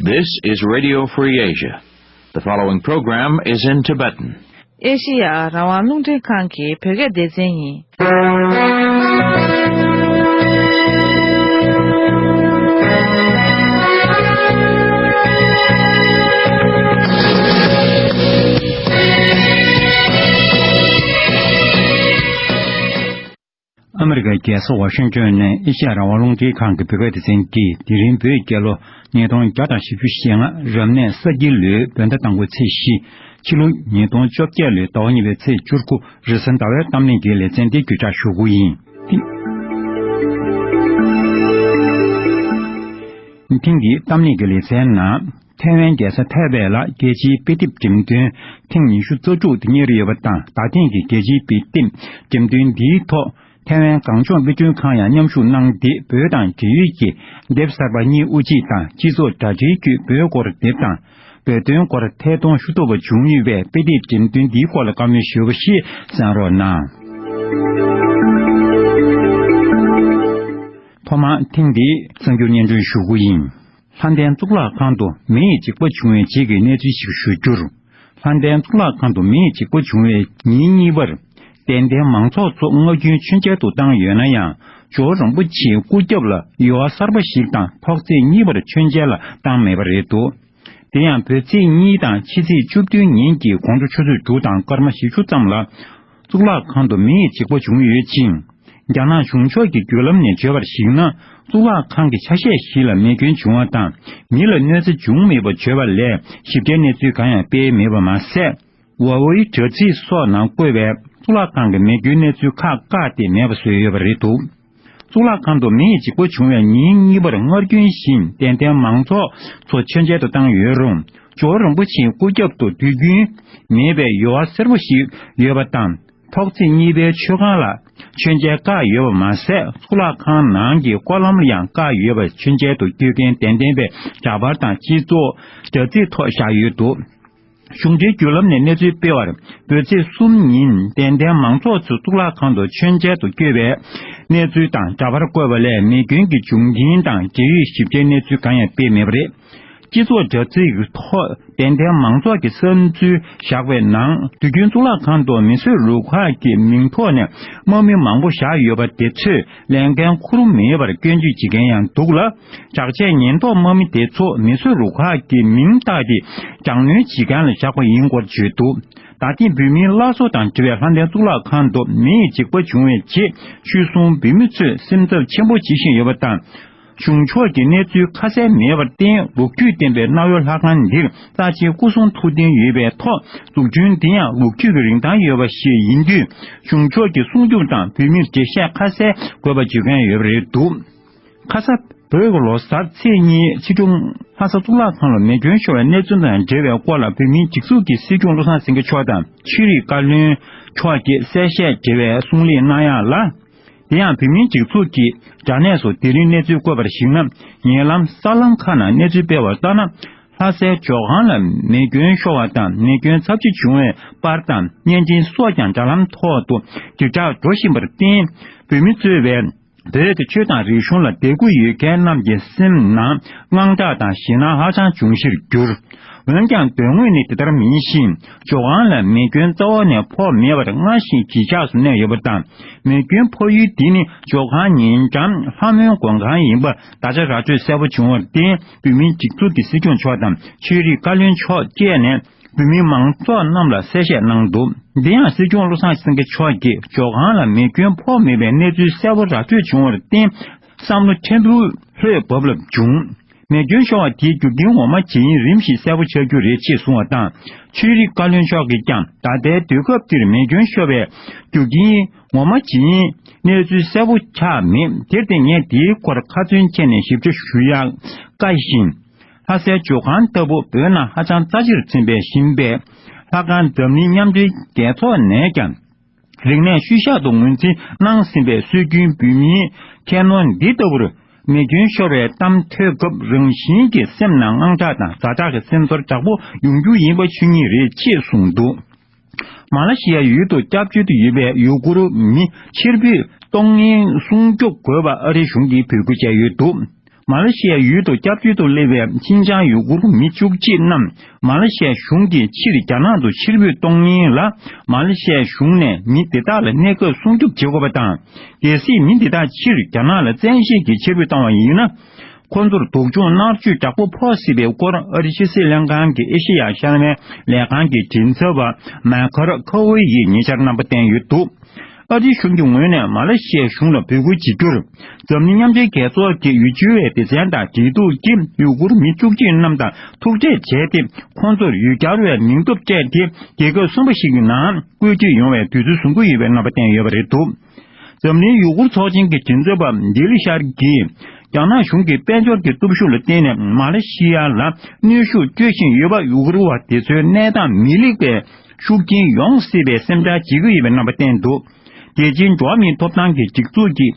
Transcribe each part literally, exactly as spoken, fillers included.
This is Radio Free Asia. The following program is in Tibetan. ཨེ་ཤེ་ཡ་རང་དབང་རླུང་འཕྲིན་ཁང་གི་བོད་སྐད་སྡེ་ཚན་ཡིན། ཨ་མི་རི་ཀའི་རྒྱལ་ས་ཝ་ཤིང་ཏོན་ནས་ཨེ་ཤེ་ཡ་རང་དབང་རླུང་འཕྲིན་ཁང་གི་བོད་སྐད་སྡེ་ཚན་གྱིས་དེ་རིང་བོད་རྒྱལ་ལོ་ཉིས་སྟོང་བརྒྱ་དང་བཞི་བཅུ་ཞེ་ལྔ་རབ་གནས་ས་ཁྱི་ལོའི་བོད་ཟླ་དང་པོའི་ཚེས་བཞི། ཕྱི་ལོ་ཉིས་སྟོང་བཅོ་བརྒྱད་ལོའི་ཟླ་བ་གཉིས་པའི་ཚེས་བཅུ་དགུ་རེས་གཟའ་ཟླ་བའི་གཏམ་གླེང་གི་ལེ་ཚན་འདི་བརྒྱུད་བསྒྲགས་ཞུ་གི་ཡིན། ཐེངས་འདིའི་གཏམ་གླེང་གི་ལེ་ཚན་ནང་། ཐའེ་ཝན་རྒྱལ་ས་ཐའེ་པེ་ལ་རྒྱལ་སྤྱིའི་དཔེ་དེབ་འགྲེམས་སྟོན་ཐེངས་ཉི་ཤུ་རྩ་དྲུག་དེ་གཉེར་ཡོད་པ་དང་། ད་ཐེངས་ཀྱི་རྒྱལ་སྤྱིའི་དཔེ་དེབ་འགྲེམས་སྟོན་འདིའི་ཐོག་ཐའེ་ཝན་གངས་ལྗོངས་དཔེ་སྐྲུན་ཁང་ཡང་མཉམ་ཞུགས་གནང་སྟེ། བོད་དང་འབྲེལ་ཡོད་ཀྱི་དེབ་གསར་པ་གཉིས་དབུ་འབྱེད་དང་། སྤྱི་ཚོགས་དྲ་སྦྲེལ་བརྒྱུད་བོད་སྐོར་དེབ་དང་། བོད་དོན་སྐོར་ཐད་གཏོང་ཞུ་ཐུབ་པ་བྱུང་ཡོད་པས། དཔེ་དེབ་འགྲེམས་སྟོན་འདིའི་སྐོར་ལ་བཀའ་མོལ་ཞུས་པ་ཞིག་གསན་རོགས་གནང་། ཐོག་མར་ཐེངས་འདིའི་གསར་འགྱུར་སྙན་སྒྲོན་ཞུ་རྒྱུ་ཡིན། ལྷ་ལྡན་གཙུག་ལག་ཁང་དུ་མེ་ཡི་འཇིགས་པ་བྱུང་བའི་རྗེས་ཀྱི་གནས་ཚུལ་ཞིག་ཞུ་རྒྱུར། ལྷ་ལྡན་གཙུག་ལག་ཁང་དུ་མེ་ཡི་འཇིགས་པ་བྱུང་བའི་ཉིན་གཉིས་པར། དད་ལྡན་མང་ཚོགས་ཚོ་སྔར་རྒྱུན་མཆོད་མཇལ་དུ་བཏང་ཡོད་ན་ཡང་། ཇོ་བོ་རིན་པོ་ཆེའི་སྐུ་རྒྱབ་ལ་ཡོལ་བ་གསར་པ་ཞིག་དང་། ཐོག་བརྩེགས་གཉིས་པར་མཆོད་མཇལ་ལ་བཏང་མེད་པ་རེད་འདུག་དེ་ཡང་། བོད་ཚེས་གཉིས་དང་ཕྱི་ཚེས་བཅུ་བདུན་ཉིན་གྱི་དགོང་དྲོ་ཆུ་ཚོད་དྲུག་དང་སྐར་མ་བཞི་བཅུ་ཙམ་ལ། གཙུག་ལག་ཁང་དུ་མེ་ཡི་འཇིགས་པ་བྱུང་ཡོད་ཅིང་། རྒྱ་ནག་གཞུང་ཕྱོགས་ཀྱི་བརྒྱུད་ལམ་ནས་བརྗོད་པར་གཞིགས་ན། གཙུག་ལག་ཁང་གི་ཆ་ཤས་ཤིག་ལ་མེ་སྐྱོན་བྱུང་བ་དང་། མི་ལ་གནོད་འཚེ་བྱུང་མེད་པ་བརྗོད་པ་ལས། ཞིབ་ཕྲའི་གནས་ཚུལ་གང་ཡང་སྤེལ་མེད་པ་མ་ཟད། ཝ་ཝེ་དྲ་ཚིགས་སོགས་ནང་བཀོད་པའི་གཙུག་ལག་ཁང་གི་མེ་སྐྱོན་གནས་ཚུལ་ཁག་བཀག་སྟེ་མེད་པ་བཟོས་ཡོད་པ་རེད་འདུག་གཙུག་ལག་ཁང་དུ་མེ་ཡི་འཇིགས་པ་བྱུང་བའི་ཉིན་གཉིས་པར། སྔར་རྒྱུན་བཞིན་དད་ལྡན་མང་ཚོགས་ཚོ་མཆོད་མཇལ་དུ་བཏང་ཡོད་རུང་། ཇོ་བོ་རིན་པོ་ཆེའི་སྐུ་རྒྱབ་ཏུ་དུས་རྒྱུན་མེད་པའི་ཡོལ་བ་སེར་པོ་ཞིག་ཡོད་པ་དང་། ཐོག་བརྩེགས་གཉིས་པའི་མཆོད་ཁང་ལ་མཆོད་མཇལ་བཀག་ཡོད་པ་མ་ཟད། གཙུག་ལག་ཁང་ནང་གི་སྐོར་ལམ་ལ་ཡང་བཀག་ཡོད་པ། མཆོད་མཇལ་དུ་སྐྱོད་མཁན་དད་ལྡན་པའི་འདྲ་པར་དང་སྤྱི་ཚོགས་དྲ་ཚིགས་ཐོག་བཞག་ཡོད་འདུག་གཞུང་འབྲེལ་བརྒྱུད་ལམ་ནས་གནས་ཚུལ་སྤེལ་བར། བོད་ཚེས་གསུམ་ཉིན་དད་ལྡན་མང་ཚོགས་ཚོས་གཙུག་ལག་ཁང་དུ་མཆོད་མཇལ་དུ་བསྐྱོད་པའི་གནས་ཚུལ་དང་འདྲ་པར་བཀོད་པ་ལས། མེ་སྐྱོན་གྱི་བྱུང་རྐྱེན་དང་འབྲེལ་ཡོད་ཞིབ་ཕྲའི་གནས་ཚུལ་གང་ཡང་སྤེལ་མེད་པ་རེད། སྤྱི་ཚོགས་དྲ་ཚིགས་ཀྱི་ཐོག་དད་ལྡན་མང་ཚོགས་ཀྱི་བསམ་ཚུལ་བཞག་པའི་ནང་། དུས་རྒྱུན་གཙུག་ལག་ཁང་དུ་མིས་བཟོས་རུ་ཁག་གི་མིང་ཐོག་ནས་དམག་མི་མང་པོ་བཞག་ཡོད་པ་དེ་ཚོས་ལས་འགན་འཁུར་མེད་པར་སྐྱོན་བརྗོད་བྱེད་མཁན་ཡང་འདུག་ལ། དྲག་ཆས་ཉེན་རྟོག་དམག་མི་དེ་ཚོ་མིས་བཟོས་རུ་ཁག་གི་མིང་བཏགས་ཏེ་དྲག་གནོན་བྱེད་མཁན་ལ་བཞག་པ་ཡིན་སྐོར་བརྗོད་འདུག་ད་ཐེངས་བོད་མིའི་སླར་གསོ་དང་འབྲེལ་བའི་ལྷ་ལྡན་གཙུག་ལག་ཁང་དུ་མེ་ཡི་འཇིགས་པ་བྱུང་བའི་རྗེས། ཆོས་སྲུང་བོད་མི་ཚོས་སེམས་འཚབ་ཆེན་པོ་བྱེད་བཞིན་ཡོད་པ་དང་། གཞུང་ཕྱོགས་ཀྱི་གནས་ཚུལ་ཁ་གསལ་མེད་པར་བརྟེན། ལོ་རྒྱུས་ལྡན་པའི་གནའ་བོའི་ལྷ་ཁང་འདིར་རྩ་ཆེའི་སྐུ་གསུང་ཐུགས་རྟེན་ཡོད་པའི་ཐོག་འཛུགས་སྐྲུན་འདི་ཡང་ལོ་རྒྱུས་ཀྱི་རིན་ཐང་ཡོད་པ་ཞིག་ཡིན་དུས། གཞུང་ཕྱོགས་ཀྱི་སྲུང་སྐྱོབ་དང་བོད་མིར་འགྲེལ་བཤད་ཁ་གསལ་དགོས་པ་བརྗོད་མཁན་ཡོད་པ་རེད་འདུག་ཁ་ས་བོད་ཀྱི་ལོ་གསར་ཚེས་གཉིས་ཕྱི་དྲོ་ལྷ་ས་གཙུག་ལག་ཁང་ལ་མེ་སྐྱོན་ཤོར་བའི་གནས་ཚུལ་དང་འབྲེལ་བའི་སྐོར་ལ། བོད་མིའི་སྒྲིག་འཛུགས་ཀྱི་སྲིད་སྐྱོང་བློ་བཟང་སེང་གེ་མཆོག་དང་། ཆོས་རིག་བཀའ་བློན་མཆོག་གིས་གསལ་བཤད་འབྲེལ་བའི་གསུང་གླེང་གནང་ཡག་ལ། དེ་ཡང་བོད་མིའི་སྒྲིག་འཛུགས་ཀྱི་དྲ་གནས་སུ་དེ་རིང་གནས་ཚུལ་བཀོད་པར་གཞིགས་ན། ཉེ་ལམ་གསར་ལམ་ཁག་ནང་གནས་ཚུལ་སྤེལ་བར་ལྟར་ན། ལྷ་སའི་ཇོ་ཁང་ལ་མེ་སྐྱོན་ཤོར་བ་དང་། མེ་སྐྱོན་ཚབས་ཆེ་བྱུང་བའི་པར་དང་བརྙན་འཕྲིན་སོགས་ཀྱང་དྲ་ལམ་ཐོག་ཏུ་དྲིལ་བསྒྲགས་འགྲོ་བཞིན་པར་བརྟེན། བོད་མི་གཙོས་པའི་བོད་ཀྱི་ཆོས་དང་རིག་གཞུང་ལ་དད་གུས་ཡོད་མཁན་རྣམས་ཀྱི་སེམས་ནང་དངངས་སྐྲག་དང་ཞེད་སྣང་ཧ་ཅང་བྱུང་གཞིར་གྱུར། འོན་ཀྱང་དོན་དངོས་ནི་དེ་ལྟར་མིན་ཞིང་། ཇོ་ཁང་ལ་མེ་སྐྱོན་རྩ་བ་ནས་ཕོག་མེད་པར་སྔར་བཞིན་གཞིས་ཆགས་སུ་གནས་ཡོད་པ་དང་། མེ་སྐྱོན་ཕོག་ཡུལ་དེ་ནི་ཇོ་ཁང་ཉེ་འགྲམ་ལྷ་མོའི་མགོན་ཁང་ཡིན་པ་ད་ཆ་ར་སྤྲོད་གསལ་པོ་བྱུང་བར་བརྟེན། བོད་མིའི་སྒྲིག་འཛུགས་ཀྱི་སྲིད་སྐྱོང་མཆོག་དང་ཆོས་རིག་བཀའ་བློན་མཆོག་བཅས་ནས། བོད་མི་མང་ཚོགས་རྣམས་ལ་གསལ་བཤད་གནང་འདུག་དེ་ཡང་སྲིད་སྐྱོང་བློ་བཟང་སེང་གེ་མཆོག་གིས་ཇོ་ཁང་ལ་མེ་སྐྱོན་ཕོག་མེད་པའི་གནས་ཚུལ་གསལ་པོ་ར་སྤྲོད་བྱུང་བར་བརྟེན། བསམ་བློ་ཕྲན་བུ་ལྷོད་བབ་ལབ་བྱུང་། མེ་སྐྱོན་ཤོར་བ་དེའི་རྒྱུ་རྐྱེན་ངོ་མ་ཇི་ཡིན་རིམ་བཞིན་གསལ་པོ་ཆགས་རྒྱུ་རེད་ཅེས་གསུངས་བ་དང་། ཆོས་རིག་བཀའ་བློན་མཆོག་གིས་ཀྱང་ད་ལྟའི་དུས་སྐབས་འདིར་མེ་སྐྱོན་ཤོར་བའི་རྒྱུ་རྐྱེན་ངོ་མ་ཇི་ཡིན་གནས་ཚུལ་གསལ་པོ་ཆགས་མེད། དེར་བརྟེན་ངས་དེའི་སྐོར་ཁ་ཚོན་བཅད་ནས་ཞིབ་ཕྲ་ཞུ་ཡག་དཀའ་ཞིང་། ལྷ་སའི་ཇོ་ཁང་ལྟ་བུ་བོད་ནང་ཧ་ཅང་རྩ་ཆེར་འཛིན་པའི་བཞིན་པས། ལྷ་ཁང་འཛམ་གླིང་མཉམ་འབྲེལ་རྒྱལ་ཚོགས་ནས་ཀྱང་རིག་གནས་ཤུལ་བཞག་ཏུ་ངོས་འཛིན་གནང་ཟིན་པའི་སྲོལ་རྒྱུན་བོད་མིའི་ཁྱད་ནོར་འདི་ལྟ་བུར་མེ་སྐྱོན་ཤོར་བའི་གཏམ་ཐོས་སྐབས་རང་བཞིན་གྱིས་སེམས་ནང་དངངས་སྐྲག་དང་ཛ་དྲག་གི་སེམས་ཚོར་དྲག་པོ་ཡོང་རྒྱུ་ཡིན་པ་ཆོས་ཉིད་རེད་ཅེས་གསུངས་འདུག་མ་ལ་ཤི་ཡའི་ཡུལ་དུ་སྐྱབས་བཅོལ་དུ་ཡོད་པའི་ཡུ་གུར་མི་ཕྱིར་འབུད་གཏོང་མཁན་སྲུང་སྐྱོབ་དགོས་པ་ཨ་རིའི་གཞུང་གིས་འབོད་སྐུལ་བྱས་ཡོད་འདུག་མ་ལེ་ཤི་ཡའི་ཡུལ་དུ་སྐྱབས་བཅོལ་དུ་སླེབས་པའི་ཤིན་ཅང་ཡུ་གུར་མི་བཅུ་གཅིག་རྣམས་མ་ལེ་ཤི་ཡའི་གཞུང་གིས་ཕྱིར་རྒྱ་ནག་ཏུ་ཕྱིར་འབུད་གཏོང་ཉེན་ལ། མ་ལེ་ཤི་ཡའི་གཞུང་ནས་མི་དེ་དག་ལ་གནས་སྐབས་སྲུང་སྐྱོབ་བྱེད་དགོས་པ་དང་། གལ་སྲིད་མི་དེ་དག་ཕྱིར་རྒྱ་ནག་ལ་བཙན་ཤེད་ཀྱིས་ཕྱིར་འབུད་བཏང་བ་ཡིན་ན། ཁོ་ཚོར་སྡུག་སྦྱོང་མནར་གཅོད་ཡག་པོ་ཕོག་སྲིད་པའི་སྐོར། ཨ་རིའི་ཕྱི་སྲིད་ལྷན་ཁང་གི་ཨེ་ཤེ་ཡ་ཤར་མའི་ལས་ཁང་གི་མགྲིན་ཚབ་པ་མཱི་ཁལ་ཁ་ཝེ་ཡིས་ཉེ་ཆར་རྣམ་པ་བསྟན་ཡོད་འདུག་ཨ་རིའི་གཞུང་གི་ངོས་ནས་མ་ལེ་ཤི་ཡའི་གཞུང་ལ་འབོད་སྐུལ་བྱེད་རྒྱུར། འཛམ་གླིང་མཉམ་འབྲེལ་རྒྱལ་ཚོགས་ཀྱི་ཡུལ་སྤྱི་བའི་སྡེ་ཚན་དང་འབྲེལ་གཏུག་གིས་ཡུ་གུར་མི་བཅུ་གཅིག་རྣམས་དང་ཐུག་འཕྲད་བྱས་ཏེ། ཁོང་ཚོར་ཡུལ་གྱར་བའི་མིང་ཐོབ་སྤྲད་དེ། རྒྱལ་ཁབ་གསུམ་པ་ཞིག་གི་ནང་བཀོད་སྒྲིག་ཡོང་བའི་དུས་ཚོད་བཟུང་གི་ཡོད་པའི་རྣམ་པ་བསྟན་ཡོད་པ་རེད་འདུག་འཛམ་གླིང་ཡུ་གུར་ཚོགས་ཆེན་གྱི་མགྲིན་ཚབ་པ་ལྡི་ལི་ཤར་གྱིས། རྒྱ་ནག་གཞུང་གི་དཔལ་འབྱོར་གྱི་སྟོབས་ཤུགས་ལ་བརྟེན་ནས་མ་ལེ་ཤི་ཡ་ལ་གནོན་ཤུགས་སྤྲོད་བཞིན་ཡོད་པ། ཡུ་གུར་བ་དེ་ཚོའི་གནས་སྟངས་མི་ལེགས་པའི་ཤུགས་རྐྱེན་ཡོང་སྲིད་པའི་སེམས་ཁྲལ་བྱེད་ཀྱི་ཡོད་པའི་རྣམ་པ་བསྟན་འདུག་རྒྱལ་སྤྱིའི་འགྲོ་བ་མིའི་ཐོབ་ཐང་གི་སྒྲིག་འཛུགས་ཀྱི་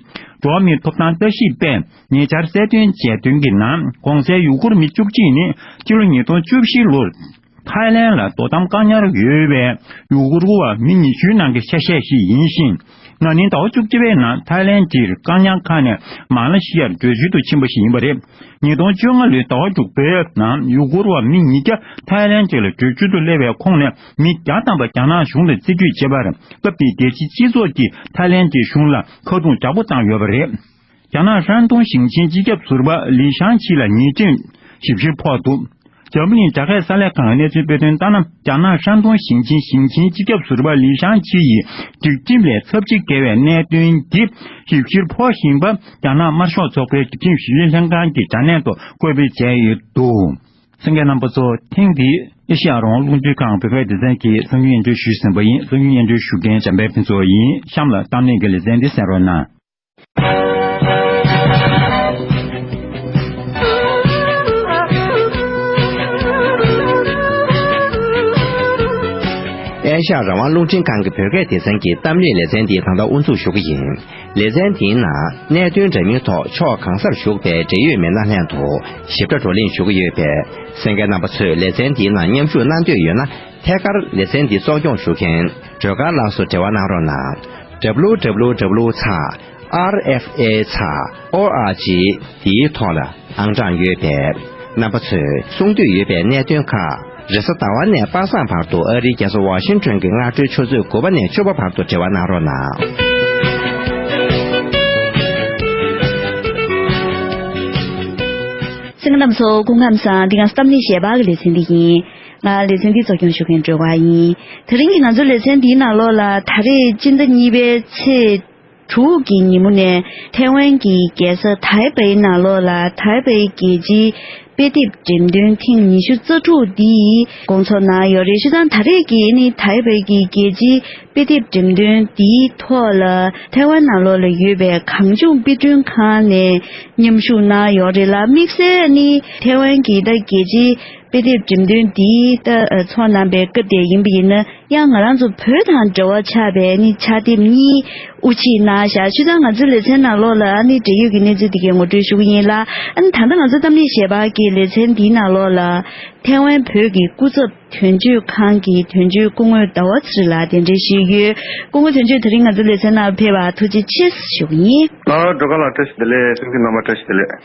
འགྲོ་བ་མིའི་ཐོབ་ཐང་ལྟ་ཞིབ་པས་ཉེ་ཆར་གསལ་སྟོན་བྱས་དོན་གྱི་ནང་། གོང་གསལ་ཡུ་གུར་མི་བཅུ་གཅིག་ནི་ཕྱི་ལོ་ཉིས་སྟོང་བཅུ་བཞི་ལོར། ཐའི་ལན་ལ་དོ་དམ་བཀག་ཉར་ཡོད་པའི་ཡུ་གུར་བ་མི་ཉི་ཤུའི་ནང་གི་ཆ་ཤས་ཤིག་ཡིན་ཞིང་། ན་ནིང་ཟླ་བ་བཅུ་གཅིག་པའི་ནང་ཐའི་ལན་གྱི་བཀག་ཉར་ཁང་ནས་མ་ལེ་ཤི་ཡར་བྲོས་བྱོལ་དུ་ཕྱིན་པ་ཞིག་ཡིན་པ་རེད། ཉིས་སྟོང་བཅོ་ལྔ་ལོའི་ཟླ་བ་དྲུག་པའི་ནང་ཡུ་གུར་བ་མི་ཉིས་བརྒྱ་ཐའི་ལན་གྱི་ལ་བྲོས་བྱོལ་དུ་སླེབས་པའི་ཁོངས་ནས་མི་བརྒྱ་ཐམ་པ་རྒྱ་ནག་གཞུང་ལ་རྩིས་སྤྲོད་བྱས་པར། སྐབས་དེའི་རྒྱལ་སྤྱིའི་སྤྱི་ཚོགས་ཀྱིས་ཐའི་ལན་གྱི་གཞུང་ལ་ཁ་རྡུང་ཡག་པོ་བཏང་ཡོད་པ་རེད། རྒྱ་ནག་ཧྲན་ཏུང་ཞིང་ཆེན་སྤྱི་ཁྱབ་ཟུར་པ་ལི་ཤང་ཆི་ལ་ཉེས་ཁྲིམས་ཞིབ་བཤེར་ཕོག་འདུག་འཛམ་གླིང་རྒྱ་སྐད་གསར་ལས་ཁང་གནས་ཚུལ་སྤེལ་དོན་ལྟར་ན། རྒྱ་ནག་ཧྲན་ཏུང་ཞིང་ཆེན་ཞིང་ཆེན་སྤྱི་ཁྱབ་ཟུར་པ་ལི་ཤང་ཆི་ཡིས་སྒྲིག་ཁྲིམས་ལས་ཚབས་ཆེ་བརྒལ་བའི་གནད་དོན་འདི་ཞིབ་བཤེར་ཕོག་བཞིན་པ། རྒྱ་ནག་དམར་ཤོག་ཚོགས་པའི་སྒྲིག་ཁྲིམས་ཞིབ་བཤེར་ལྷན་ཁང་གི་དྲ་གནས་ཐོག་བཀོད་སྤེལ་བྱས་ཡོད་འདུག་གསན་མཁན་རྣམ་པ་ཚོ། ཐེངས་འདིའི་ཨེ་ཤེ་ཡ་རང་དབང་རླུང་འཕྲིན་ཁང་བོད་སྐད་སྡེ་ཚན་གྱི་གསར་འགྱུར་སྙན་སྒྲོན་ཞུས་ཟིན་པ་ཡིན། གསར་འགྱུར་སྙན་སྒྲོན་ཞུ་མཁན་འཇམ་དཔལ་ཕུན་ཚོགས་ཡིན། གཤམ་ལ་གཏམ་གླེང་གི་ལེ་ཚན་འདི་གསན་རོགས་གནང་། ཨེ་ཤ་ཡ་རང་དབང་རླུང་འཕྲིན་ཁང་གི་བོད་སྐད་སྡེ་ཚན་གྱི་གཏམ་གླེང་ལེ་ཚན་འདི་ད་ལྟ་དབུ་འཛུགས་ཞུ་གི་ཡིན། ལེ་ཚན་འདིའི་ནང་གནད་དོན་འདྲ་མིན་ཐོག་ཕྱོགས་གང་སར་བཞུགས་པའི་འབྲེལ་ཡོད་མི་སྣ་ལྷན་དུ་ཞིབ་ཕྲ་བགྲོ་གླེང་ཞུ་གི་ཡོད་པས། གསན་མཁན་རྣམ་པ་ཚོས་ལེ་ཚན་འདིའི་ནང་མཉམ་ཞུགས་གནང་འདོད་ཡོད་ན། ཐད་ཀར་ལེ་ཚན་འདི་གཙོ་སྐྱོང་ཞུ་མཁན་སྒྲོལ་དཀར་ལགས་སུ་འབྲེལ་བ་གནང་རོགས་གནང་། W W W ཚེག་R F A ཚེག O R G འདིའི་ཐོག་ལ་ཨང་གྲངས་ཡོད་པས། རྣམ་པ་ཚོས་གསུང་འདོད་ཡོད་པའི་གནད་དོན་ཁག་རེས་གཟའ་ཟླ་བ་ནས་པ་སངས་བར་དུ་ཨ་རིའི་རྒྱལ་ས་ཝ་ཤིང་ཊོན་གྱི་སྔ་དྲོའི་ཆུ་ཚོད་དགུ་པ་ནས་བཅུ་པ་བར་དུ་འབྲེལ་བ་གནང་རོགས་གནང་། གསན་མཁན་རྣམ་པ་ཚོ་སྐུ་ཁམས་བཟང་། འདི་ག་གཏམ་གླེང་ཞལ་པར་གྱི་ལེ་ཚན་འདི་ཡིན། ང་ལེ་ཚན་འདི་གཙོ་སྐྱོང་ཞུ་མཁན་སྒྲོལ་དཀར་ཡིན། དེ་རིང་གི་ང་ཚོའི་ལེ་ཚན་འདིའི་ནང་ལོགས་ལ་ད་རེས་སྤྱི་ཟླ་གཉིས་པའི་ཚེས་དྲུག་གི་ཉིན་མོ་ནས་ཐའེ་ཝན་གྱི་རྒྱལ་ས་ཐའེ་པེ་ནང་ལོགས་ལ་ཐའེ་པེ་རྒྱལ་སྤྱིའི་དཔེ་དེབ་འགྲེམས་སྟོན་ཐེངས་ཉི་ཤུ་རྩ་དྲུག་འདི་སྐོང་ཚོགས་གནང་ཡོད་རེད། བྱས་ཙང་ད་རེས་ཀྱི་ནི་ཐའེ་པེ་གི་རྒྱལ་སྤྱིའི་དཔེ་དེབ་འགྲེམས་སྟོན་འདིའི་ཐོག་ལ་ཐའེ་ཝན་ནང་ལོགས་ལ་ཡོད་པའི་གངས་ལྗོངས་དཔེ་སྐྲུན་ཁང་ནས་མཉམ་ཞུགས་གནང་ཡོད་རེད་ལ། དམིགས་བསལ་ནི་ཐའེ་ཝན་གྱི་ད་རྒྱལ་སྤྱིའི་དཔེ་དེབ་འགྲེམས་སྟོན་འདིའི་ད་ཚོགས་གནང་པའི་སྐབས་དེ་ཡིན་པ་ཡིན་ན། ཡང་ང་རང་ཚོ་བོད་དང་འབྲེལ་བ་ཆགས་པའི་ནི་ཕྱག་དེབ་གཉིས་དབུ་འབྱེད་གནང་བཞག་བྱས་ཙང་ང་ཚོའི་ལེ་ཚན་ནང་ལོགས་ལ་ཨ་ནི་འབྲེལ་ཡོད་ཀྱི་གནས་ཚུལ་དེ་གའི་ངོ་སྤྲོད་ཞུ་གི་ཡིན་ལ། ཨ་ནི་ད་ལྟ་ང་ཚོ་གཏམ་གླེང་ཞལ་པར་གྱི་ལེ་ཚན་འདིའི་ནང་ལོགས་ལ་ཐའེ་ཝན་བོད་ཀྱི་སྐུ་ཚབ་དོན་གཅོད་ཁང་གི་དོན་གཅོད་སྐུ་ངོ་ཟླ་བ་ཚེ་རིང་ལགས་གདན་འདྲེན་ཞུས་ཡོད། སྐུ་ངོ་དོན་གཅོད་དེ་རིང་ང་ཚོའི་ལེ་ཚན་ནང་ཕེབས་པར་ཐུགས་རྗེ་ཆེ་ཞུ་གི་ཡིན། ཨ་སྒྲོལ་དཀར་ལགས་བཀྲ་ཤིས་བདེ་ལེགས། གསན་མཁན་རྣམ་པ་བཀྲ་ཤིས་བདེ་ལེགས།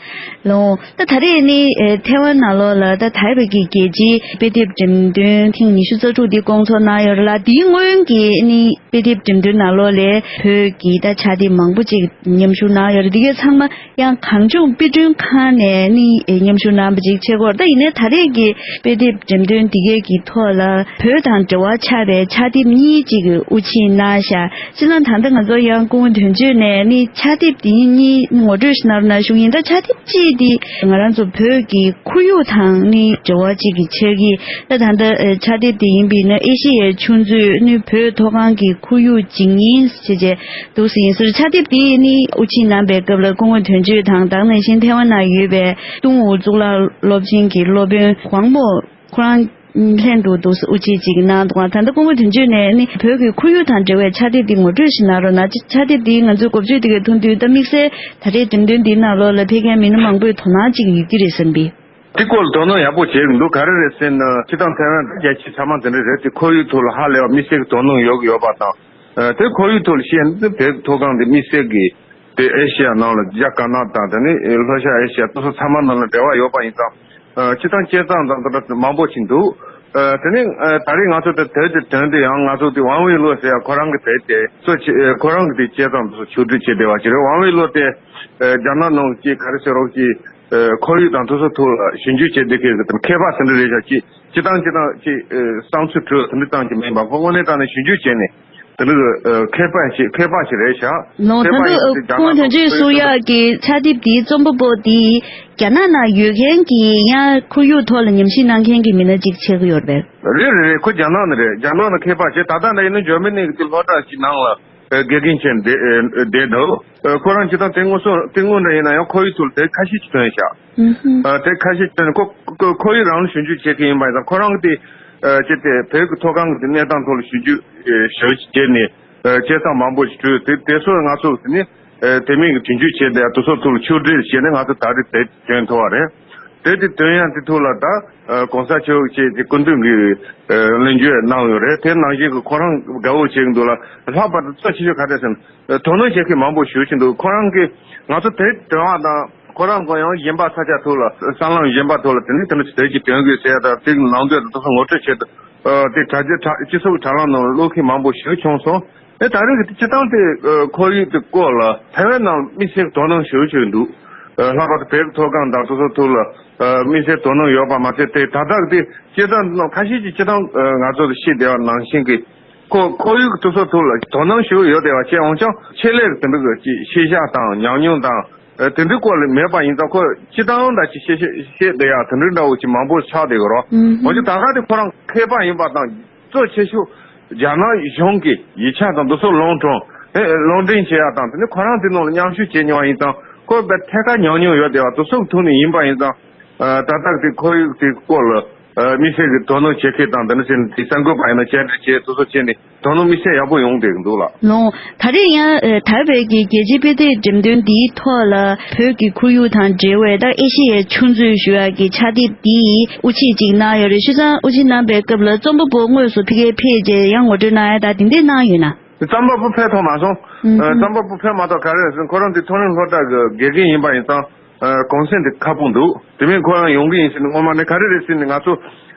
ལོ། ད་ད་རེས་ནི་ཨེ་ཐའེ་ཝན་ནང་ལོགས་ལ་ད་ཐའེ་པེ་གི་རྒྱལ་སྤྱིའི་དཔེ་དེབ་འགྲེམས་སྟོན་ཐེངས་ཉི་ཤུ་རྩ་དྲུག་འདི་སྐོང་ཚོགས་གནང་ཡོད་རེད་ལ། འདིའི་སྔོན་གྱི་ནི་དཔེ་དེབ་འགྲེམས་སྟོན་ནང་ལོགས་ལ་བོད་ཀྱི་ད་ཕྱག་དེབ་མང་པོ་ཅིག་མཉམ་ཞུགས་གནང་ཡོད་རེད། འདི་གའི་ཚང་མ་ཡང་གངས་ལྗོངས་དཔེ་སྐྲུན་ཁང་ནས་ནི་མཉམ་ཞུགས་གནང་བ་ཅིག་ཆགས་ཀྱི་ཡོད་རེད། ད་ཡིན་ནའི་ད་རེས་ཀྱི་དཔེ་དེབ་འགྲེམས་སྟོན་འདི་གའི་གི་ཐོག་ལ་བོད་དང་འབྲེལ་བ་ཆགས་པའི་ཕྱག་དེབ་གཉིས་ཅིག་དབུ་འབྱེད་གནང་བཞག་བྱས་ཙང་ད་ལྟ་ང་ཚོ་ཡང་སྐུ་ངོ་དོན་གཅོད་ནས་ནི་ཕྱག་དེབ་འདི་གཉིས་ངོ་སྤྲོད་ཞིག་གནང་རོགས་གནང་ཞུ་གི་ཡིན། ད་ཕྱག་དེབ་གཅིག་འདི་ང་རང་ཚོ་བོད་ཀྱི་ཁོར་ཡུག་དང་ནི་འབྲེལ་བ་གཅིག་གི་ཆགས་ཀྱི། ད་ད་ལྟ་ཕྱག་དེབ་དེ་ཡིན་པས་ན་ཨེ་ཤེ་ཡའི་ཆུ་མཛོད་ནི་བོད་མཐོ་སྒང་གི་ཁོར་ཡུག་འཇིག་ཉེན་ཞེས་བྱས་འདུག་སེ་ཡིན་ཟེར། ཕྱག་དེབ་དེ་ནི་དབུ་འབྱེད་གནང་པའི་སྐབས་ལ་སྐུ་ངོ་དོན་གཅོད་དང་དེ་ནང་བཞིན་ཐའེ་ཝན་ནང་ཡོད་པའི་ཏུང་ཝུའུ་གཙུག་ལག་སློབ་ཆེན་གྱི་སློབ་དཔོན་ཝང་མོ་ཁོ་རང་ལྷན་དུ་འདུག་སེ་དབུ་འབྱེད་ཅིག་གནང་འདུག་ད་ལྟ་སྐུ་ངོ་དོན་གཅོད་ནས་ནི་བོད་ཀྱི་ཁོར་ཡུག་དང་འབྲེལ་བའི་ཕྱག་དེབ་འདི་ངོ་སྤྲོད་ཞིག་གནང་རོགས་གནང་། ཕྱག་དེབ་འདི་ང་ཚོའི་འགོ་བརྗོད་འདི་གའི་ཐོན་དུས་ད་དམིགས་བསལ་ད་རེས་འགྲེམས་སྟོན་འདིའི་ནང་ལོགས་ལ་ཕེབས་མཁན་མི་སྣ་མང་པོས་དོ་སྣང་ཅིག་ཡོད་ཀྱི་རེད་བསམ་པས། དེ་སྐོར་ལ་དོ་སྣང་ཡག་པོ་བྱེད་ཀྱི་འདུག་ག་རེ་རེད་ཟེར་ན་སྤྱིར་བཏང་ཐའེ་ཝན་རྒྱལ་སྤྱི་ཚང་མ་དེ་འདྲ་རེད་དེ། ཁོར་ཡུག་ཐོག་ལ་ཧ་ལས་པ་དམིགས་བསལ་གྱི་དོ་སྣང་ཡོད་ཡོད་པ་དང་། ཨ་དེ་ཁོར་ཡུག་ཐོག་ལ་བཤད་ན་བོད་མཐོ་སྒང་དེ་དམིགས་བསལ་གྱི་ དེ་ཨེ་ཤི་ཡ་ནང་ལ་རྒྱ་དཀར་ནག་དང་དེ་ནས་ལྷོ་ཤར་ཨེ་ཤི་ཡ་དེ་ཚོ་ཚང་མ་ནང་ལ་འབྲེལ་བ་ཡོད་པ་ཡིན་ཙང་། ཨ། སྤྱིར་བཏང་དཔྱད་རྩོམ་དང་དེ་འདྲ་མང་པོ་ཞིག་འདུག་ཨ། དེ་ནས་ཨ། ད་རེས་ང་ཚོ་དེ་དེབ་དེ་དོན་དེ་ཡང་ང་ཚོ་དེ་ཝང་ཝེ་ལོ་ཟེར་ཡ་ཁོ་རང་གི་དེབ་དེ་གཙོ་ཆེ། ཨ། ཁོ་རང་གི་དེ་དཔྱད་རྩོམ་དེ་ཚོ་ཕྱོགས་སྒྲིག་བྱས་བསྡད་པ་ཞིག་རེད། ཝང་ཝེ་ལོ་དེ་ཨ། རྒྱ་ནག་ནང་གི་ག་རེ་ཟེར་རོགས་ཀྱི་ཨ། ཁོར་ཡུག་དང་དེ་ཚོ་ཐོག་ལ་ཞིབ་འཇུག་བྱས་བསྡད་མཁན་གྱི་མཁས་པ་དེ་འདྲ་རེད་ཤག་ཅིག་སྤྱིར་བཏང་སྤྱིར་བཏང་ཅིག་ཨ། བསམ་ཚུལ་དྲུག་དེ་འདྲ་ཙམ་ཅིག་མིན་པ་ཁོ་དངོས་གནས་དྲང་གནས་ཞིབ་འཇུག་བྱས་ནས། དེ་ནི་ཨ། མཁས་པ་ཞིག་མཁས་པ་ཞིག་རེད་ཤག་ལོ། མཁས་ད་པ་ཡིན་དུས་ཁོང་དོན་གཅོད་སུ་ཡག་གི་ཕྱག་དེབ་དེའི་རྩོམ་པ་པོ་དེ་རྒྱ་ནག་ནང་ཡོད་མཁན་གྱི་ཡང་ཁོར་ཡུག་ཐོག་ལ་ཉམས་ཞིབ་གནང་མཁན་གྱི་མི་སྣ་གཅིག་ཆགས་ཀྱི་ཡོད་རེད་པས། རེད་རེད་རེད། ཁོ་རྒྱ་ནག་ནས་རེད། རྒྱ་ནག་ནས་མཁས་པ་ཞིག་ད་ལྟ་འདྲ་ཡིན་ན་འཇར་མ་ནི་གི་དེ་སློབ་གྲྭ་ཞིག་ནང་ལ་ཨ། དགེ་རྒན་བྱས་བསྡད་བསྡད་འདུག་ཨ། ཁོ་རང་སྤྱིར་བཏང་དེ་སྔོན་སོང་དེ་སྔོན་འདྲ་ཡིན་ན་ཡང་ཁོར་ཡུག་ཐོག་ལ་དེབ་ཁ་ཤས་ཅིག་བཏོན་ཤག་ཨ། དེབ་ཁ་ཤས་བཏོན་ནས་ཁོ་ཁོ་ཁོར་ཡུག་རང་ལ་ཞིབ་འཇུག་བྱེད་མཁན་ཡིན་པ་ཡིན་ཙང་ཁོ་རང་གི་དེ་ཨ། ཅིག་དེ་བོད་ཀྱི་མཐོ་སྒང་གི་དེ་གནས་སྟངས་ཐོག་ལ་ཞིབ་འཇུག་ཨ། ཞེ་པོ་ཅིག་བྱས་ནས་ཨ། དཔྱད་རྩོམ་མང་པོ་ཞིག་བྲིས། དེ་དེ་ཚོ་ང་ཚོ་དེ་ནི་ཨ། དེ་མིན་གྱི་དུས་རྒྱུན་བྱས་ཏེ་དེ་ཚོ་ཐོག་ལ་ཕྱོགས་སྒྲིག་བྱས་ནས་ང་ཚོ་ད་རེས་དེབ་བཏོན་ཐུབ་པ་རེད། དེབ་དེ་བཏོན་ཡག་དེ་ཐོག་ལ་ད་ཨ། གོང་ས་མཆོག་བཅས་ཀྱི་སྐུ་མདུན་གྱིས་ཨ། གླེང་བརྗོད་གནང་ཡོད་རེད། དེ་ནང་བཞིན་གྱི་ཁོ་རང་དགའ་བོ་བྱེད་ཀྱི་འདུག་ལ། ལྷག་པར་དུ་གཙོ་ཆེ་ཤོས་ག་རེ་ཟེར་ན། དོ་སྣང་བྱེད་མཁན་མང་པོ་ཞེ་པོ་ཅིག་འདུག་ཁོ་རང་གིས་ང་ཚོ་དེབ་འདོན་པ་དང་ཁོ་རང་གིས་ཡང་གཞན་པ་ས་ཆ་ཐོག་ལ་གསར་ལམ་གཞན་པ་ཐོག་ལ་དེ་ནས་དེ་འདྲ་དེབ་ཅིག་འདོན་དགོས་ཟེར་ཡ་དང་དེ་གི་ནང་དོན་དེ་ཚོ་ངོ་སྤྲོད་བྱེད་དུ། ཨ། དེ་དྲ་རྒྱ་དྲ་སྤྱི་ཚོགས་དྲ་ལམ་ནང་ལ་བླུག་མཁན་མང་པོ་ཞེ་པོ་བྱུང་སོང་། ཨེ། ད་རེས་ཀྱི་སྤྱིར་བཏང་དེ་ཨ། ཁོར་ཡུག་དེ་སྐོར་ལ་ཐའེ་ཝན་ནང་དམིགས་བསལ་དོ་སྣང་ཞེ་པོ་ཅིག་འདུག་ཨ། ལྷག་པར་དུ་བོད་ཀྱི་མཐོ་སྒང་དང་དེ་ཚོ་ཐོག་ལ་ཨ། དམིགས་བསལ་དོ་སྣང་ཡོད་པ་མ་ཚད་དེ་ད་ལྟ་གི་དེ་དཔྱད་རྩོམ་ནང་ཁ་ཤས་ཀྱིས་སྤྱིར་བཏང་ཨ། ང་ཚོ་ཤེས་བསྡད་པ་ནང་བཞིན་གྱི། ཁོ་ཁོར་ཡུག་དེ་ཚོ་ཐོག་ལ་དོ་སྣང་ཞེ་པོ་ཡོད་བསྡད་པ་བྱས། འོན་ཀྱང་ཆེད་ལས་ཀྱི་དེ་འདྲ་གི་ཅིག་ཤེས་བྱ་དང་ཉམས་མྱོང་དང་ཨ། དེ་འདྲའི་སྐོར་ལ་མེད་པ་ཡིན་ཙང་ཁོ་སྤྱིར་བཏང་འདྲ་ཅིག་ཤེས་ཤེས་ཤེས་བསྡད་ཡག་དེ་འདྲའི་འདྲ་བོ་ཅིག་མང་པོ་ཆགས་བསྡད་ཀྱི་རེད། ཨུམ། འོན་ཀྱང་ད་ག་དེ་ཁོ་རང་མཁས་པ་ཡིན་པ་དང་གཙོ་ཆེ་ཤོས་རྒྱ་ནག་གཞུང་གི་ཡིག་ཆ་དང་འདི་ཚོ་ལུང་དྲངས་ཨེ། ལུང་འདྲེན་བྱེད་ཡག་དང་དེ་ནས་ཁོ་རང་དེ་ནང་ལ་མཉམ་ཞུགས་བྱེད་མྱོང་བ་ཡིན་ཙང་ཁོ་དཔེ་ཐད་ཀར་ཉམས་མྱོང་ཡོད་བསྡད་པ་དེ་ཚོ་གི་ཐོག་ནས་ཡིན་པ་ཡིན་ཙང་། ཨ། ད་ལྟ་དེ་ཁོར་ཡུག་དེ་སྐོར་ལ་ཨ། དམིགས་བསལ་གྱི་དོ་སྣང་བྱེད་མཁན་དང་དེ་འདྲ་བྱས་ནས་དེ་གསར་འགོད་པ་ཡིན་ན་བཅར་འདྲི་བྱས་དེ་ཚོ་བྱས་ནས་དོ་སྣང་དམིགས་བསལ་ཡག་པོ་ཡོང་བསྡད་ཀྱི་འདུག་ལགས། ལགས། ད་རེས་ཡང་ཨ། ཐའེ་པེ་གི་རྒྱལ་སྤྱིའི་དཔེ་དེབ་འགྲེམས་སྟོན་འདིའི་ཐོག་ལ་བོད་ཀྱི་ཁོར་ཡུག་དང་འབྲེལ་བའི་ད་ཨེ་ཤེ་ཡའི་ཆུ་མཛོད་ཞུ་ཡག་གི་ཕྱག་དེབ་འདིའི་དབུ་འབྱེད་ཅིག་གནང་ཡོད་རེད། བྱས་ཙང་དབུ་འབྱེད་གནང་པའི་སྐབས་ལ་རྩོམ་པ་པོ་དངོས་སུ་ཕ་གིར་ཕེབས་རྗེས་ཡང་ངོ་སྤྲོད་གནང་ཡག་ད་དེ་འདྲས་གནང་ཡོད་ན། རྩོམ་པ་པོ་ཕེབས་ཐུབ་མ་སོང་། ཨུམ། ཨ། རྩོམ་པ་པོ་ཕེབས་མ་ཐུབ། ག་རེ་རེད་ཟེར་ན་ཁོ་རང་དེ་མཐོ་རིམ་སློབ་གྲྭ་གི་དགེ་རྒན་ཡིན་པ་ཡིན་ཙང་། ཨ། གུང་སེང་དེ་ཁག་པོ་འདུག་དེ་མིན་ཁོ་རང་ཡོང་གི་ཡིན་ཟེར་ནས་སྔོན་མ་ནས། ག་རེ་རེད་ཟེར་ནས་ང་ཚོ་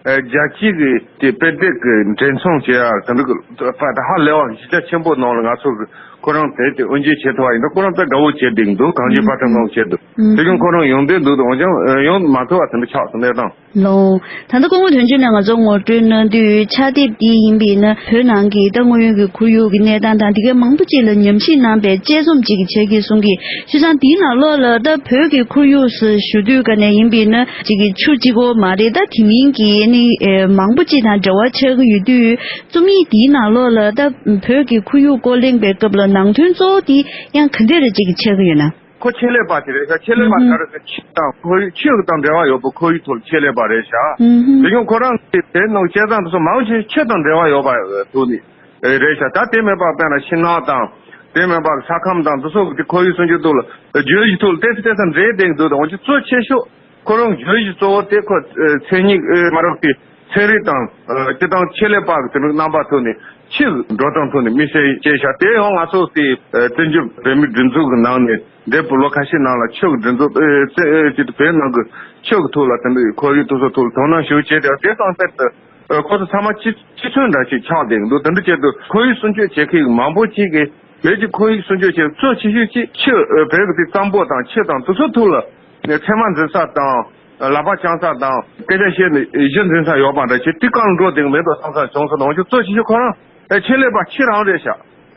ཨ། རྒྱལ་སྤྱིའི་གི་དེ་དཔེ་དེབ་ཀྱི་འགྲེམས་ཚོང་བྱེད་ཡག་དེ་འདྲ་གི་ཧ་ལས་པ་གཞི་རྒྱ་ཆེན་པོ་ནང་ལ་ང་ཚོ་གི་ཁོ་རང་དེ་དེ་དབུ་འབྱེད་བྱེད་ཐུབ་པ་ཡིན་ན་ཁོ་རང་དཔེ་དགའ་བོ་བྱེད་བསྡད་ཀྱི་འདུག་གང་ཅི་བཀའ་དྲིན་སྐོང་བྱེད་འདུག་དེ་རིང་ཁོ་རང་ཡོང་འདོད་འདུག་འོན་ཀྱང་ཨ། ཡོང་མ་ཐུབ་པ་དེ་འདྲ་ཆགས་སོང་གནས་སྟངས། ལགས། ད་ལྟ་སྐུ་ངོ་དོན་གཅོད་ནས་ང་ཚོ་ངོ་སྤྲོད་གནང་དུས་ཕྱག་དེབ་འདི་ཡིན་པས་ན་བོད་ནང་གི་ད་དངོས་ཡོད་ཀྱི་ཁོར་ཡུག་གི་གནས་སྟངས་དང་དེ་གའི་མང་པོ་ཅིག་ལ་ཉམས་ཞིབ་གནང་པའི་དཔྱད་རྩོམ་ཅིག་བྱེད་ཀྱི་གསུང་གི། བྱས་ཙང་འདིའི་ནང་ལོགས་ལ་ད་བོད་ཀྱི་ཁོར་ཡུག་ཟེར་ཞུ་དུས་ག་ནས་ཡིན་པས་ན་ཅིག་གི་ཆུ་གཅིག་པོ་མ་རེད། ད་དེ་མིན་གྱི་ནི་ཨེ་མང་པོ་ཅིག་དང་འབྲེལ་བ་ཆགས་ཀྱི་ཡོད་དུས་རྩོམ་ཡིག་འདིའི་ནང་ལོགས་ལ་ད་བོད་ཀྱི་ཁོར་ཡུག་སྐོར་གླེང་པའི་སྐབས་ལ་ནང་དོན་གཙོ་བོ་དེ་ཡང་ག་འདྲ་རེ་ཅིག་ཆགས་ཀྱི་ཡོད་ན། ཁོ་ཆེད་ལས་པ་ཞིག་རེད་ཤག་ཆེད་ལས་པ་ག་རེ་ཟེར་ཆུ་དང་ཁོར་ཡུག་ཆུ་དང་འབྲེལ་བ་ཡོད་པའི་ཁོར་ཡུག་ཐོག་ཆེད་ལས་པ་རེད་ཤག་དེ་བཞིན་ཁོ་རང་གིས་དེ་ནང་དཔྱད་རྩོམ་དེ་ཚོ་མང་ཆེ་ཆུ་དང་འབྲེལ་བ་ཡོད་པ་ཐོག་ནས་རེད་ཤག་ད་དེ་མིན་པ་དཔེར་ན་ཤིང་ནགས་དང་དེ་མིན་པ་ས་ཁམས་དང་དེ་ཚོ་གི་ཁོར་ཡུག་སྲུང་སྐྱོབ་ཐོག་ལ་བརྗོད་གཞི་ཐོག་ལ་ཏོག་ཙམ་ཏོག་ཙམ་འདྲེས་བསྡད་འདུག་དང་འོན་ཀྱང་གཙོ་ཆེ་ཤོས་ཁོ་རང་བརྗོད་གཞི་གཙོ་བོ་དེ་ཁོ་མཚན་ཉིད་མ་རབས་ཀྱི་ཚན་རིག་དང་ཨ་སྤྱིར་བཏང་ཆེད་ལས་པ་གི་དེ་རིང་རྣམ་པ་ཐོག་ནས་ཆུ་འགྲོ་སྟངས་ཐོག་ནས་དམིགས་བསལ་བྱས་ཤག་དེ་ཡང་ང་ཚོ་དེ་ཨ་བཙན་བྱོལ་བོད་མིའི་སྒྲིག་འཛུགས་ཀྱི་ནང་ནས་འདས་པའི་ལོ་ཁ་ཤས་ནང་ལ་ཆུ་གི་སྒྲིག་འཛུགས་ཨ་ཨ་ཅིག་བོད་ནང་གི་ཆུ་གི་ཐོག་ལ་དེ་འདྲའི་ཁོར་ཡུག་དེ་ཚོ་ཐོག་ལ་དོ་སྣང་ཞེ་པོ་བྱས་ཏེ་དེ་སང་ཕོད་དུ་ཨ་ཁོ་ཚོ་ཚང་མ་སྤྱི་སྤྱི་མཚོན་འདྲ་ཞིག་ཆགས་བསྡད་ཀྱི་འདུག་དེ་འདྲ་བྱས་དུས་ཁོར་ཡུག་སྲུང་སྐྱོབ་བྱེད་མཁན་མང་པོ་ཅིག་གིས་བོད་ཀྱི་ཁོར་ཡུག་སྲུང་སྐྱོབ་བྱེད་གཙོ་ཆེ་ཤོས་ཅིག་ཆུ་ཨ་བོད་ཀྱི་དེ་གཙང་པོ་དང་ཆུ་དང་དེ་ཚོ་ཐོག་ལ་ཚེར་མ་འཛིན་ས་དང་། ལག་པ་བརྐྱང་ས་དང་སྐད་ཆ་བཤད་ནས་གཞི་འཛིན་ས་ཡོད་པ་འདྲ་བྱས་དེ་གང་འགྲོ་དེ་མེད་དུ་བཏང་ས་བྱུང་སོང་། འོན་ཀྱང་གཙོ་ཆེ་ཤོས་ཁོ་རང་ཨེ་ཆེད་ལས་པ་ཁྱེད་རང་རེད་ཤག་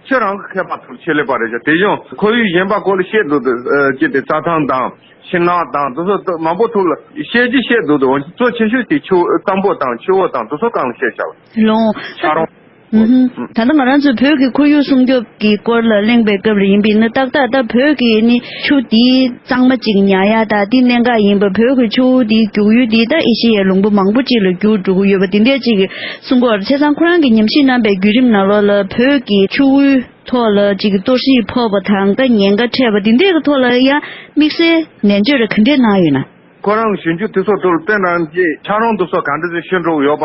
ཁྱེད་རང་གི་མཁས་པ་ཚོར་ཆེད་ལས་པ་རེད་ཤག་དེ་བཞིན་ཁོར་ཡུག་གཞན་པ་སྐོར་ལ་བཤད་འདུག་དུས་ཨེ་ཅི་དེ་རྩྭ་ཐང་དང་ཤིང་ནགས་དང་དེ་ཚོ་མང་པོ་ཐོག་ལ་བཤད་རྒྱུ་བཤད་འདུག་དུས་འོན་ཀྱང་གཙོ་ཆེ་ཤོས་དེ་ཆུ་གཙང་པོ་དང་ཆུ་བོ་དང་དེ་ཚོ་གང་ལ་བཤད་ཤག་ལོང་། ཆ་རོང་། ཨུ་ཧུམ། ད་ལྟ་ང་རང་ཚོས་བོད་ཀྱི་ཁོར་ཡུག་སྲུང་སྐྱོབ་ཀྱི་སྐོར་ལ་གླེང་པའི་སྐབས་ལ་ཡིན་པས་ན་ཏག་ཏག་ད་བོད་ཀྱི་ནི་ཆུ་འདི་གཙང་མ་ཅིག་ཉར་ཡ་ད་འདི་གནད་འགག་ཡིན་པ། བོད་ཀྱི་ཆུ་བོ་འདིའི་རྒྱུག་ཡུལ་འདི་ད་ཨེ་ཤེ་ཡའི་ལུང་པ་མང་པོ་ཅིག་ལ་རྒྱུག་འགྲོ་གི་ཡོད་པ་འདི་འདྲས་ཅིག་གསུང་གི་ཡོད་རེད། བྱས་ཙང་ཁོ་རང་གིས་ཉམས་ཞིབ་གནང་པའི་བརྒྱུད་རིམ་ནང་ལོགས་ལ་བོད་ཀྱི་ཆུ་བོའི་ཐོག་ལ་ཅིག་གཏོར་བཤིག་ཕོག་པ་དང་ད་ཉེན་ཁ་འཕྲད་པ་འདི་འདྲས་ཀྱི་ཐོག་ལ་ཡང་དམིགས་བསལ་ནན་བརྗོད་རེ་ག་འདྲས་གནང་ཡོད་ན། ཁོ་རང་གི་ཞིབ་འཇུག་དེ་ཚོ་ཐོག་ལ་དཔེར་ན་ཆ་རོང་དེ་ཚོ་ག་འདྲ་ཞིག་ཤི་འགྲོ་གི་ཡོད་པ།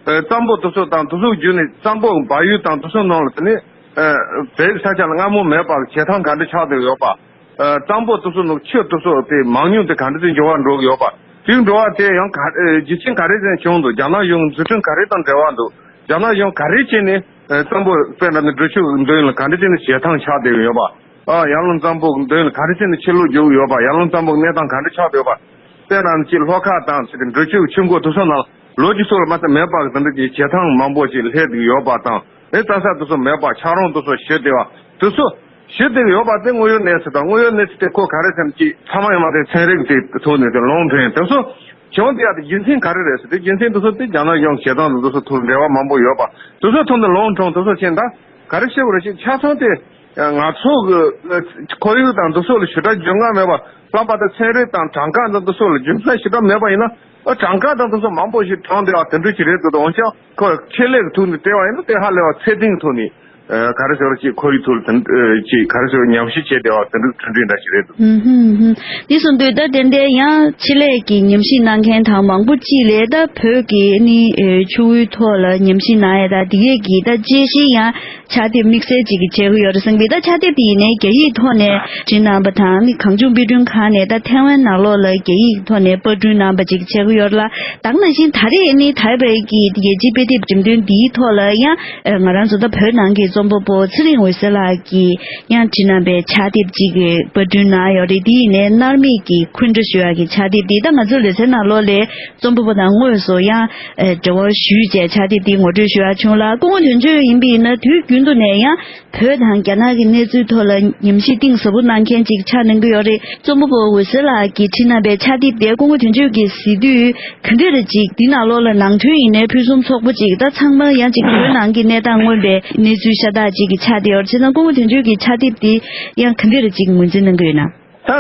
ཨ་གཙང་པོ་དེ་ཚོ་དང་དེ་ཚོ་བརྒྱུད་ནས་གཙང་པོ་བལ་ཡུལ་དང་དེ་ཚོ་ནང་ལ་དེ་ནས་ཨ་བོད་ས་ཆ་ལ་སྔ་མོ་མེད་པར་བྱེ་ཐང་ག་འདྲ་ཆགས་བསྡད་ཡོད་པ། ཨ་གཙང་པོ་དེ་ཚོ་ནང་ཆུ་དེ་ཚོ་དེ་མང་ཉུང་དེ་ག་འདྲ་ཅིག་འགྱུར་བ་འགྲོ་གི་ཡོད་པ། དེའི་འགྲོ་བ་དེ་ཡང་ག་ཨ་རྒྱུ་རྐྱེན་ག་རེ་ཅན་བྱུང་འདུག་རྒྱ་ནག་གཞུང་འཛུགས་སྐྲུན་ག་རེ་དང་འབྲེལ་བ་འདུག་རྒྱ་ནག་གཞུང་ག་རེ་བྱས་ནས་ཨ་གཙང་པོ་དཔེར་ན་ནི་འབྲི་ཆུ་མདུན་ལ་ག་འདྲ་བྱས་ནས་བྱེ་ཐང་ཆགས་བསྡད་ཡོད་པ། ཨ་ཡར་ཀླུང་གཙང་པོ་མདུན་ལ་ག་འདྲ་བྱས་ནས་ཕྱིར་ལོག་རྒྱུག་ཡོད་པ། ཡར་ཀླུང་གཙང་པོ་གནས་སྟངས་ག་འདྲ་ཆགས་བསྡད་ཡོད་པ། དཔེར་ན་ཅིག་ལྷོ་ཁ་དང་ཅིག་འབྲི་ཆུ་ཆུ་འགོ་དེ་ཚོ་ནང་ལོ་རྒྱུས་སོགས་ལ་མ་ཚད་མེད་པ་གི་དེ་འདྲ་གྱི་བྱེ་ཐང་མང་པོ་ཞིག་སླེབས་ཡོད་པ་དང་། ཨེ་རྩྭ་ས་དེ་ཚོ་མེད་པ། ཆག་རོང་དེ་ཚོ་ཞུ་བདེ་བ་དེ་ཚོ་ཞུ་བདེ་ཡོད་པ་དེ་དངོས་ཡོད་གནས་ཚུལ་དང་། དངོས་ཡོད་གནས་ཚུལ་དེ་ཁོ་ག་རེ་ཟེར་ན་ཅིག་ཚང་མ་ཡོད་མ་རེད། ཚན་རིག་དེ་ཐོག་ནས་དེ་ལོང་འདྲེན་དེ་ཚོ་བྱུང་བསྡད་ཡ་དེ་རྒྱུ་མཚན་ག་རེ་རེད་ཟེར་དུས། རྒྱུ་མཚན་དེ་ཚོ་དེ་རྒྱ་ནག་གཞུང་བྱེད་སྟངས་དེ་ཚོ་ཐོག་འབྲེལ་བ་མང་པོ་ཡོད་པ། དེ་ཚོ་ཐོག་ནས་ལོང་འཁྲུངས་དེ་ཚོ་ཕྱིན་ད་ག་རེ་བཤད་དགོས་རེད། ཅིག་ཆ་ཚང་དེ་ང་ཚོ་གི་ཁོར་ཡུག་དང་དེ་ཚོ་ལ་ཞེ་དྲག་རྒྱུས་མངའ་མེད་པ། ལྷག་པར་དུ་ཚན་རིག་དང་གྲངས་ཀ་དང་དེ་ཚོ་ལ་རྒྱུས་མངའ་ཞེ་དྲག་མེད་པ་ཡིན་ན། ཨ་གྲངས་ཀ་དང་དེ་ཚོ་མང་པོ་ཞིག་དྲངས་བསྡད་པ་དེ་འདྲ་ཅིག་རེད་འདུག་འོན་ཀྱང་ཁོ་ཆེད་ལས་ཀྱི་ཐོག་ནས་བལྟས་པ་ཡིན་ན་དེ་ཧ་ལས་པ་ཚད་ལྡན་གྱི་ཐོག་ནས་ཨ་ག་རེ་ཟེར་བ་ཅིག་ཁོར་ཡུག་ཐོག་ལ་དེ་ཅིག་ག་རེ་ཟེར་བ་ཉམས་ཞིབ་བྱས་བསྡད་པ་དེ་འདྲ་གྲུབ་འབྲས་འདྲ་ཞིག་རེད་འདུག་ཧུམ་ཧུམ་ཧུམ། འདི་གསུངས་དུས་ད་ཏན་ཏན་ཡང་ཆེད་ལས་ཀྱི་ཉམས་ཞིབ་གནང་མཁན་དང་མང་པོ་ཅིག་ལས་ད་བོད་ཀྱི་ནི་ཨེ་ཆུ་བོའི་ཐོག་ལ་ཉམས་ཞིབ་གནང་ཡ་ད་དེ་གས་ཀྱི་ད་དཔྱད་གཞི་ཡང་ཕྱག་དེབ་དམིགས་བསལ་ཅིག་གི་བྱེད་ཀྱི་ཡོད་རེད་གསུངས་པས། ད་ཕྱག་དེབ་དེ་ཡིན་ནའི་རྒྱ་ཡིག་ཐོག་ནས་བྲིས་གནང་པ་དང་ནི་གངས་ལྗོངས་དཔེ་སྐྲུན་ཁང་ནས་ད་ཐའེ་ཝན་ནང་ལོགས་ལ་རྒྱ་ཡིག་ཐོག་ནས་པར་སྐྲུན་གནང་པ་ཅིག་བྱེད་ཀྱི་ཡོད་རེད་ལ། ད་ག་ནང་བཞིན་ད་རེས་ནི་ཐའེ་པེ་གི་རྒྱལ་སྤྱིའི་དཔེ་དེབ་འགྲེམས་སྟོན་འདིའི་ཐོག་ལ་ཡང་ང་རང་ཚོ་ད་བོད་ནང་གི་རྩོམ་པ་པོ་ཚེ་རིང་འོད་ཟེར་ལགས་ཀྱིས་ཡང་བྲིས་གནང་པའི་ཕྱག་དེབ་ཅིག་གི་པར་སྐྲུན་གནང་ཡོད་རེད། དེ་ཡིན་ནའི་མནར་མེད་ཀྱི་འཁོན་འདྲ་ཞུ་ཡག་གི་ཕྱག་དེབ་འདི་ད་ང་ཚོ་ལེ་ཚན་ནང་ལོགས་ལ་རྩོམ་པ་པོ་དང་དངོས་སུ་ཡང་ཨ་འབྲེལ་བ་ཞུས་བྱས་ཕྱག་དེབ་འདི་ངོ་སྤྲོད་ཞུ་ཡག་བྱུང་ལ། སྐུ་ངོ་དོན་གཅོད་ཡིན་པ་ཡིན་ན་དུས་རྒྱུན་དུ་ནས་ཡང་བོད་དང་རྒྱ་ནག་གི་གནས་ཚུལ་ཐོག་ལ་ཉམས་ཞིབ་གཏིང་ཟབ་པོ་གནང་མཁན་ཅིག་ཆགས་གནང་གི་ཡོད་རེད། རྩོམ་པ་པོ་འོད་ཟེར་ལགས་ཀྱིས་བྲིས་གནང་པའི་ཕྱག་དེབ་དེ་སྐུ་ངོ་དོན་གཅོད་ཀྱིས་གཟིགས་དུས་ག་འདྲ་རེ་ཅིག་འདི་ནང་ལོགས་ལ་ནང་དོན་ཡིན་ནའི་ཕུན་སུམ་ཚོགས་པོ་ཅིག་ད་ཚང་མ་ཡང་ཅིག་བོད་ནང་གི་གནས་སྟངས་མངོན་པའི་གནས་ཚུལ་ཤ་སྟག་ཅིག་གི་ཆགས་བསྡད་ཡོད་རེད། བྱས་ཙང་སྐུ་ངོ་དོན་གཅོད་ཀྱིས་ཕྱག་དེབ་དེ་ཡང་ག་འདྲ་རེ་ཅིག་ངོས་འཛིན་གནང་གི་ཡོད་ན། ད་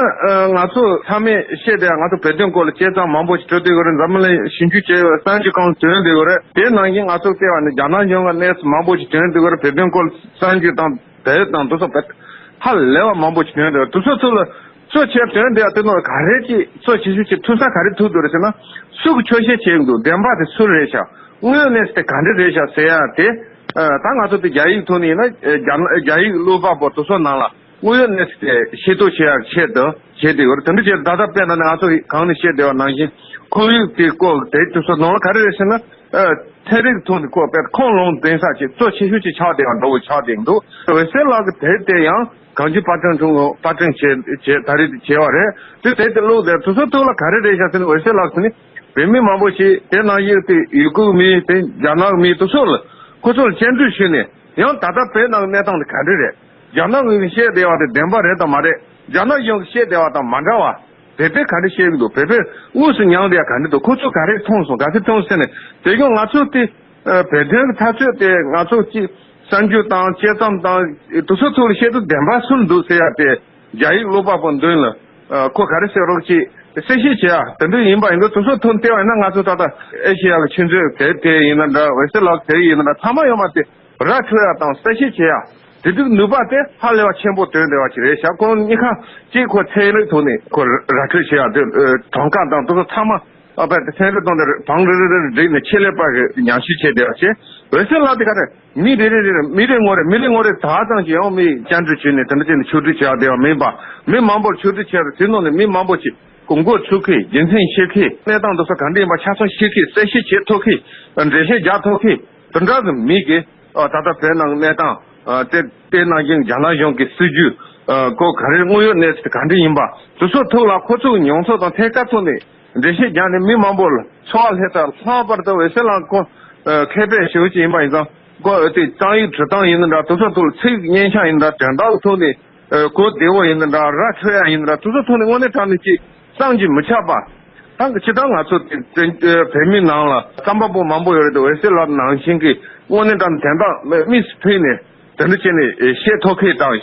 ང་ཚོ་ཚང་མས་བཤད་བསྡད་ཡ་ང་ཚོ་བོད་དོན་སྐོར་ལ་དཔྱད་རྩོམ་མང་པོ་ཞིག་འབྲི་བསྡད་ཡོད་རེད། འཛམ་བུ་གླིང་ཞིབ་འཇུག་བྱས་ཡོད་གསར་འགྱུར་ཁང་ཐོན་བསྡད་ཡོད་རེད། དེ་ནང་བཞིན་ང་ཚོ་བལྟས་པ་ནི་རྒྱ་ནག་གཞུང་གི་གནས་ཚུལ་མང་པོ་ཞིག་ཐོན་བསྡད་ཡོད་རེད། བོད་དོན་སྐོར་ལ་གསར་འགྱུར་དང་དེབ་དང་དེ་ཚོ་བེད་ཧ་ལས་པ་མང་པོ་ཞིག་ཐོན་འདུག་དེ་ཚོ་ཚོ་ལ་གཙོ་ཆེར་ཐོན་བསྡད་ཡ་དེ་ནང་ག་རེ་ཅིག་གཙོ་ཆེ་ཤོས་ཅིག་ཐུག་ས་ག་རེ་ཐུག་འདུག་རེད་ཟེར་ན། སུ་གི་ཆོག་ཤེས་བྱེད་ཀྱི་འདུག་བདེན་པ་དེ་སུ་རེད་ཤག་དངོས་ཡོད་གནས་ཚུལ་དེ་ག་འདྲ་རེད་ཤག་ཟེར་ཡ་དེ། ད་ང་ཚོ་དེ་རྒྱ་ཡིག་ཐོག་ནས་ཡིན་ན་རྒྱ་ནག་རྒྱ་ཡིག་ཀློག་པ་པོ་དེ་ཚོ་ནང་ལ་དངོས་ཡོད་གནས་ཚུལ་དེ་ཤེས་རྟོགས་བྱེད་ཡ་ཆེད་དུ་བྱེད་བསྡད་ཡོད་རེད། དེ་འདྲ་བྱས་ད་ལྟ་དཔེར་ན་ནི་ང་ཚོ་གང་ནས་བཤད་བསྡད་པ་ནང་བཞིན་ཁོར་ཡུག་དེ་སྐོར་དེ་དེ་ཚོ་ནང་ལ་ག་རེ་རེད་ཟེར་ན། ཚན་རིག་ཐོག་ནས་ཁོ་དཔེ་ཁུངས་ལུང་འདྲེན་ས་ཅིག་གཙོ་ཆེ་ཤོས་ཅིག་ཆགས་བསྡད་པ་འདྲ་བོ་ཆགས་བསྡད་འདུག་འོད་ཟེར་ལགས་ཀྱི་དེབ་དེ་ཡང་གངས་ཅན་པར་སྐྲུན་ཁང་པར་སྐྲུན་བྱས་བྱས་ད་རེས་དེ་བྱས་པ་རེད། དེ་དེབ་དེ་ཀློག་དེ་དེ་ཚོ་ཐོག་ལ་ག་རེ་རེད་ཤག་ཟེར་ན། འོད་ཟེར་ལགས་ཟེར་ནི་བོད་མི་མང་པོ་ཞིག་དེ་ནང་བཞིན་དེ་ཡུ་གུར་མི་དེ་རྒྱ་ནག་མི་དེ་ཚོ་ལ་ཁོ་ཚོ་ལ་སྤྱན་འབུལ་ཞུས་ནས་ཡང་ད་ལྟ་བོད་ནང་གི་གནས་སྟངས་དེ་ག་འདྲ་རེད། རྒྱ་ནག་གིས་བཤད་བསྡད་པ་དེ་བདེན་པ་རེད་དམ་མ་རེད། རྒྱ་ནག་གཞུང་གིས་བཤད་བསྡད་པ་དང་མ་འདྲ་བ། བོད་པས་ག་འདྲ་བཤད་ཀྱི་འདུག་བོད་པས་དངོས་སུ་མྱངས་བསྡད་ཡ་ག་འདྲ་འདུག་ཁོ་ཚོས་ག་རེ་མཐོང་སོང་། ག་ཚོད་མཐོང་ཟེར་ནས་དེ་སྐྱོང་ང་ཚོ་དེ་ཨ་བོད་དོན་གྱི་འཐབ་རྩོད་དེ་ང་ཚོ་གཅིག་གསར་འགྱུར་དང་དཔྱད་རྩོམ་དང་དེ་ཚོ་ཐོག་ལ་བཤད་དུས་བདེན་པ་སུ་འདུག་ཟེར་ཡ་དེ་རྒྱ་ཡིག་ཀློག་པ་པོ་མདུན་ལ་ཨ་ཁོ་ག་རེ་ཟེར་རོགས་ཅིག་གསལ་བཤད་བྱེད་ཡ་དེ་འདྲ་ཡིན་པ་ཡིན་དུས་དེ་ཚོ་ཐོག་བལྟས་པ་ཡིན་ན་ང་ཚོ་ད་ལྟ་ཨེ་ཤེ་ཡ་གི་ཆུ་མཛོད་དེབ་དེ་ཡིན་ན་འདྲ། འོད་ཟེར་ལགས་དེབ་ཡིན་ན་འདྲ། ཚང་མ་ཡོད་མ་རེད། ར་འཕྲོད་ཡ་དང་གསལ་བཤད་བྱེད་ཡ་དེ་དུས་ནུས་པ་དེ་ཧ་ལས་པ་ཆེན་པོ་ཐོན་བསྡད་པ་ཅིག་རེད་ཤག་ཁོང་གཉིས་ཀ་གཅིག་ཁོ་ཚན་རིག་ཐོག་ནས་ཁོ་ར་འཕྲོད་བྱེད་ཡ་དེ་གྲངས་ཀ་དང་དེ་ཚོ་ཚང་མ་ཨ་བར་དུ་ཚན་རིག་དང་དེ་བང་རེ་རེ་རེ་བསྒྲིགས་ནས་ཆེད་ལས་པ་གི་ཉམས་ཞིབ་བྱས་བསྡད་པ་བྱས། འོད་ཟེར་ལགས་དེ་ག་རེ་མི་རེ་རེ་རེ་མི་རེ་ངོ་རེ་མི་རེ་ངོ་རེ་ད་ཙམ་གྱིས་ཡང་མི་བཅར་འདྲི་བྱས་ནས་དེ་འདྲ་བྱས་ནས་ཕྱོགས་སྒྲིག་བྱས་ཡ་བསྡད་པ་མིན་པ། མི་མང་པོར་ཕྱོགས་སྒྲིག་བྱས་ཏེ་དེ་ནང་ནས་མི་མང་པོ་ཞིག་གོ་འགོ་ཚུགས་མཁན། རྒྱུ་མཚན་ཤེས་མཁན། གནས་སྟངས་དེ་ཚོ་ག་འདྲ་ཡིན་པ་ཆ་ཚང་ཤེས་མཁན། གསལ་བཤད་བྱེད་ཐུབ་མཁན། འགྲེལ་བཤད་རྒྱག་ཐུབ་མཁན། དེ་འདྲ་གི་མི་གིས་ཨ་ད་ལྟ་བོད་ནང་གི་གནས་སྟངས་ཨ་དེ་དེ་ནང་བཞིན་རྒྱ་ནག་གཞུང་གི་སྲིད་ཇུས་ཨ་ཁོ་ག་རེ་དངོས་ཡོད་གནས་ཚུལ་ག་འདྲ་ཡིན་པ་དེ་ཚོ་ཐོག་ལ་ཁོ་ཚོའི་མྱོང་ཚོར་དང་ཐད་ཀར་ཐོག་ནས་འགྲེལ་བཤད་རྒྱག་ནས་མི་མང་པོ་ལ་ཚོར་བ་སླེབས་ཚར། ལྷག་པར་དུ་འོད་ཟེར་ལགས་ཁོ་ཨ་མཁས་པའི་ཞེ་པོ་ཅིག་ཡིན་པ་ཡིན་ཙང་ཁོ་ཨ་དེ་རྩོམ་ཡིག་འབྲི་སྟངས་ཡིན་ན་འདྲ། དེ་ཚོ་ཐོག་ལ་ཚིག་སྙན་ཆ་ཡིན་ན་འདྲ། དོན་དག་ཐོག་ནས་ཨ་གོ་བདེ་བོ་ཡིན་ན་འདྲ། ར་འཕྲོད་ཡ་ཡིན་ན་འདྲ། དེ་ཚོ་ཐོག་ནས་དངོས་གནས་དྲང་གནས་ཅིག་བསམ་གྱིས་མི་ཁྱབ་པ། ད་ཅི་ལྟར་ང་ཚོ་དེ་བོད་མི་ནང་ལ་རྩོམ་པ་པོ་མང་པོ་ཡོད་རེད་དེ། འོད་ཟེར་ལགས་ནང་བཞིན་གྱི་དངོས་གནས་དྲང་དོན་དག་དམིགས་སུ་ཕུལ་ནས་དེ་འདྲ་བྱས་ནས་བཤད་ཐུབ་མཁན་དང་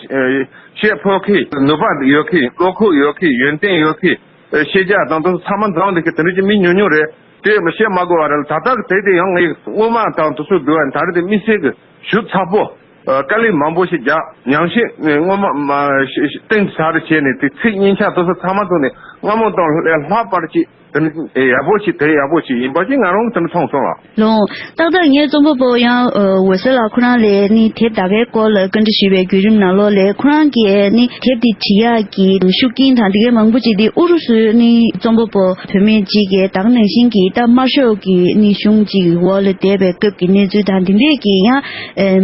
བཤད་ཕོད་མཁན། ནུས་པ་ཡོད་མཁན། བློ་ཁོག་ཡོད་མཁན། ཡོན་ཏན་ཡོད་མཁན། ཤེས་རྒྱ་དང་དེ་ཚོ་ཚང་མ་འཛོམས་བསྡད་མཁན་དེ་འདྲ་ཅིག་མི་ཉུང་ཉུང་རེད། དེ་མི་བཤད་མ་དགོས་པ་རེད། ད་ལྟ་གི་དེབ་དེ་ཡང་ངས་སྔོན་མ་དང་དེ་ཚོ་བསྡུར་བ་ཡིན། ད་རེས་དེ་དམིགས་བསལ་གྱི་ཞིབ་ཚགས་པོ། དཀའ་ལས་མང་པོ་ཞིག་རྒྱག། ཉམས་ཞིབ་སྔོན་མ་གཏིང་ཟབ་རུ་བྱས་ནས། དེ་ཚིག་སྙན་ཆ་དེ་ཚོ་ཚང་མ་བཙུགས་ནས། སྔ་མོ་དང་ལས་ལྷག་པར་ཅིག་དེ་ནི་ཡག་པོ་ཞིག་དེ་ཡག་པོ་ཞིག་ཡིན་པ་ཞིག་ང་རང་གིས་དེ་འདྲ་མཐོང་སོང་ལགས། ལགས། ཏག་ཏག་ངས་རྩོམ་པ་པོ་ཡང་འོད་ཟེར་ལགས་ཁོ་རང་ལ་ནི་དེབ་ད་གའི་སྐོར་ལ་བཀའ་འདྲི་ཞུས་པའི་བརྒྱུད་རིམ་ནང་ལོགས་ལ། ཁོ་རང་གིས་ནི་དེབ་དེ་བྲི་ཡག་གི་ཤུགས་རྐྱེན་དང་དེ་གའི་མང་པོ་ཅིག་དེ་ཨུ་རུ་སུའི་ནི་རྩོམ་པ་པོ་བུད་མེད་ཅིག་གིས་ད་ག་ནང་བཞིན་གྱི་ད་དམར་ཤོག་གི་ནི་གཞུང་ཅིག་འོག་ལ་བསྡད་པའི་སྐབས་ཀྱི་གནས་ཚུལ་དང་དེ་འདྲས་ཀྱི་ཡང་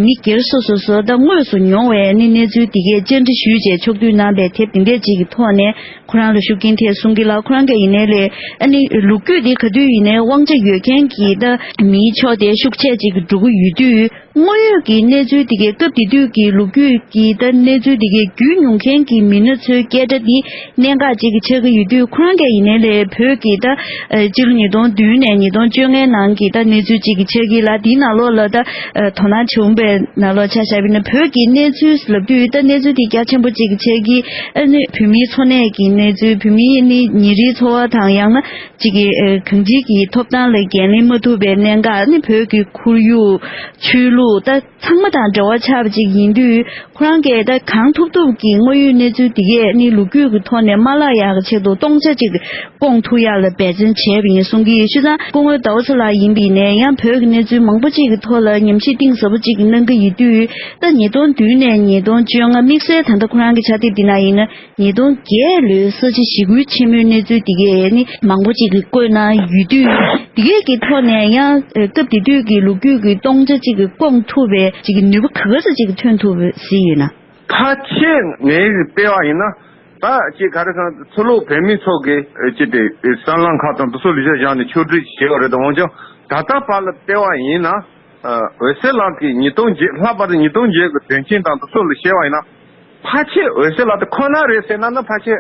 མི་སྒེར་སོ་སོ་སོ་ད་དངོས་སུ་མྱོང་བའི་ནི་གནས་ཚུལ་དེ་གའི་བཅར་འདྲི་ཞུས་བྱས་ཕྱོགས་བསྡུས་གནང་པའི་དེབ་དེ་འདྲས་ཅིག་གི་ཐོག་ནས། ཁོ་རང་ལ་ཤུགས་རྐྱེན་ཐེབས་གསུང་གི་ལགས། ཁོ་རང་གིས་ཡིན་ནའི་ལས་ཨ་ནི་ལོ་རྒྱུས་འདི་ག་དུས་ཡིན་ནའི་དབང་ཆ་ཡོད་མཁན་གྱི་ད་མིའི་ཕྱོགས་དེ་ཤུགས་ཆེ་ཅིག་འགྲོ་གི་ཡོད་དུས། དངོས་ཡོད་ཀྱི་གནས་ཚུལ་དེ་གའི་སྐབས་དེ་དུས་ཀྱི་ལོ་རྒྱུས་ཀྱི་ད་གནས་ཚུལ་དེ་གའི་བརྒྱུད་མྱོང་མཁན་གྱི་མི་སྣ་ཚོའི་སྐད་སྒྲ་འདི་གནད་འགག་ཅིག་གི་ཆགས་ཀྱི་ཡོད་དུས། ཁོ་རང་གིས་ཡིན་ནའི་ལས་བོད་ཀྱི་ད་ཨ་སྤྱི་ལོ་ཉིས་སྟོང་བདུན་ནས་ཉིས་སྟོང་བཅོ་ལྔའི་ནང་གི་ད་གནས་ཚུལ་ཅིག་གི་ཆགས་ཀྱི་ལགས། དེའི་ནང་ལོགས་ལ་ད་ཨ་དོ་སྣང་བྱུང་བའི་ནང་ལོགས་ཆ་བཞག་པ་ཡིན་ན། བོད་ཀྱི་གནས་ཚུལ་ལབ་དུས་ད་གནས་ཚུལ་དེ་རྒྱ་ཆེན་པོ་ཅིག་གི་ཆགས་ཀྱི། ཨ་ནི་བོད་མིའི་འཚོ་གནས་ཀྱི་གནས་ཚུལ། བོད་མིའི་ནི་ཉིན་རེའི་འཚོ་བ་དང་། ཡང་ན་ཅིག་གི་ཨ་གང་ཅིའི་གི་ཐོབ་ཐང་ལ་འགན་ལེན་མ་ཐུབ་པའི་གནད་འགག། ཨ་ནི་བོད་ཀྱི་ཁོར་ཡུག་ཆོས་ལུགས་ད་ཚང་མ་དང་འབྲེལ་བ་ཆགས་པ་ཅིག་ཡིན་དུས། ཁོ་རང་གིས་ད་གང་ཐུབ་ཐུབ་ཀྱིས་དངོས་ཡོད་གནས་ཚུལ་འདི་གས་ནི་ལོ་རྒྱུས་ཀྱི་ཐོག་ནས་མ་བརླག་ཡག་གི་ཆེད་དུ་སྟོང་ཆ་གཅིག་སྐོང་ཐུབ་ཡག་ལ་འབད་བརྩོན་བྱས་པ་ཡིན་གསུང་གི་ཡོད། བྱས་ཙང་སྐུ་ངོ་ཟླ་བ་ཚེ་ལགས་ཡིན་པ་ཡིན་ནའི་ཡང་བོད་ཀྱི་གནས་ཚུལ་མང་པོ་ཅིག་གི་ཐོག་ལ་ཉམས་ཞིབ་གཏིང་ཟབ་པོ་ཅིག་གནང་གི་ཡོད་དུས། ད་ཉིས་སྟོང་བདུན་ནས་ཉིས་སྟོང་བཅོ་ལྔ། དམིགས་བསལ་ད་ལྟ་ཁོ་རང་གི་ཕྱག་དེབ་འདི་ནང་ཡིན་ན། ཉིས་སྟོང་བརྒྱད་ལོའི་ས་བྱི་ཞི་རྒོལ་ཆེན་མོའི་གནས་ཚུལ་འདི་གས་ནི་མང་པོ་ཅིག་གིས་བཀོད་གནང་ཡོད་དུས། འདི་གས་ཀྱི་ཐོག་ནས་ཡང་སྐབས་དེ་དུས་ཀྱི་ལོ་རྒྱུས་ཀྱི་སྟོང་ཆ་གཅིག་གིས་སྐོང་ཐུབ་པའི་ཅིག་གི་ནུས་པ་ག་ག་ཚོད་ཅིག་ཐོན་ཐུབ་སྲིད་ཡོད་ན། ཕལ་ཆེར་ངའི་བལྟས་པ་ཡིན་ན། ད་ཅིག་ག་རེ་ཟེར་ན། ཕྱི་ལོགས་བོད་མི་ཚོ་གིས་ཅིག་དེ་གསར་ལམ་ཁག་དང་དེ་ཚོ་ལ་གཞི་བཞག་ནས་ཕྱོགས་སྒྲིག་བྱས་པ་རེད། འོན་ཀྱང་ད་ལྟ་བར་ལ་བལྟས་པ་ཡིན་ན། ཨ། འོད་ཟེར་ལགས་ཀྱིས་ཉིས་སྟོང་བརྒྱད། ལྷག་པར་དུ་ཉིས་སྟོང་བརྒྱད་ཀྱི་དོན་རྐྱེན་དང་དེ་ཚོ་ལ་བཤད་པ་ཡིན་ན། ཕལ་ཆེར་འོད་ཟེར་ལགས་དེ་ཁོ་ན་རེད་ཟེར་ན་ན་ཕལ་ཆེར་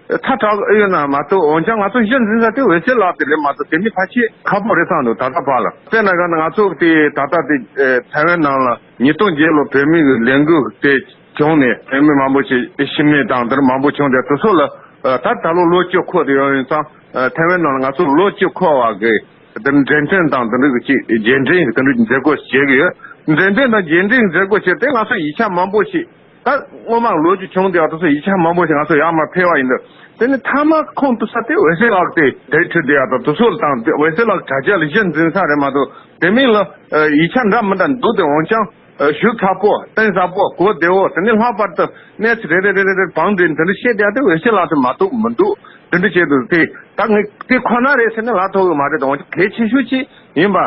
ཐལ་དྲགས་ཨེ་ཡོད་ན་མ་གཏོགས། འོན་ཀྱང་ང་ཚོ་གཞི་འཛིན་ས་དེ་འོད་ཟེར་ལགས་དེ་རེད་མ་གཏོགས། དེ་མིན་ཕལ་ཆེར་ཁག་པོ་རེད་བསམ་འདུག་ད་ལྟ་བར་ལ། དཔེར་ན་ག་ན་ང་ཚོ་དེ་ད་ལྟ་དེ་ཨེ་ཐའེ་ཝན་ནང་ལ་ཉིས་སྟོང་བརྒྱད་ལོ་བོད་མི་གི་ལས་འགུལ་དེ་བྱུང་ནས་བོད་མི་མང་པོ་ཞིག་ཤི་རྨས་དང་དེ་མང་པོ་བྱུང་། དེ་དེ་ཚོ་ལ་ཨ་ད་ད་ལོ་ལོ་བཅུ་འཁོར་དུ་ཡོང་ཡོད་ཙང་། ཨ་ཐའེ་ཝན་ནང་ལ་ང་ཚོ་ལོ་བཅུ་འཁོར་བ་གི་དེ་འདྲ་འགྲེམས་སྟོན་དང་དེ་འདྲ་གི་ཅིག་རྗེས་དྲན་གྱི་དེ་འདྲ་མཛད་སྒོ་བྱེད་ཀྱི་ཡོད། འགྲེམས་སྟོན་དང་རྗེས་དྲན་མཛད་སྒོ་བྱས་ཏེ་ང་ཚོ་ཡིག་ཆ་མང་པོ་ཞིག་ད་སྔོན་མ་ལོ་རྒྱུས་བྱུང་བསྡད་ཡག་དེ་ཚོ་ཡིག་ཆ་མང་པོ་ཞིག་ང་ཚོ་ཡར་མར་ཕུལ་བ་ཡིན་འདུག་དེ་ནི་མཐའ་མ་ཁོང་དུ་ས་དེ་འོད་ཟེར་ལགས་དེ་དེ་ཁྲིད་བསྡད་ཡག་དང་དེ་ཚོ་ལ་དང་། དེ་འོད་ཟེར་ལགས་དྲ་རྒྱ་ལ་གཞི་འཛིན་ས་རེད་མ་གཏོགས། དེ་མིན་ལ་ཨ་ཡིག་ཆ་འདྲ་མི་འདྲ་འདུག་དེ་འོན་ཀྱང་ཨ་ཞིབ་ཚགས་པོ་གཏིང་ཟབ་པོ་གོ་བདེ་བོ། དེ་ནི་ལྷག་པར་དུ་གནས་ཚུལ་རེ་རེ་རེ་རེ་རེ་བང་སྒྲིག་དེ་འདྲ་བཤད་བསྡད་ཡག་དེ་འོད་ཟེར་ལགས་དེ་མ་གཏོགས་མི་འདུག་དེ་འདྲ་བྱས་འདུག་དེ་ད་ངས་དེ་ཁོ་ན་རེད་ཟེར་ནས་ལབ་ཐུབ་ཀྱི་མ་རེད། དེ་འོན་ཀྱང་གལ་ཆེ་ཤོས་ཅིག་ཡིན་པ་ཨ་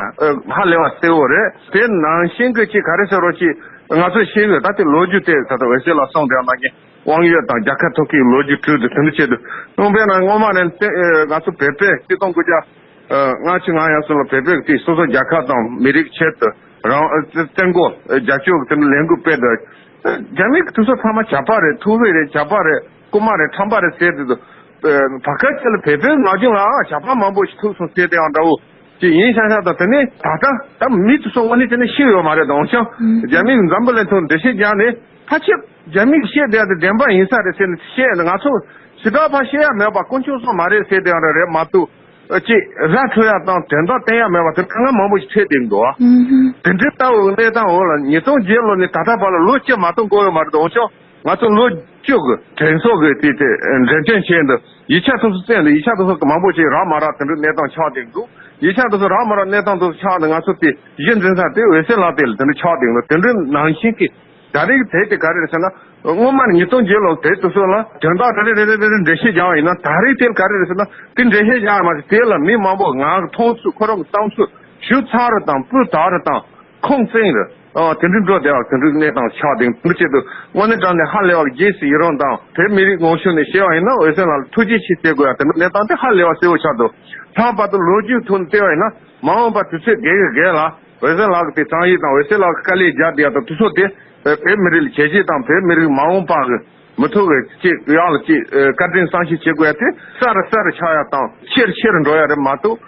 ཧ་ལས་པ་གསལ་བོ་རེད། དེ་ནང་བཞིན་གྱི་ཅིག་ག་རེ་ཟེར་རོགས། ཅིག་ང་ཚོས་ཤེས་ཡོད། ད་དེ་ལོ་རྒྱུས་དེ་ད་ལྟ་འོད་ཟེར་ལགས་གསུངས་དེ་ནང་བཞིན་དབང་ཡོད་དང་རྒྱལ་ཁ་ཐོབ་མཁན་གྱི་ལོ་རྒྱུས་བྲིས་ཏེ་དེ་འདྲ་བྱས་འདུག་དཔེར་ན་སྔོན་མ་ནས་དེ་ཨེ་ང་ཚོ་བོད་པས་ཆིག་སྟོང་དགུ་བརྒྱ་ཨ་ལྔ་བཅུ་ང་གཉིས་ཙམ་ལ་བོད་པས་དེ་སོ་སོ་རྒྱལ་ཁབ་དང་མི་རིགས་ཆེད་དུ་རང་ཨ་བཙན་རྒོལ་རྒྱབ་སྐྱོར་གྱི་དེ་འདྲ་ལས་འགུལ་སྤེལ་འདུག་རྒྱ་མི་གི་དེ་ཚོ་ཚང་མ་ཇག་པ་རེད། ཐུ་ཧྥེ་རེད། ཇག་པ་རེད། རྐུན་མ་རེད། ཁྲམ་པ་རེད་ཟེར་དེ་ཚོ། ཨ་བར་སྐབས་ཅིག་ལ་བོད་པའི་ངག་རྒྱུན་ལའང་ཇག་པ་མང་པོ་ཞིག་ཐུག་སོང་ཟེར་དེ་ཡང་འདྲ་བོ་ཅིག་ཡིན་ཤག་ཤག་དང་། དེ་ནས་ད་ལྟ་ད་མི་དེ་ཚོ་དངོས་གནས་བྱས་ན་ཤི་ཡོད་མ་རེད། འོན་ཀྱང་རྒྱ་མི་གི་འཛམ་བུ་གླིང་ཐོག་འགྲེལ་བཤད་རྒྱག་ནས། ཕལ་ཆེར་རྒྱ་མི་གི་བཤད་བསྡད་ཡག་དེ་བདེན་པ་ཡིན་ས་རེད་ཟེར་ནས་བཤད་ནས། ང་ཚོ་ཞེ་དྲག་ཕར་བཤད་ཡག་མེད་པ། དཀོན་མཆོག་གསུམ་མ་རེད་ཟེར་དེ་ཡང་རེད་མ་གཏོགས། ཨ་ཅིག་ར་འཕྲོད་ཡག་དང་དོན་དག་བསྟན་ཡག་མེད་པ་དེ་དཀའ་ངལ་མང་པོ་ཞིག་འཕྲད་བསྡད་འདུག་ཨ་དེ་འདྲའི་ལྟ་བུའི་གནས་སྟངས་འོག་ལ་ཉིས་སྟོང་བརྒྱད་ལོ་ནས་ད་ལྟ་བར་ལ་ལོ་བཅུ་མ་གཏོགས་འགོར་ཡོད་མ་རེད། འོན་ཀྱང་ང་ཚོ་ལོ་བཅུ་གི་དྲན་གསོ་གི་དེ་དེ་འགྲེམས་སྟོན་བྱས་འདུག་ཡིག་ཆ་དེ་ཚོ་བཙལ་འདུག་ཡིག་ཆ་དེ་ཚོ་མང་པོ་ཞིག་རག་མ་རག་དེ་འདྲའི་གནས་སྟངས་ཆགས་བསྡད་འདུག་ཡིག་ཆ་དེ་ཚོ་རག་མ་རག་གནས་སྟངས་དེ་ཚོ་ཆགས་ནས་ང་ཚོ་དེ་གཞི་འཛིན་ས་དེ་འོད་གསལ་ལགས་དེ་ལ་དེ་འདྲ་ཆགས་བསྡད་འདུག་དེ་འདྲའི་ནང་བཞིན་གྱི་ད་རེས་དེབ་དེ་ག་རེ་རེད་ཟེར་ན། སྔོན་མ་ནས་ཉིས་སྟོང་བརྒྱད་ལོ་དེབ་དེ་ཚོ་ལ་དོན་དག་རེ་རེ་རེ་རེ་རེ་འགྲེལ་བཤད་རྒྱག་པ་ཡིན་ན། ད་རེས་དེ་ལ་ག་རེ་རེད་ཟེར་ན། དེ་འགྲེལ་བཤད་རྒྱག་པ་མ་ཟད་དེ་ལ་མི་མང་པོ་ངག་གི་མཐོང་ཚུལ་ཁོ་རང་གི་བསམ་ཚུལ་ཞིབ་ཚགས་རེ་དང་སྤུས་དག་རེ་དང་ཁུངས་བཙན་རེ། ཨ་དེ་འདྲའི་འགྲོ་བསྡད་པ་དེ་འདྲའི་གནས་སྟངས་ཆགས་བསྡད་འདུག་དེ་ཆེད་དུ་དངོས་གནས་དྲང་གནས་ཧ་ལས་པ་རྒྱལ་སྲིད་ཡི་རང་དང་བོད་མི་རིགས་ངོ་ཤེས་ནས་བཤད་པ་ཡིན་ན། འོད་གསལ་ལགས་ལ་ཐུགས་རྗེ་ཆེ་ཟེར་དགོས་ཡ་དེ་འདྲའི་གནས་སྟངས་དེ་ཧ་ལས་པ་གསལ་བོ་ཆགས་འདུག་ལྷག་པར་དུ་ལོ་རྒྱུས་ཐོག་ནས་བལྟས་པ་ཡིན་ན། མ་འོངས་པ་དུས་ཚོད་རྒས་གི་རྒས་ལ། འོད་གསལ་ལགས་ཀྱི་དེ་བསམ་ཡིག་དང་འོད་གསལ་ལགས་ཀྱི་དཀའ་ལས་རྒྱག་བསྡད་ཡག་དང་དེ་ཚོ་དེ་བོད་མི་རིགས་ལ་བྱས་རྗེས་དང་བོད་མི་རིགས་མ་འོངས་པ་གི་མི་ཐོག་གི་ཅིག་ཡག་ལ་ཅིག་བཀའ་དྲིན་བསམ་ཤེས་བྱེད་དགོས་ཡ་དེ་གསལ་རུ་གསལ་རུ་ཆགས་ཡ་དང་ཆེ་རུ་ཆེ་རུ་འགྲོ་ཡ་རེད་མ་གཏོགས།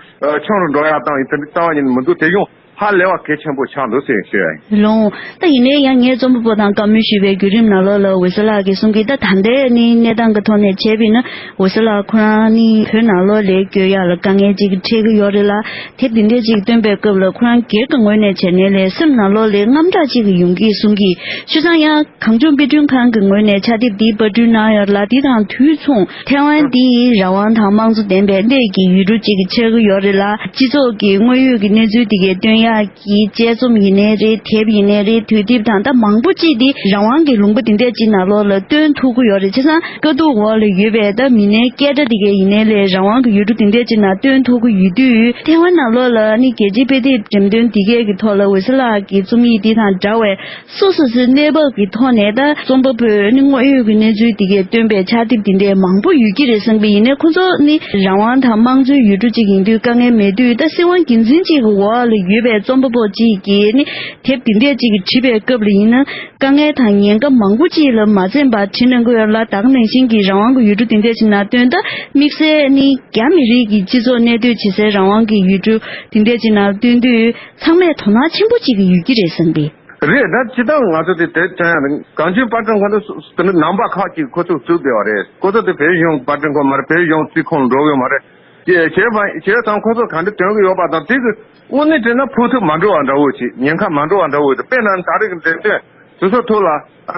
ཆུང་རུ་འགྲོ་ཡ་དང་ཡིན་དེ་འདྲའི་རྩ་བ་ཉིད་ནས་མི་འདུག་དེ་ཡང་ ཧ་ལས་པ་གལ་ཆེན་པོ་ཆགས་འདུག་ཟེར་ཞུ་ཡ་ཡིན། ལོང་། ད་ཡིན་ནའི་ཡང་ངས་རྩོམ་པ་པོ་དང་བཀའ་མོལ་ཞུས་པའི་བརྒྱུད་རིམ་ནང་ལོགས་ལ་འོད་ཟེར་ལགས་ཀྱིས་གསུང་གི། ད་ད་ལྟའི་ནི་གནས་སྟངས་ཀྱི་ཐོག་ནས་བྱས་པ་ཡིན་ན། འོད་ཟེར་ལགས་ཁོ་རང་ནི་བོད་ནང་ལོགས་ལ་བསྐྱོད་ཡག་ལ་དཀའ་ངལ་ཅིག་འཕྲད་ཀྱི་ཡོད་རེད་ལ། དེབ་འདི་འདྲ་ཅིག་བཏོན་པའི་སྐབས་ལ་ཁོ་རང་སྒེར་གྱི་ངོས་ནས་བྱས་ནའི་ལས་སེམས་ནང་ལོགས་ལ་དངངས་སྐྲག་ཅིག་ཡོང་གི་གསུང་གི། བྱས་ཙང་ཡང་གངས་ལྗོངས་དཔེ་སྐྲུན་ཁང་གི་ངོས་ནས་ཕྱག་དེབ་འདི་པར་སྐྲུན་གནང་ཡོད་ལ། འདི་དང་དུས་མཚུངས་ཐའེ་ཝན་འདི་རང་དབང་དང་དམངས་གཙོ་ལྡན་པའི་གནས་ཀྱི་ཡུལ་གྲུ་ཅིག་ཆགས་ཀྱི་ཡོད་རེད་ལ། སྤྱི་ཚོགས་ཀྱི་དངོས་ཡོད་ཀྱི་གནས་ཚུལ་དེ་གའི་སྟོན་ཡག་གི་དཔྱད་རྩོམ་ཡིན་ནའི་རེད། དེབ་ཡིན་ནའི་རེད། དུས་དེབ་དང་ད་མང་པོ་ཅིག་འདི་རང་དབང་གི་ལུང་པ་འདི་འདྲ་ཅིག་ནང་ལོགས་ལ་སྟོན་ཐུབ་ཀྱི་ཡོད་རེད། བྱས་ཙང་དཀའ་སྡུག་འོག་ལ་ཡོད་པའི་ད་མི་སྣའི་སྐད་སྒྲ་དེ་གའི་ཡིན་ནའི་ལས་རང་དབང་གི་ཡུལ་གྲུ་འདི་འདྲ་ཅིག་ནང་སྟོན་ཐུབ་ཀྱི་ཡོད་དུས། ཐའེ་ཝན་ནང་ལོགས་ལ་ནི་རྒྱལ་སྤྱིའི་དཔེ་དེབ་འགྲེམས་སྟོན་འདི་གའི་གི་ཐོག་ལ་འོད་ཟེར་ལགས་ཀྱི་རྩོམ་ཡིག་འདི་དང་འདྲ་བའི་སོ་སོ་སོའི་གནས་བབ་ཀྱི་ཐོག་ནས་ད་རྩོམ་པ་པོས་ནི་དངོས་ཡོད་ཀྱི་གནས་ཚུལ་འདི་གའི་བཏོན་པའི་ཕྱག་དེབ་འདི་འདྲའི་མང་པོ་ཡོད་ཀྱི་རེད་བསམ་གྱི་ཡིན་ནའི། ཁོ་ཚོ་ནི་རང་དབང་དང་དམངས་གཙོའི་ཡུལ་གྲུ་གཅིག་ཡིན་དུས་དཀའ་ངལ་མེད་དུས། ད་སྲིད་དབང་སྒེར་འཛིན་གཅིག་གི་འོག་ལ་ཡོད་པའི་རྩོམ་པ་པོ་གཅིག་གིས་ནི་དེབ་འདི་འདྲ་གཅིག་བྲིས་པའི་སྐབས་ལ་ཡིན་ན། དཀའ་ངལ་དང་ཉེན་ཁ་མང་པོ་ཅིག་ལ་མ་འཛེམས་པར་བྲིས་གནང་གི་ཡོད་ལ། ད་ག་ནང་བཞིན་གྱི་རང་དབང་གི་ཡུལ་གྲུ་འདི་འདྲ་ཅིག་ནང་སྟོན། ད་དམིགས་བསལ་ནི་རྒྱ་མི་རིགས་ཀྱི་སྤྱི་ཚོགས་གནས་སྡོད་བྱེད་སའི་རང་དབང་གི་ཡུལ་གྲུ་འདི་འདྲ་ཅིག་ནང་སྟོན་དུས། ཚང་མས་དོ་སྣང་ཆེན་པོ་ཅིག་ཡོད་ཀྱི་རེད་བསམ་གི། རེད། ད་སྤྱིར་བཏང་ང་ཚོ་དེ་དེ་དྲན་ཡང་གངས་ལྗོངས་པར་སྐྲུན་ཁང་དེ་སུ་དེ་ནི་ནང་པ་ཁག་ཅིག་ཁོ་ཚོས་བཙུགས་བསྡད་པ་རེད། ཁོ་ཚོ་དེ་བོད་གཞུང་པར་སྐྲུན་ཁང་མ་རེད། བོད་གཞུང་རྩིས་ཁང་འགྲོ་གི་མ་རེད། བྱས་བྱས་པ་བྱས་ཙང་ཁོ་ཚོ་ག་འདྲ་སྟོན་གི་ཡོད་པ་དང་། དེ་གི་དངོས་གནས་དྲན་ན་ཕོག་ཐུག་མ་འགྲོ་བ་འདྲ་བོ་ཅིག་ཉེན་ཁ་མ་འགྲོ་བ་འདྲ་བོ་ཅིག་དཔེར་ན་ད་རེས་ཀྱི་འགྲེམས་སྟོན་དེ་ཚོ་ཐོག་ལ་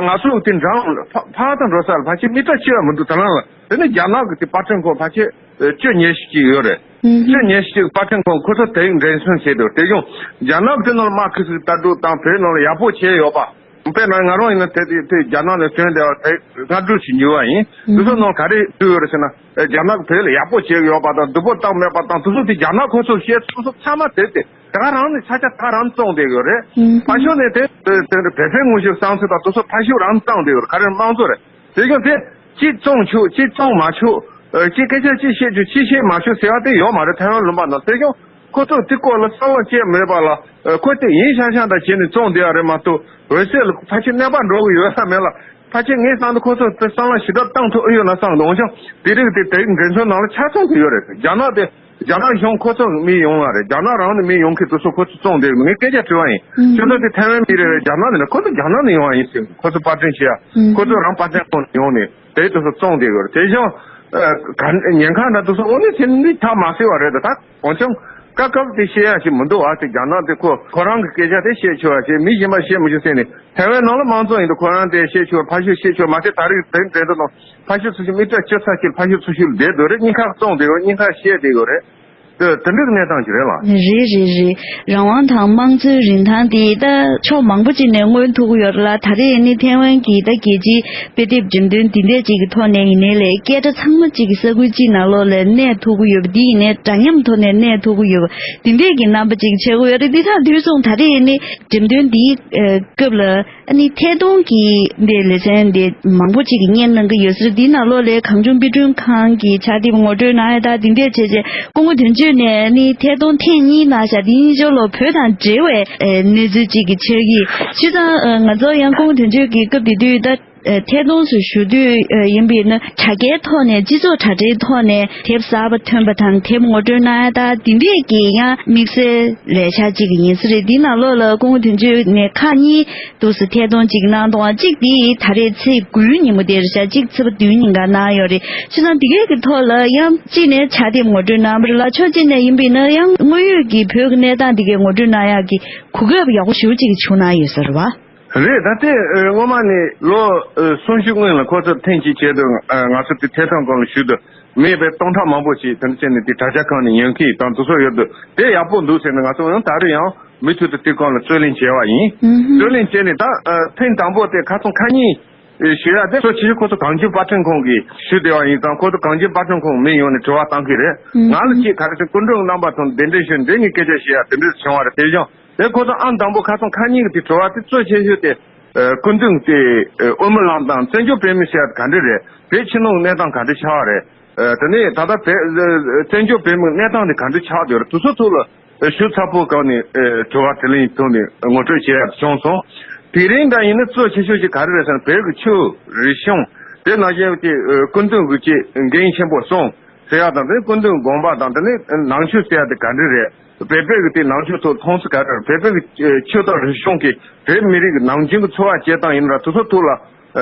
ང་ཚོ་དེ་འགྲམ་ཕ་ཕ་དང་འགྲོ་ས་ལ་ཕལ་ཆེར་མི་ཊར་ཕྱེད་ཀ་མི་འདུག་དེ་རང་ལ། དེ་ནི་རྒྱ་ནག་གི་དེ་པར་སྐྲུན་ཁང་ཕལ་ཆེར་བཅུ་ཉེར་བཞི་ཅིག་ཡོད་རེད། ཨུ་ཧུ། བཅུ་ཉེར་བཞི་ཅིག་པར་སྐྲུན་ཁང་ཁོ་ཚོ་དེ་རིང་འགྲེམས་སྟོན་བྱས་འདུག་དེ་བཞིན་རྒྱ་ནག་གི་དེ་ནང་ལ་མར་ཁེ་སི་ལྟ་གྲུབ་དང་བོད་ནང་ལ་ཡག་པོ་བྱས་ཡོད་པ། དཔེར་ན་ང་རང་ཡིན་ན་དེ་དེ་དེ་རྒྱ་ནག་ནས་ཐོན་བསྡད་པ་དེ་སྔ་དྲོ་ཞིག་ཉོས་པ་ཡིན། ཨུ་དེ་ཚོ་ནང་ག་རེ་བྲིས་ཡོད་རེད་ཟེར་ན། ཨེ་རྒྱ་ནག་གི་བོད་ལ་ཡག་པོ་བྱས་ཡོད་པ་དང་། སྡུག་པོ་བཏང་མེད་པ་དང་། དེ་ཚོ་དེ་རྒྱ་ནག་ཁོ་ཚོ་བཤད་སོ་སོ་ཚང་མ་དེབ་དེ་ད་ག་རང་ནས་ས་ཆ་ད་ག་རང་བཙོང་བསྡད་ཡོད་རེད། ཨུ་ཧུ། ཕར་ཕྱོགས་ནས་དེ་དེ་དེ་བོད་པའི་དངོས་གཞི་བསམ་ཚུལ་དང་དེ་ཚོ་ཕར་ཕྱོགས་རང་བཏང་བསྡད་ཡོད་རེད། ག་རེ་དམངས་གཙོ་རེད། དེ་ཀྱང་དེ་གཅིག་བཙོང་ཆོག་གཅིག་བཙོང་མ་ཆོག་ཨ་གཅིག་སྐད་ཆ་གཅིག་བཤད་ཆོག་གཅིག་བཤད་མ་ཆོག་ཟེར་བ་དེ་ཡོད་མ་རེད། ཐའེ་ཝན་ལུང་པ་ནང་དེ་ཀྱང་ཁོ་ཚོས་དེ་སྐོར་ལ་བསམ་བློ་བསྐྱེད་མེད་པ་ལ། ཨ་ཁོ་དེ་ཡིན་ཤང་ཤང་འདྲ་བྱས་ནས་བཙོང་བསྡད་ཡ་རེད་མ་གཏོགས། འོད་ཟེར་ལ་ཕལ་ཆེར་གནས་པ་འགྲོ་གི་ཡོད་ས་མེད་ལ། ཕལ་ཆེར་ངས་བསམ་དུས་ཁོ་ཚོས་དེ་བསམ་བློ་ཞེ་དྲག་བཏང་ཐུབ་ཨེ་ཡོད་ན་བསམ་འདུག་འོན་ཀྱང་དེ་རིགས་དེ་དེ་རིགས་འགྲེམས་སྟོན་ནང་ལ་ཆ་ཚང་དུ་ཡོད་རེད། རྒྱ་ནག་དེ་རྒྱ་ནག་གཞུང་ཁོ་ཚོ་མི་ཡོང་བ་རེད། རྒྱ་ནག་རང་ནས་མི་ཡོང་མཁན་དེ་ཚོ་ཁོ་ཚོས་བཙོང་བསྡད་ཡོད་མེད་ངས་སྐད་ཆ་དྲི་བ་ཡིན། ཨུམ། ཁྱོད་ཚོ་དེ་ཐའེ་ཝན་མི་རེད་རེད། རྒྱ་ནག་ནས་ཁོ་ཚོ་རྒྱ་ནག་ནས་ཡོང་བ་ཡིན་ཟེར། ཁོ་ཚོ་པར་སྐྲུན་བྱེད་ཡ། ཨུམ། ཁོ་ཚོ་རང་པར་སྐྲུན་ཁང་ནས་ཡོང་ནས་དེ་དེ་ཚོ་བཙོང་བསྡད་ཡོད་རེད། དེ་བཞིན་ཨ་ག་ཉེན་ཁ་འདྲ་དེ་ཚོ་དངོས་གནས་དེ་འདི་ཐག་མ་ཟིན་པ་རེད། ད་ད་འོན་ཀྱང་སྐབས་སྐབས་དེ་བཤད་ཡ་ཞིག་མི་འདུག་ཨ། དེ་རྒྱ་ནག་དེ་ཁོ་ཁོ་རང་གི་སྐད་ཆ་དེ་བཤད་ཆོག་ཡ་ཞིག་མི་གཞན་པ་བཤད་མི་ཆོག་ཟེར་ནས། ཐའེ་ཝན་ནང་ལ་དམངས་གཙོ་ཡིན་དུས་ཁོ་རང་དེ་བཤད་ཆོག་ཕར་ཕྱོགས་བཤད་ཆོག་མ་ཟད་ད་རེས་དེ་འདྲ་དུ་དང་ཕར་ཕྱོགས་སུ་ཞིག་མི་ཊར་བཅུ་ཚེག་ཅིག་ཕར་ཕྱོགས་སུ་ཞིག་བསྡད་འདུག་རེད། གཉིས་ཀ་བཙོང་བསྡད་ཡོད། གཉིས་ཀ་བཤད་བསྡད་ཡོད་རེད། དེ་དེ་འདྲའི་གནས་སྟངས་ཅིག་རེད་ལ། རེད་རེད་རེད། རང་དབང་དང་དམངས་གཙོའི་རིན་ཐང་དེ་ད་ཕྱོགས་མང་པོ་ཅིག་ནས་མངོན་ཐུབ་ཀྱི་ཡོད་རེད་ལ། ད་རེས་ནི་ཐའེ་ཝན་གྱི་ད་རྒྱལ་སྤྱིའི་དཔེ་དེབ་འགྲེམས་སྟོན་འདི་འདྲ་ཅིག་གི་ཐོག་ནས་ཡིན་ནའི་ལས། སྐད་སྒྲ་ཚང་མ་གཅིག་གི་ས་ཁུལ་གཅིག་ནང་ལོགས་ལ་གནས་ཐུབ་ཀྱི་ཡོད་པ། འདི་ཡིན་ནའི་འདྲ་མཉམ་ཐོག་ནས་གནས་ཐུབ་ཀྱི་ཡོད་པ། འདི་འདྲས་ཀྱི་རྣམ་པ་ཅིག་ཆགས་ཀྱི་ཡོད་རེད། འདི་དང་དུས་མཚུངས་ད་རེས་ནི་འགྲེམས་སྟོན་འདིའི་ཨ་སྐབས་ལ་ཨ་ནི་ཐད་གཏོང་གི་འདི་ལེ་ཚན་འདི་མང་པོ་ཅིག་གིས་བརྙན་གནང་གི་ཡོད་ཟེར། འདིའི་ནང་ལོགས་ལ་གངས་ལྗོངས་དཔེ་སྐྲུན་ཁང་གི་ཕྱག་དེབ་ངོ་སྤྲོད་གནང་ཡ་དང་འདི་འདྲས་བྱས་རྗེས་སྐུ་ངོ་དོན་གཅོད་ནས་ཨ་ནི་ཐད་གཏོང་ཐེངས་གཉིས་གནང་བཞག་འདི་གཉིས་ཆར་ལ་བོད་དང་འབྲེལ་བའི་ཨ་གནས་ཚུལ་ཅིག་གི་ཆགས་ཀྱི། བྱས་ཙང་ཨ་ང་ཚོ་ཡང་སྐུ་ངོ་དོན་གཅོད་ཀྱི་སྐབས་དེ་དུས་ད། ཨ་ཐད་གཏོང་སུ་ཞུ་དུས་ཨ་ཡིན་པས་ན་དྲ་རྒྱའི་ཐོག་ནས་སྤྱི་ཚོགས་དྲ་རྒྱའི་ཐོག་ནས་དེབ་གསར་པ་ཐོན་པ་དང་དེབ་ངོ་སྤྲོད་གནང་ཡ་དང་འདི་འདྲས་ཀྱི་ཡང་དམིགས་བསལ་ལས་འཆར་ཅིག་ཡིན་ས་རེད། འདི་ནང་ལོགས་ལ་སྐུ་ངོ་དོན་གཅོད་ནས་ཁག་གཉིས་འདུག་སེ་ཐད་གཏོང་ཅིག་གནང་འདུག་ཨ། གཅིག་འདི་ད་རེས་ཚེས་དགུའི་ཉིན་མོ་དེ་རེད་ཤག་གཅིག་ཚེས་པ་བདུན་ཉིན་ག་གནང་ཡོད་རེད། བྱས་ཙང་འདི་གའི་གི་ཐོག་ལ་ཡང་གཅིག་ནས་ཕྱག་དེབ་ངོ་སྤྲོད་གནང་བ་རེད་ལ། ཕྱོགས་གཅིག་ནས་ཡིན་པས་ན་ཡང་དངོས་ཡོད་ཀྱི་བོད་ཀྱི་གནས་སྟངས་འདི་གའི་ངོ་སྤྲོད་གནང་ཡག་གི་གོ་སྐབས་ཡག་པོ་ཞེ་པོ་ཅིག་བྱུང་གནང་ཡོད་ས་རེད་བ། རེད། ད་ལྟའི་ཨ་སྔོན་མ་ནས་ལོ་ཨ་སུམ་ཅུ་སྔོན་ལ་ཁོ་ཚོ་ཐེངས་གཅིག་བྱས་དུས་ཨ་ང་ཚོ་དེ་ཐད་གཏོང་ཁང་ལ་ཞུས་དུས་མི་དཔེ་སྟོང་ཕྲག་མང་པོ་ཞིག་དེ་འདྲ་བྱས་ནས་དེ་དྲ་རྒྱ་ཁང་ནས་ཉན་མཁན་དང་དེ་ཚོ་ཡོད་དུས་དེ་ཡག་པོ་འདུག་ཟེར་ནས་ང་ཚོ་ཡང་ད་རེས་ཡང་མུ་མཐུད་དུ་དེ་སྒང་ལ་རྩོད་ལེན་བྱས་པ་ཡིན། ཨུ་ཧུམ། རྩོད་ལེན་བྱས་ནས་ད་ཨ་ཐེངས་དང་པོ་དེ་ཁ་སང་ཁ་ཉིན་ཨེ་ཞུ་ཡ་དེ་གཙོ་ཆེ་ཤོས་ཁོ་ཚོ་གངས་ལྗོངས་པར་སྐྲུན་ཁང་གིས་ཞུས་བསྡད་པ་ཡིན་ཙང་། ཁོ་ཚོ་གངས་ལྗོངས་པར་སྐྲུན་ཁང་མི་ཡོང་ནས་དྲི་བ་བཏང་གི་རེད། ཨུ་ཧུམ། ང་ལ་ཅིག་ག་རེ་ཟེར་སྐུ་མགྲོན་རྣམ་པ་དང་གདན་འདྲེན་ཞུས་ནས་འདི་ངས་སྐད་ཆ་བཤད་ཡ་དེ་འདྲ་བྱུང་བ་རེད། དེ་བཞིན་དེ་ཁོ་ཚོ་ཨང་དང་པོ་ཁ་སང་ཁ་ཉིན་གྱི་དེ་དྲི་བ་དེ་གཙོ་ཆེ་ཤོས་དེ་ཨ་སྐུ་མདུན་དེ་ཨ་དབུ་མའི་ལམ་དང་བཙན་བྱོལ་བོད་མི་ཟེར་ཡ་དེ་ག་འདྲ་རེད། བོད་ཕྱི་ནང་གནས་སྟངས་ག་འདྲ་ཆགས་པ་རེད། ཨ་དེ་ནས་ད་ལྟ་བོད་ཨ་བཙན་བྱོལ་བོད་མིའི་གནས་སྟངས་དེ་ག་འདྲ་ཆགས་བསྡད་ཡོད་རེད། དེ་ཚོ་ཐོག་ལ་ཨ་ཞུ་ཚགས་པོ་སྒང་ནས་ཨ་དྲི་བ་དྲིས་ལན་ཐོག་ནས་ངོ་སྤྲོད་བྱས་ཡ་བྱུང་སོང་། དེ་རིང་འདྲ་ཡིན་ན་གཙོ་ཆེ་ཤོས་ཅིག་ག་རེ་རེད་ཟེར་ན་བོད་ཀྱི་ཆོས་རིག་གཞུང་དེ་ནང་བཞིན་གྱི་ཨ་སྐུ་མདུན་གྱི་ཅིག་འགན་ཆེན་པོ་གསུངས། ཟེར་ཡག་དང་དེ་ནི་སྐུ་མདུན་དགོངས་པ་དང་དེ་ནི་ནང་ཆོས་ཟེར་ཡག་དེ་ག་འདྲ་རེད། བོད་པའི་གི་དེ་ནང་ཆོས་ཐོག་མཐོང་ཚུལ་ག་རེ་རེད། བོད་པའི་གི་ཆོས་དང་རིག་གཞུང་གི་བོད་མི་རིགས་ཀྱི་ནང་ཆོས་ཀྱི་འཚོ་བ་སྐྱེལ་སྟངས་ཡིན་ན་དེ་ཚོ་ཐོག་ལ་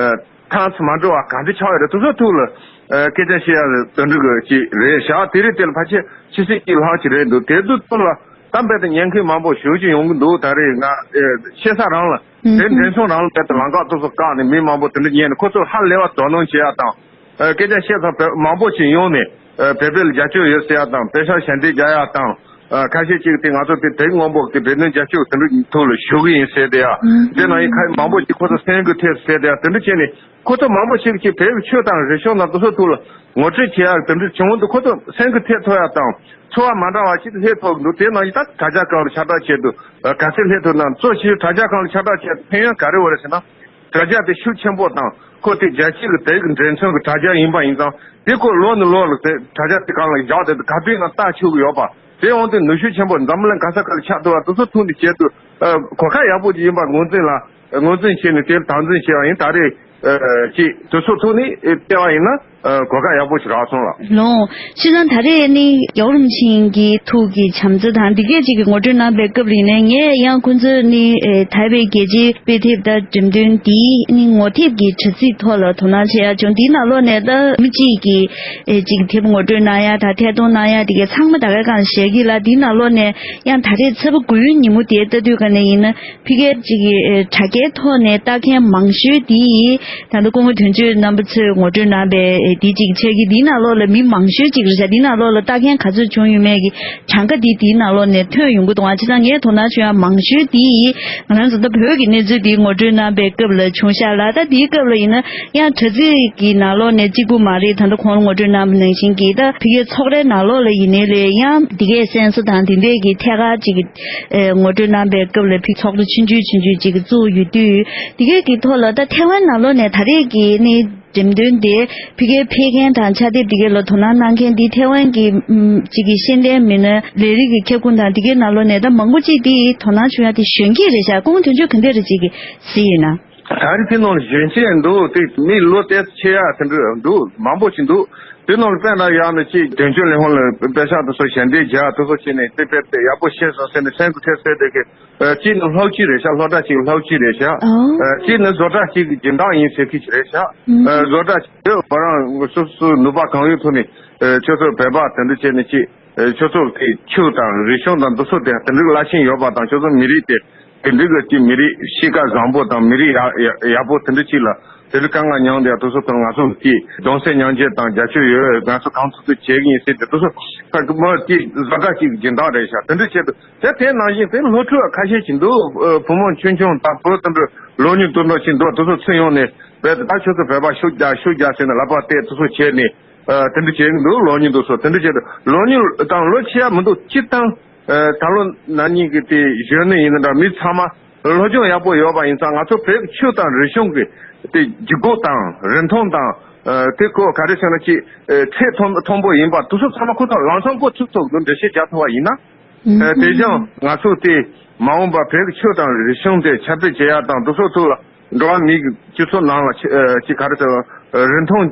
ཐང་ཚ་མ་འགྲོ་བ་ག་འདྲ་ཆགས་ཡོད་རེད། དེ་ཚོ་ཐོག་ལ་སྐད་ཆ་བཤད་ཡག་དེ་འདྲ་གི་ཅིག་རེད་ཤག་དེ་རིང་དེ་ལ་ཕལ་ཆེར་ཕྱི་སྲིད་ཀྱི་ལྷག་ཅིག་རེད་འདུག་དེ་ཚོ་ཐོག་ལ་གཏམ་དཔེ་དང་ཉན་མཁན་མང་པོ་ཞེ་པོ་ཅིག་ཡོང་གི་འདུག་ད་རེས་ང་བཤད་ས་རང་ལ་དེ་འགྲེམས་ཚོགས་རང་ལ་དཔེ་དང་ལམ་ཁ་ཐོག་སོ་བཀག་ནས་མི་མང་པོ་དེ་འདྲ་ཉན་ནས་ཁོ་ཚོ་ཧ་ལས་པ་དོ་སྣང་བྱེད་ཡག་དང་། ཨ། སྐད་ཆ་བཤད་ཚར་བོད་མང་པོ་ཞིག་ཡོང་ནས། ཨ། བོད་པའི་ལ་རྒྱབ་སྐྱོར་ཡོད་ཟེར་ཡག་དང་པེ་ཤག་ཞལ་འདེབས་རྒྱག་ཡག་དང་། ཨ། ཁ་ཤས་ཅིག་དེ་ང་ཚོ་དེ་དེ་སྔོན་པོ་དེ་བོད་དོན་རྒྱབ་སྐྱོར་དེ་འདྲ་ཐོག་ལ་ཞུ་གི་ཡིན་ཟེར་དེ་ཡ། དེ་ནང་ཡིན་ཁ་མང་པོ་ཅིག་ཁོ་ཚོ་སེམས་འགུལ་ཐེབས་ཟེར་དེ་ཡ། དེ་འདྲ་བྱས་ནས་ཁོ་ཚོ་མང་པོ་ཞིག་ཅིག་བོད་ཀྱི་ཆོས་དང་རིག་གཞུང་དང་དེ་ཚོ་ཐོག་ལ་ངོ་སྤྲོད་བྱེད་ཡག་དེ་འདྲ་བྱུང་འདུག་ཁོ་ཚོ་སེམས་འགུལ་ཐེབས་ཐུབ་ཡག་དང་ཚོར་བ་མ་འདྲ་བ་ཞིག་སླེབས་ཐུབ་འདུག་དེ་ནང་ཡིན་ད་དྲ་རྒྱ་སྒང་ལ་ཁྱབ་བསྒྲགས་བྱས་འདུག་ག་ཚོད་སླེབས་ཐུབ་ན་གཙོ་ཆེ་དྲ་རྒྱ་སྒང་ལ་ཁྱབ་བསྒྲགས་བྱས་ཕན་ཡོན་ག་རེ་ཡོད་རེད་ཟེར་ན། དྲ་རྒྱ་དེ་ཤུགས་ཆེན་པོ་དང་ཁོ་དེ་རྒྱལ་སྤྱི་གི་དེ་གི་འགྲེམས་ཚོགས་ཀྱི་དྲ་རྒྱ་ཡིན་པ་ཡིན་ཙང་དེ་ཁོ་ལོ་ནས་ལོ་ལ་དེ་དྲ་རྒྱ་དེ་སྒང་ལ་བཞག་དེ་ག་དུས་ཡིན་ན་ལྟ་ཆོག་གི་ཡོད་པ། དེ་འོང་དུས་ནུས་ཤུགས་ཆེན་པོ་འཛམ་བུ་གླིང་ག་ས་ག་ལ་ཁྱབ་ཐུབ་པ་དེ་ཚོ་ཐུག་ནས་བྱེད་དུས་གོ་སྐབས་ཡག་པོ་ཅིག་ཡིན་པ་ངོས་འཛིན་ལ་ངོས་འཛིན་བྱས་ནས་དེར་དམ་འཛིན་བྱས་པ་ཡིན། ད་རེས་ཅིག་དེ་ཚོ་ཐུག་ནས་བལྟས་པ་ཡིན་ན་གོ་སྐབས་ཡག་པོ་ཞིག་རག་སོང་ལ། ལོང་། སྤྱིར་བཏང་ད་རེས་ནི་རྒྱལ་བ་རིན་པོ་ཆེ་གི་ཐུགས་ཀྱི་བྱམས་བརྩེ་དང་འདི་གས་ཅིག་གི་ངོ་སྤྲོད་གནང་པའི་སྐབས་རིང་ནས་ངས་ཡང་ཁོང་ཚོས་ནི་ཨེ་ཐའེ་པེ་རྒྱལ་སྤྱིའི་དཔེ་དེབ་དང་འགྲེམས་སྟོན་འདིའི་ནི་ངོ་དེབ་ཀྱི་དྲ་ཚིགས་ཐོག་ལ་དོ་སྣང་བྱེད་ཡག་བྱུང་། འདིའི་ནང་ལོགས་ནས་ད་མི་གཅིག་གིས་ཨེ་ཅིག་དེབ་ངོ་སྤྲོད་གནང་ཡག་དང་ཐད་གཏོང་གནང་ཡག་དེ་གས་ཚང་མ་ད་གའི་སྒང་བཞག་གི་ལ། འདིའི་ནང་ལོགས་ནས་ཡང་ད་རེས་ཚེས་པ་དགུའི་ཉིན་མོ་དེ་ལྟ་དུས་ག་ནས་ཡིན་ན། ཕ་གིར་ཅིག་གི་དྲ་རྒྱའི་ཐོག་ནས་ལྟ་མཁན་མང་ཤོས་དེ་ད་ལྟ་སྐུ་ངོ་དོན་གཅོད་རྣམ་པ་ཚོས་ངོ་སྤྲོད་གནང་པའི་དེ་ཅིག་ཆགས་ཀྱི། དེའི་ནང་ལོགས་ལ་མི་མང་ཤོས་ཅིག་རེད་ཤག་དེའི་ནང་ལོགས་ལ་ལྟ་མཁན་ག་ཚོད་བྱུང་ཡོད་མེད་ཀྱི་གྲངས་ཀ་དེ་དེའི་ནང་ལོགས་ནས་ཐོན་ཡོང་གི་འདུག་ཨ། བྱས་ཙང་ངས་དོ་སྣང་བྱུང་ཡག་མང་ཤོས་དེ་ང་རང་ཚོ་ད་བོད་ཀྱི་གནས་ཚུལ་དེ་ངོ་སྤྲོད་གནང་པའི་སྐབས་ལ་བྱུང་ཤག་ལ། ད་དེའི་སྐབས་ལ་ཡིན་ན་ཡང་དྲ་ཚིགས་ཀྱི་ནང་ལོགས་ནས་གཅིག་པུ་མ་རེད། ད་ལྟ་གོང་ལ་ངོ་སྤྲོད་གནང་པ་ནང་བཞིན་གྱི་ད་ཕ་གིའི་ཚོགས་རའི་ནང་ལོགས་ལ་ཡིན་ནའི་ལས་ཡང་དེ་གའི་སེམས་གསོ་དང་དེ་འདྲས་ཀྱི་ཐད་ཀར་ཅིག་ཨེ་ངོ་སྤྲོད་གནང་པའི་སྐབས་ལ་ཕི་ཚོགས་འདུ་ཆུང་ཆུང་ཆུང་ཆུང་ཅིག་བཙུགས་ཡོད་དུས། དེ་གའི་གི་ཐོག་ལ་ད་ཐའེ་ཝན་ནང་ལོགས་ནས་ད་རེས་ཀྱི་ནི་འགྲེམས་སྟོན་དེ་ཕི་གའི་ཕེབས་མཁན་དང་ཕྱག་དེབ་དེ་གའི་ལ་དོ་སྣང་གནང་མཁན་དེ་ཐའེ་ཝན་གྱི་ཨམ་ཅིག་གི་ཤེས་ལྡན་མི་སྣ་ལས་རིགས་ཀྱི་ཁྱབ་ཁོངས་དང་དེ་གའི་ནང་ལོགས་ནས་ད་མང་པོ་ཅིག་དེ་དོ་སྣང་བྱུང་ཡག་དེ་གཞོན་སྐྱེས་རེད་ཤག་སྐུ་ངོ་དོན་གཅོད་ག་འདྲས་རེད་ཅིག་གི་གཟིགས་ཡོད་ན། ད་རེས་ཕི་ནང་གཞོན་སྐྱེས་འདུག་དེ་མི་ལོ་དེ་ཆེ་ཡག་དེ་འདྲ་འདུག་མང་པོ་ཞིག་འདུག་དེ་ནང་ལ་དཔེར་ན་ཡང་ན་ཅིག་དོན་གཅོད་ལས་ཁུངས་ལ་དཔེ་ཆ་དེ་ཚོ་ཞལ་འདེབས་རྒྱག་དེ་ཚོ་བྱས་ནས་དེ་དཔེ་དེ་ཡག་པོ་ཤེས་སོང་ཟེར་ནས་སེམས་ཁུར་ཐེབས་སྲིད་དེ་གི། ཨ། གཅིག་ནི་སློབ་སྤྱི་རེད་ཤག་སློབ་གྲྭ་གཅིག་སློབ་སྤྱི་རེད་ཤག་ཨོ། ཨ། གཅིག་ནི་བཟོ་གྲྭ་གཅིག་གི་སྦྱིན་བདག་ཡིན་ཟེར་མཁན་ཞིག་རེད་ཤག་ཨ། བཟོ་གྲྭ་གཅིག་ཁོ་རང་སོ་སོའི་ནུས་པ་གང་ཡོད་ཐོག་ནས། ཨ། ཁྱོད་ཚོ་བོད་པ་དེ་འདྲ་བྱས་ནས་ཅིག་ཨ། ཁྱོད་ཚོ་གི་ཆོས་དང་རིག་གཞུང་དང་འདི་ཚོ་དེ་དེ་འདྲའི་བླ་ཆེན་ཡོད་པ་དང་ཁྱོད་ཚོ་མི་རིགས་དེ་དེ་འདྲའི་གི་ཅིག་མི་རིགས་གཤིས་ཀ་བཟང་པོ་དང་མི་རིགས་ཡག་ཡག་ཡག་པོ་དེ་འདྲ་ཅིག་ལ་དེ་འདྲའི་དཀའ་ངལ་མྱངས་བསྡད་དེ་ཚོ་དང་ང་ཚོ་ཅིག་གདུང་སེམས་མཉམ་སྐྱེད་དང་རྒྱབ་སྐྱོར་ཡོད། ང་ཚོ་གང་ཐུབ་ཐུབ་བྱེད་ཀྱི་ཡིན་ཟེར་ཏེ་དེ་ཚོ་ཁ་མ་ཅིག་བཟོ་གྲྭ་ཅིག་སྦྱིན་བདག་རེད་ཤག་དེ་འདྲ་བྱས་དུས། དེ་དེ་ནང་བཞིན་དེ་སློབ་ཕྲུག་ཁ་ཤས་ཅིག་འདུག་ཨ། བུ་མོ་ཆུང་ཆུང་དང་བུ་དེ་འདྲ་ལོ་ཉི་ཤུ་དེ་འདྲ་ཅིག་འདུག་དེ་ཚོ་ཚུར་ཡོང་ནས་བོད་དེ་ད་ཁྱོད་ཚོ་བོད་པ་ཤུགས་རྒྱག་ཤུགས་རྒྱག་ཟེར་ནས་ལག་པ་གཏད་དེ་ཚོ་བྱས་ནས། ཨ། དེ་འདྲ་བྱས་འདུག་ལོ་ཉི་ཤུ་དེ་ཚོ་དེ་འདྲ་བྱས་འདུག་ལོ་ཉི་ཤུ་དང་ལོ་ཆེ་ཡག་མི་འདུག་སྤྱིར་བཏང་། ཨ། ད་ལོ་ན་ནིང་གི་དེ་གཞོན་ནུ་ཡིན་ན་འདྲ་མི་ཚང་མ་སློབ་སྦྱོང་ཡག་པོ་ཡོད་པ་ཡིན་ཙང་ང་ཚོ་བོད་ཀྱི་ཆོས་དང་རིག་གཞུང་གི་དེ་ལྗིད་ཁོག་དང་རིན་ཐང་དང་། ཨ། དེ་ཁོ་ག་རེ་ཟེར་ན་ཅིག་ཨ། ཚད་མཐོན་མཐོན་པོ་ཡིན་པ་དེ་ཚོ་ཚང་མ་ཁོ་ཚོ་ལམ་སང་གོ་ཚུགས་ཐུབ་འདུག་འགྲེལ་བཤད་རྒྱག་ཐུབ་པ་ཡིན་ན། ཨ། དེ་བཞིན་ང་ཚོ་དེ་མ་འོངས་པ་བོད་ཀྱི་ཆོས་དང་རིག་གཞུང་དེ་ཁྱབ་སྤེལ་བྱེད་ཡག་དང་དེ་ཚོ་ཐོག་ལ་འགྲོ་བ་མིའི་གི་སྤྱི་ཚོགས་ནང་ལ་ཅི་ཨ། ཅིག་ག་རེ་ཟེར། ཨ། རིན་ཐང་ཨ།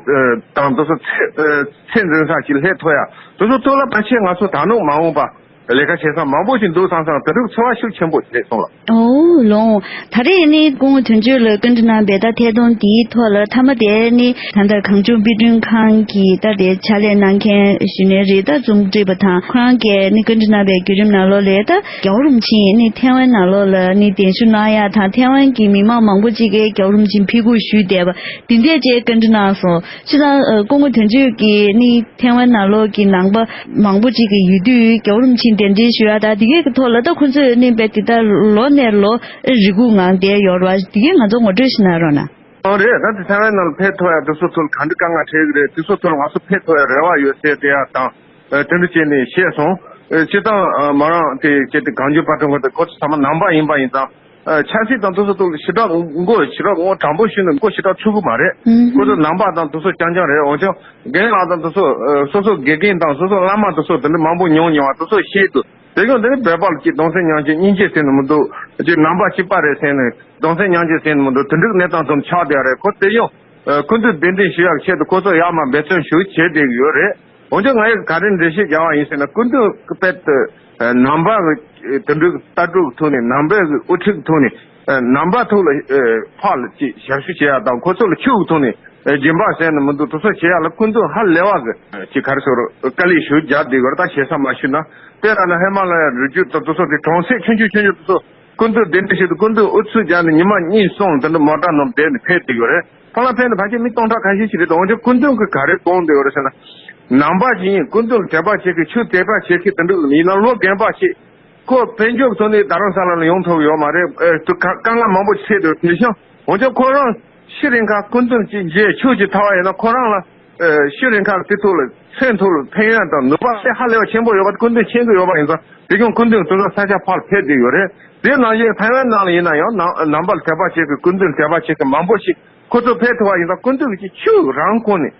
དང་དེ་ཚོ་ཚད་ཨ། ཚད་འཛིན་ས་ཅིག་སླེབས་ཐུབ་ཡག་དེ་ཚོ་ཐོག་ལ་ཕལ་ཆེར་ང་ཚོ་ད་ནངས་མ་འོངས་པ་ལས་ཀ་བྱེད་ས་མང་པོ་ཞིག་འདུག་བསམ་བསམ་དེ་འདྲའི་ཚོར་བ་ཤུགས་ཆེན་པོ་སླེབས་སོང་ལ། ཨོ་ལོང་། ད་རེས་ནི་སྐུ་ངོ་དོན་གཅོད་ལ་བཀའ་འདྲི་གནང་བའི་ད་ཐད་གཏོང་འདིའི་ཐོག་ལ་མཐའ་མ་དེ་ནི་ད་ལྟ་གངས་ལྗོངས་དཔེ་སྐྲུན་ཁང་གི་ད་དེ་ཕྱག་ལས་གནང་མཁན་གཞོན་ནུ་རེད། ད་འཛུམ་བཀྲིས་པ་དང་ཁོ་རང་གིས་ནི་བཀའ་འདྲི་གནང་བའི་བརྒྱུད་རིམ་ནང་ལོགས་ལ་ད་རྒྱལ་བ་རིན་པོ་ཆེ་ནི་ཐའེ་ཝན་ནང་ལོགས་ལ་ནི་གདན་ཞུ་གནང་ཡག་དང་ཐའེ་ཝན་གྱི་མི་མང་མང་པོ་ཅིག་གིས་རྒྱལ་བ་རིན་པོ་ཆེ་ཕེབས་སྒུག་ཞུས་བསྡད་པ་འདི་འདྲས་ཅིག་བཀའ་འདྲི་གནང་སོང་། སྤྱིར་བཏང་ཨ། སྐུ་ངོ་དོན་གཅོད་ཀྱིས་ནི་ཐའེ་ཝན་ནང་ལོགས་ཀྱི་ནང་པ་མང་པོ་ཅིག་གི་ཡོད་དུས་རྒྱལ་བ་རིན་པོ་ཆེ་གདན་འདྲེན་ཞུ་ཡག་དང་དེ་གའི་གི་ཐོག་ལ་ད་ཁོ་ཚོས་ནི་དཔེ་དེ་ལྟར་ལོ་ནས་ལོ་རེ་སྒུག་ངང་བསྡད་ཡོད་རེད་བ། དེ་གའི་ང་ཚོ་ངོ་སྤྲོད་ཞིག་གནང་རོགས་གནང་། ཨང་རེད། ད་དེ་ཐའེ་ཝན་ནང་ལ་ཕེབས་ཐུབ་ཡག་དེ་ཚོ་ཐོག་ལ་ག་འདྲ་དཀའ་ངལ་འཕྲད་ཀྱི་རེད། དེ་ཚོ་ཐོག་ལ་ང་ཚོ་ཕེབས་ཐུབ་ཡག་རེ་བ་ཡོད་ཟེར་དེ་ཡག་དང་། ཨ། དེ་འདྲ་བྱས་ནས་བཤད་སོང་། ཨ། སྤྱིར་བཏང་། ཨ། མོ་རང་དེ་བྱས་ཏེ་གངས་ལྗོངས་དཔར་སྐྲུན་ཁང་དེ་ཁོ་ཚོ་ཚང་མ་ནང་པ་ཡིན་པ་ཡིན་ཙང་། ཨ། ཆབ་སྲིད་དང་དེ་ཚོ་ཐོག་ལ་ཞེ་དྲག་མགོ་ཞེ་དྲག་མགོ་དྲང་པོ་ཞུས་ན་མགོ་ཞེ་དྲག་ཚོས་ཀྱི་མ་རེད། ཨུམ། ཁོ་ཚོ་ནང་པ་དང་དེ་ཚོ་རྐྱང་རྐྱང་རེད། འོན་ཀྱང་རྒན་ལགས་དང་དེ་ཚོ། ཨ། སོ་སོ་དགེ་རྒན་དང་སོ་སོ་བླ་མ་དེ་ཚོ་དེ་འདྲ་མང་པོ་མྱོང་མྱོང་བ་དེ་ཚོ་ཤེས་འདུག་དེ་ཡང་དེ་ནི་བོད་པ་ལ་ཅིག་གདུང་སེམས་མཉམ་སྐྱེད་སྙིང་རྗེ་ཟེར་ནི་མི་འདུག་ཅིག་ནང་པ་གཅིག་པ་རེད་ཟེར་ནས་གདུང་སེམས་མཉམ་སྐྱེད་ཟེར་ནི་མི་འདུག་དེ་འདྲའི་གནས་སྟངས་ཙམ་ཆགས་བསྡད་ཡོད་རེད། ཁོ་དེ་ཡང་། ཨ། སྐུ་མདུན་གདན་འདྲེན་ཞུ་ཡག་ཆེད་དུ་ཁོ་ཚོ་ཡར་མར་འབད་བརྩོན་ཞུ་བྱས་བསྡད་ཀྱི་ཡོད་རེད། འོན་ཀྱང་ང་ཡིས་ག་རེ་འགྲེལ་བཤད་རྒྱག་པ་ཡིན་ཟེར་ན། སྐུ་མདུན་གྱི་དཔེ་དེ་ནང་པ་གི་དེ་འདྲའི་ལྟ་གྲུབ་ཀྱི་ཐོག་ནས། ནང་པའི་གི་དབུ་ཁྲིད་ཀྱི་ཐོག་ནས། ནང་པ་ཐོག་ལ་ཕར་ལ་ཅིག་ཞབས་ཞུ་བྱེད་ཡག་དང་། ཁོ་ཚོ་ལ་ཆོས་ཀྱི་ཐོག་ནས་སྦྱིན་པ་ཟེར་ནས་མི་འདུག་དེ་ཚོ་བྱེད་ཡག་ལ་སྐུ་མདུན་ཧ་ལས་པ་གི་ཅིག་ག་རེ་ཟེར། དཀའ་ལས་ཞེ་པོ་རྒྱག་བསྡད་ཡོད་རེད། ད་ཞེ་ས་མ་ཞུས་ན། དེ་ལ་ནི་ཧི་མ་ལ་ཡའི་རི་རྒྱུད་དང་དེ་ཚོ་དེ་གྲོང་གསེབ་ཆུང་ཆུང་ཆུང་ཆུང་དེ་ཚོ། སྐུ་མདུན་གདན་འདྲེན་བྱས་ཏེ། སྐུ་མདུན་ཨུ་ཚུགས་རྒྱག་ནས་ཉི་མ་གཉིས་གསུམ་དེ་འདྲ་མོ་ཊ་ནང་བསྡད་ནས་ཕེབས་བསྡད་ཡོད་རེད། ཕར་ལ་ཕེབས་ནས་ཕལ་ཆེར་མི་སྟོང་ཕྲག་ཁ་ཤས་ཤིག་རེད། འོན་ཀྱང་སྐུ་མདུན་གྱིས་ག་རེ་དགོངས་བསྡད་ཡོད་རེད་ཟེར་ན། ནང་པ་ཞིག་ཡིན། སྐུ་མདུན་ལ་དད་པ་བྱེད་མཁན། ཆོས་དད་པ་བྱེད་མཁན་དེ་འདྲ་ཡིན་ན། ལོ་རྒན་པ་ཞིག་ཁོ་དཔལ་འབྱོར་ཐོག་ནས་རྡ་རམ་ས་ལ་ལ་ཡོང་ཐུབ་ཡོད་མ་རེད། ཨེ། དེ་དཀའ་དཀའ་ངལ་མང་པོ་འཕྲད་འདུག་དེ་བཞིན་འོན་ཀྱང་ཁོ་རང་ཤི་རན་ཁ་སྐུ་མདུན་གྱི་མཇལ། ཆོས་ཀྱི་ཐོག་ཡིན་ན། ཁོ་རང་ལ་ཨེ། ཤི་རན་ཁ་དེ་ཐོག་ལ་སེམས་ཐོག་ལ་ཕན་ཡོན་དང་ནུས་པ་དེ་ཧ་ལས་པ་ཆེན་པོ་ཡོད་པ་སྐུ་མདུན་མཁྱེན་གྱི་ཡོད་པ་ཡིན་ཙང་། དེ་བཞིན་སྐུ་མདུན་དེ་ཚོ་ས་ཆ་ཕར་ཕེབས་བསྡད་ཡོད་རེད། དེ་ནང་བཞིན་ཐའེ་ཝན་ནང་ལ་ཡིན་ན་ཡང་ནང་ནང་པ་ལ་དད་པ་བྱེད་མཁན། སྐུ་མདུན་ལ་དད་པ་བྱེད་མཁན་མང་པོ་ཞིག་ཁོ་ཚོ་ཕེབས་ཐུབ་པ་ཡིན་ཙང་། སྐུ་མདུན་གྱི་ཆོས་རང་ཁོངས་ནས།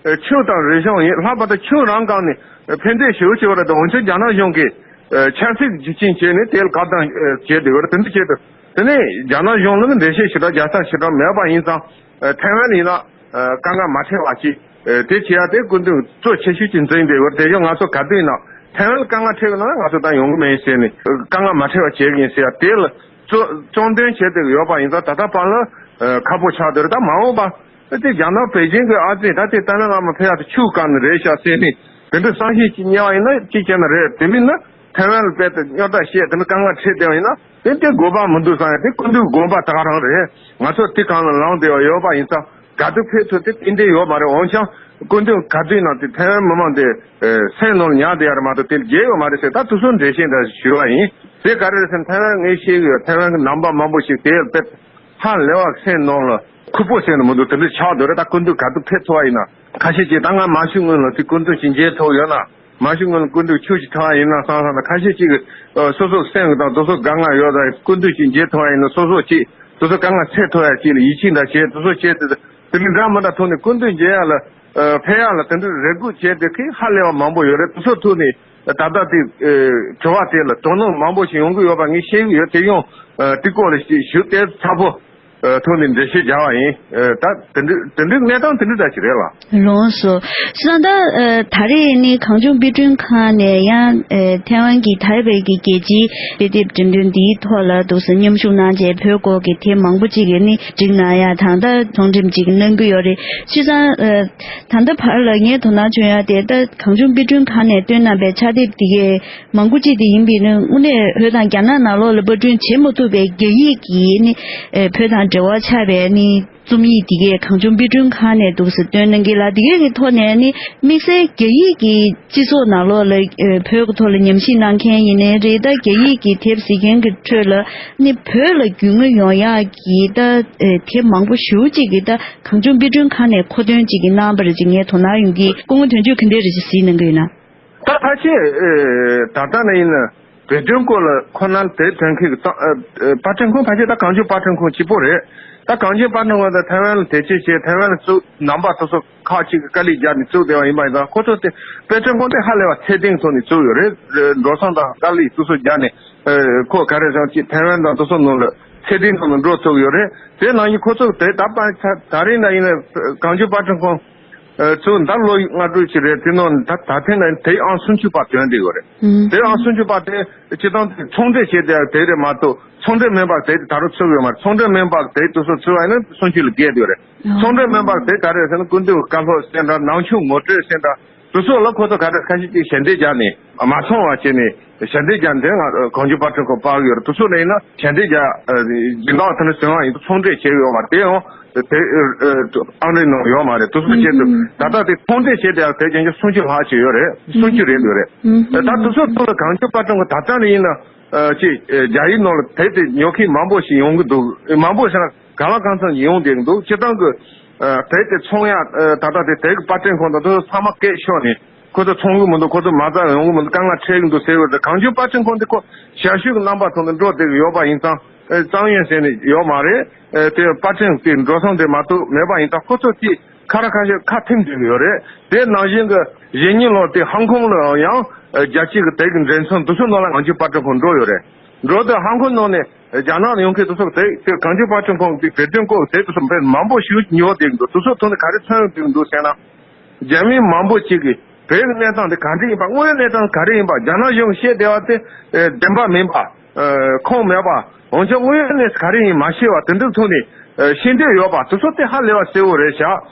ཨེ། ཆོས་དང་རིག་གཞུང་ཡིན། ལྷག་པར་དུ་ཆོས་རང་སྒང་ནས་ཕན་ཐོགས་ཞེ་པོ་ཅིག་ཡོད་རེད། འོན་ཀྱང་རྒྱ་ནག་གཞུང་གིས་ཨེ། ཆབ་སྲིད་ཀྱི་རྒྱུ་རྐྱེན་བྱས་ནས་དེ་ལ་བཀག་སྡོམ་ཨེ། བྱས་བསྡད་ཡོད་རེད། དེ་འདྲ་བྱས་ཏེ། དེ་ནས་རྒྱ་ནག་གཞུང་ལ་འགྲེལ་བཤད་ཞེ་དྲག་རྒྱག་ས་ཞེ་དྲག་མེད་པ་ཡིན་ཙང་། ཨེ། ཐའེ་ཝན་ཡིན་ན་ཨེ། དཀའ་ངལ་མ་འཕྲད་པ་ཅིག་ཨེ། དེ་བྱེད་ཡག་དེ་སྐུ་མདུན་གཙོ་ཆེ་ཤོས་ཅིག་འཛིན་བསྡད་ཡོད་རེད། དེ་བཞིན་ང་ཚོ་ག་དུས་ཡིན་ན་ཐའེ་ཝན་ལ་དཀའ་ངལ་འཕྲད་ཡོད་ན་ང་ཚོ་ད་ཡོང་གི་མེད་ཟེར་ནས། དཀའ་ངལ་མ་འཕྲད་པ་བྱེད་ཀྱི་ཡིན་ཟེར་ཡག་དེ་ལ་གཙོ་གཙོ་འདོན་བྱས་བསྡད་ཡོད་པ་ཡིན་ཙང་། ད་ལྟ་བར་ལ་ཨེ། ཁག་པོ་ཆགས་བསྡད་རེད། ད་མ་འོངས་པ་ཨེ། དེ་རྒྱ་ནག་པེ་ཅིང་གི་ཨ་ཙི་ད་དེ་ཏཱ་ལའི་བླ་མ་ཕེབས་ཡག་དེ་ཆོས་བཀག་ནི་རེད་ཤག་ཟེར་ནས་དེ་འདྲ་བསམ་ཤེས་ཅིག་རྙེད་པ་ཡིན་ན་ཅི་བྱས་ན་རེད། དེ་མིན་ན། ཐའེ་ཝན་ལ་དཔེ་དེ་རྙོག་དྲ་བཤད། དེ་ནི་དཀའ་ངལ་འཕྲད་བསྡད་པ་ཡིན་ན། དེ་དེ་དགོས་པ་མི་འདུག་བསམ་ཡག་དེ་སྐུ་མདུན་དགོངས་པ་ད་ག་རང་རེད། ང་ཚོ་དེ་སྒང་ལ་ལངས་བསྡད་པ་ཡོད་པ་ཡིན་ཙང་། ག་དུས་ཕེབས་ཐུབ་དེ་ཏན་ཏན་ཡོད་མ་རེད། འོན་ཀྱང་སྐུ་མདུན་ག་དུས་ཡིན་ན་དེ་ཐའེ་ཝན་མི་མང་དེ་ཨེ། སེམས་ནང་ལ་ཉར་བསྡད་ཡག་རེད་མ་གཏོགས་དེ་ལ་བརྗེད་ཡོད་མ་རེད་ཟེར། ད་དེ་ཚོ་འགྲེལ་བཤད་འདྲ་ཞུས་པ་ཡིན། དེ་ག་རེ་རེད་ཟེར་ན། ཐའེ་ཝན་ངས་ཤེས་ཀྱི་ཡོད། ཐའེ་ཝན་གྱི་ནང་པ་མང་པོ་ཞིག་དེ་ལ་དཔེ་ཧ་ལས་པ་སེམས་ནང་ལ་ཁུར་པོ་ཟེར་ནས་མི་འདུག་དེ་འདྲ་ཆགས་འདུག་རེད། ད་སྐུ་མདུན་ག་དུས་ཕེབས་ཐུབ་པ་ཡིན་ན། ཁ་ཤས་ཀྱིས་ད་ང་མ་ཤི་སྔོན་ལ་དེ་སྐུ་མདུན་ཅིག་མཇལ་ཐུབ་ཡོད་ན། མ་ཤི་སྔོན་ལ་སྐུ་མདུན་ཆོས་ཅིག་ཐོས་པ་ཡིན་ན་བསམ་བསམ་ན། ཁ་ཤས་ཅིག་གིས་ཨ། སོ་སོ་སེམས་དང་དེ་ཚོ་དཀའ་ངལ་ཡོད་ཙང་། སྐུ་མདུན་ཅིག་མཇལ་ཐུབ་པ་ཡིན་ན་སོ་སོ་ཅིག་དེ་ཚོ་དཀའ་ངལ་སེལ་ཐུབ་ཡག་ཅིག་ལ་ཡིད་ཆེས་འདྲ་བྱས། དེ་ཚོ་བྱས་ཏེ་དེ་འདྲ་འདྲ་མི་འདྲ་ཐོག་ནས་སྐུ་མདུན་མཇལ་ཡག་ལ་ཨ། ཕེབས་ཡག་ལ་དེ་འདྲ་རེ་སྒུག་བྱས་ཏེ་མཁན་ཧ་ལས་པ་མང་པོ་ཡོད་རེད། དེ་ཚོ་ཐོག་ནས་ད་ལྟ་དེ་ཨ། དྲི་བ་དེ་ལ་དོ་སྣང་མང་པོ་ཞིག་ཡོང་གི་ཡོད་པ་ངས་ཤེས་ཀྱི་ཡོད། དེ་ཡང་ཨ། དེ་སྐོར་ལ་ཞིབ་ཞིབ་ཏོག་ཙམ་ཚ་པོ་ཨ། ཐོག་ནས་འགྲེལ་བཤད་རྒྱག་པ་ཡིན། ཨ། ད་དེ་འདྲ་དེ་འདྲའི་གནས་སྟངས་དེ་འདྲ་འདྲ་ཞིག་རེད་ལ། ལགས་སོ། བྱས་ཙང་ད་ཨ། ད་རེས་ནི་གངས་ལྗོངས་དཔེ་སྐྲུན་ཁང་ནས་ཡང་ཨ། ཐའེ་ཝན་གྱི་ཐའེ་པེ་གི་རྒྱལ་སྤྱིའི་དཔེ་དེབ་འགྲེམས་སྟོན་འདིའི་ཐོག་ལ་འདུག་སེ་མཉམ་ཞུགས་གནང་བྱས། བོད་སྐོར་གྱི་དེབ་མང་པོ་ཅིག་གི་ནི་བསྒྲིགས་གནང་ཡག་དང་། ད་ཚོང་འགྲེམས་ཅིག་གནང་གི་ཡོད་རེད། བྱས་ཙང་ཨ། ད་ལྟ་བར་ལ་ངས་དོ་སྣང་བྱུང་ཡག་དེ། ད་གངས་ལྗོངས་དཔེ་སྐྲུན་ཁང་ནས་བཏོན་གནང་པའི་ཕྱག་དེབ་འདི་གའི་མང་པོ་ཅིག་དེ་ཡིན་པས་ནི། དངོས་གནས་བོད་དང་རྒྱ་ནག་ནང་ལོགས་ལ་པར་སྐྲུན་བྱེད་མ་ཐུབ་པའི་རྒྱ་ཡིག་གི་ནི་ཨེ། བོད་དང་འབྲེལ་བ་ཆགས་པའི་ནི་རྩོམ་ཡིག་དེ་གའི་གངས་ལྗོངས་དཔེ་སྐྲུན་ཁང་ནས་འདུག་སེ་བཏོན་གནང་གི་ལ། དེ་གའི་གི་ཐོག་ནས་ནི་དམིགས་བསལ་རྒྱ་ཡིག་གི་སྤྱི་ཚོགས་ནང་ལོགས་ལ་ཨེ། བོད་ཀྱི་ཐོག་ལ་ཉམས་ཞིབ་གནང་མཁན་ཡིན་ནའི་རེད། ད་རྒྱ་ཡིག་གི་དེབ་གཟིགས་མཁན་གྱི་ཁྲོད་ལ་ནི་བོད་ལ་རྒྱུས་མངའ་ཡོང་ཡག་གི་ད་ཨེ། དེབ་མང་པོ་ཞེ་པོ་ཅིག་གི་ད་གངས་ལྗོངས་དཔེ་སྐྲུན་ཁང་ནས་མཁོ་འདོན་ཅིག་གི་གནང་བ་རེད་ཅེས་ངས་དོ་སྣང་ཡོང་གི། སྐུ་ངོ་དོན་གཅོད་ག་འདྲ་རེད་ཅེས་གཟིགས་གནང་གི་ཡོད་ན། ད་ཕལ་ཆེར་ཨེ། ད་ལྟ་ནས་ཡིན་ན་བོད་དོན་སྐོར་ལ་ཁོ་ན་དེབ་ཐོན་མཁན་གྱི་ཏང་ཨེ། པར་སྐྲུན་ཁང་ཕལ་ཆེར་ད་གངས་ལྗོངས་པར་སྐྲུན་ཁང་གཅིག་པོ་རེད། ད་གངས་ལྗོངས་པར་སྐྲུན་ཁང་དེ་ཐའེ་ཝན་ལ་དེབ་སྐྱེལ་བྱས། ཐའེ་ཝན་ལ་བཙུགས། ནང་པ་དེ་ཚོ་ཁག་ཅིག་གིས་དཀའ་ལས་རྒྱག་ནས་བཙུགས་བསྡད་པ་ཡིན་པ་ཡིན་ཙང་། ཁོ་ཚོ་དེ་པར་སྐྲུན་ཁང་དེ་ཧ་ལས་པ་ཚད་ལྡན་ཐོག་ནས་བཙུགས་ཡོད་རེད། འགྲོ་སོང་དང་དཀའ་ལས་དེ་ཚོ་རྒྱག་ནས་ཨེ། ཁོ་ག་རེ་བྱུང་ཅིག་ཐའེ་ཝན་དང་དེ་ཚོ་ནང་ལ་ཚད་ལྡན་ཐོག་ནས་འགྲོ་ཐུབ་ཡོད་རེད། དེ་ནང་བཞིན་ཁོ་ཚོ་དེ་ད་པ་ད་རིང་ན་ཡིན་ན་གངས་ལྗོངས་པར་སྐྲུན་ཁང་ཨ། ཚུར་ད་ལོ་ལྔ་དྲུག་ཅིག་རེད། དེ་ནང་ད་ད་ཐེངས་ལ་དེབ་ཨང་སུམ་ཅུ་པ་ཐོན་བསྡད་ཡོད་རེད། ཨུམ། དེབ་ཨང་སུམ་ཅུ་པ་དེ་སྤྱིར་བཏང་དེ་ཚོང་འབྲེལ་བྱས་བསྡད་ཡག་དེབ་རེད་མ་གཏོགས། ཚོང་འབྲེལ་མིན་པ་དེབ་དེ་ད་རུང་ཚུགས་ཡོད་མ་རེད། ཚོང་འབྲེལ་མིན་པ་དེབ་དེ་ཚོ་ཚུགས་པ་ཡིན་ན་སུམ་ཅུ་ལས་བརྒལ་བསྡད་ཡོད་རེད། ཨོ། ཚོང་འབྲེལ་མིན་པ་དེབ་ག་རེ་ཟེར་ན། སྐུ་མདུན་བཀའ་སློབ་ཟེར་འདྲ། ནང་ཆོས་ངོ་སྤྲོད་ཟེར་འདྲ། དེ་ཚོ་ལ་ཁོ་ཚོ་ག་རེ་ཁ་ཤས་ཅིག་ཞལ་འདེབས་བརྒྱབ་ནས་མ་ཚང་བ་བྱས་ནས། ཞལ་འདེབས་རྒྱག་འདི་ང་གངས་ལྗོངས་པར་སྐྲུན་ཁང་པར་ཡོད་རེད། དེ་ཚོ་ལ་ཡིན་ན་ཞལ་འདེབས་རྒྱག་ཨ། སྦྱིན་བདག་དེ་འདྲ་བྱུང་བ་ཡིན་ན་ཚོང་འབྲེལ་བྱས་ཡོད་མ་རེད། དེ་ཡང་དེ་ཨ། ཨང་རིམ་ནང་ཡོད་མ་རེད། དེ་ཚོ་བྱས་ཏེ་ཨུམ། ད་ལྟ་དེ་ཚོང་འབྲེལ་བྱས་ཏེ་ཡང་དེ་རྒྱན་ཆ་སུམ་ཅུ་ལྷག་ཅིག་ཡོད་རེད། སུམ་ཅུ་རེད་འདུག་རེད། ཨུམ། ད་དེ་ཚོ་ཚོ་ལ་གངས་ལྗོངས་པར་སྐྲུན་ཁང་ད་ལྟ་ནས་ཡིན་ན་ཨ། ཅིག་ཨ། རྒྱ་ཡིག་ནང་ལ་དེབ་དེ་ཉོ་མཁན་མང་པོ་ཞིག་ཡོང་གི་འདུག་མང་པོ་ཞིག་ན་གང་ལ་གང་འཚམ་ཡོང་བསྡད་ཀྱི་འདུག་སྤྱིར་བཏང་གི་ཨ། དེབ་དེ་ཚོང་ཡག་ཨ། ད་ལྟ་དེ་དེབ་ཀྱི་པར་སྐྲུན་ཁང་དང་དེ་ཚོ་ཚང་མ་སྐད་ཤོར་ནས། ཁོ་ཚོ་ཚོང་གི་མི་འདུག་ཁོ་ཚོ་མ་རྩ་ཡོང་གི་མི་འདུག་དཀའ་ངལ་འཕྲད་ཀྱི་འདུག་ཟེར་བ་རེད། གངས་ལྗོངས་པར་སྐྲུན་ཁང་འདི་ཁོ་ཞབས་ཞུ་གི་རྣམ་པ་ཐོག་ནས་འགྲོ་བསྡད་ཀྱི་ཡོད་པ་ཡིན་ཙང་། ཨེ། གཙང་ཡོན་ཟེར་ནས་ཡོད་མ་རེད། ཨེ། དེ་པར་སྐྲུན་དེ་འགྲོ་སོང་དེ་མ་གཏོགས་མེད་པ་ཡིན་ཙང་། ཁོ་ཚོ་དེ་ཁ་ར་ཁ་ཤས་ཁ་ཐིམ་བསྡད་ཀྱི་ཡོད་རེད། དེ་ནང་བཞིན་གྱི་གཞེས་ནིང་ལོ་དེ་ཧང་ཀོང་ལ་ཡང་ཨེ། རྒྱལ་སྤྱི་གི་དེབ་ཀྱི་འགྲེམས་ཚོགས་འདུ་ཚོགས་ནང་ལ་གངས་ལྗོངས་པར་སྐྲུན་ཁང་འགྲོ་ཡོད་རེད། འགྲོ་དུས་ཧང་ཀོང་ནང་ནས་རྒྱ་ནག་ལ་ཡོང་མཁན་དེ་ཚོ་དེ་དེ་གངས་ལྗོངས་པར་སྐྲུན་ཁང་གི་བོད་དོན་སྐོར་དེབ་དེ་ཚོ་དཔེ་མང་པོ་ཞིག་ཉོ་བསྡད་ཀྱི་འདུག་དེ་ཚོ་ཐོག་ནས་ག་རེ་མཚོན་བསྡད་ཀྱི་འདུག་ཟེར་ན། རྒྱ་མི་མང་པོ་ཅིག་གིས་ བོད་ཀྱི་གནས་སྟངས་དེ་ག་འདྲ་ཡིན་པ། དངོས་ཡོད་གནས་སྟངས་ག་རེ་ཡིན་པ། རྒྱ་ནག་གཞུང་གིས་བཤད་བསྡད་པ་དེ་ཨེ་བདེན་པ་མིན་པ། ཨེ་ཁུངས་མེད་པ། འོན་ཀྱང་དངོས་ཡོད་གནས་ཚུལ་ག་རེ་ཡིན་མ་ཤེས་པ་དེ་འདྲའི་ཐོག་ནས་ཨེ་ཤེས་འདོད་ཡོད་པ་དེ་ཚོ་དེ་ཧ་ལས་པ་གསལ་བོ་རེད་ཤག་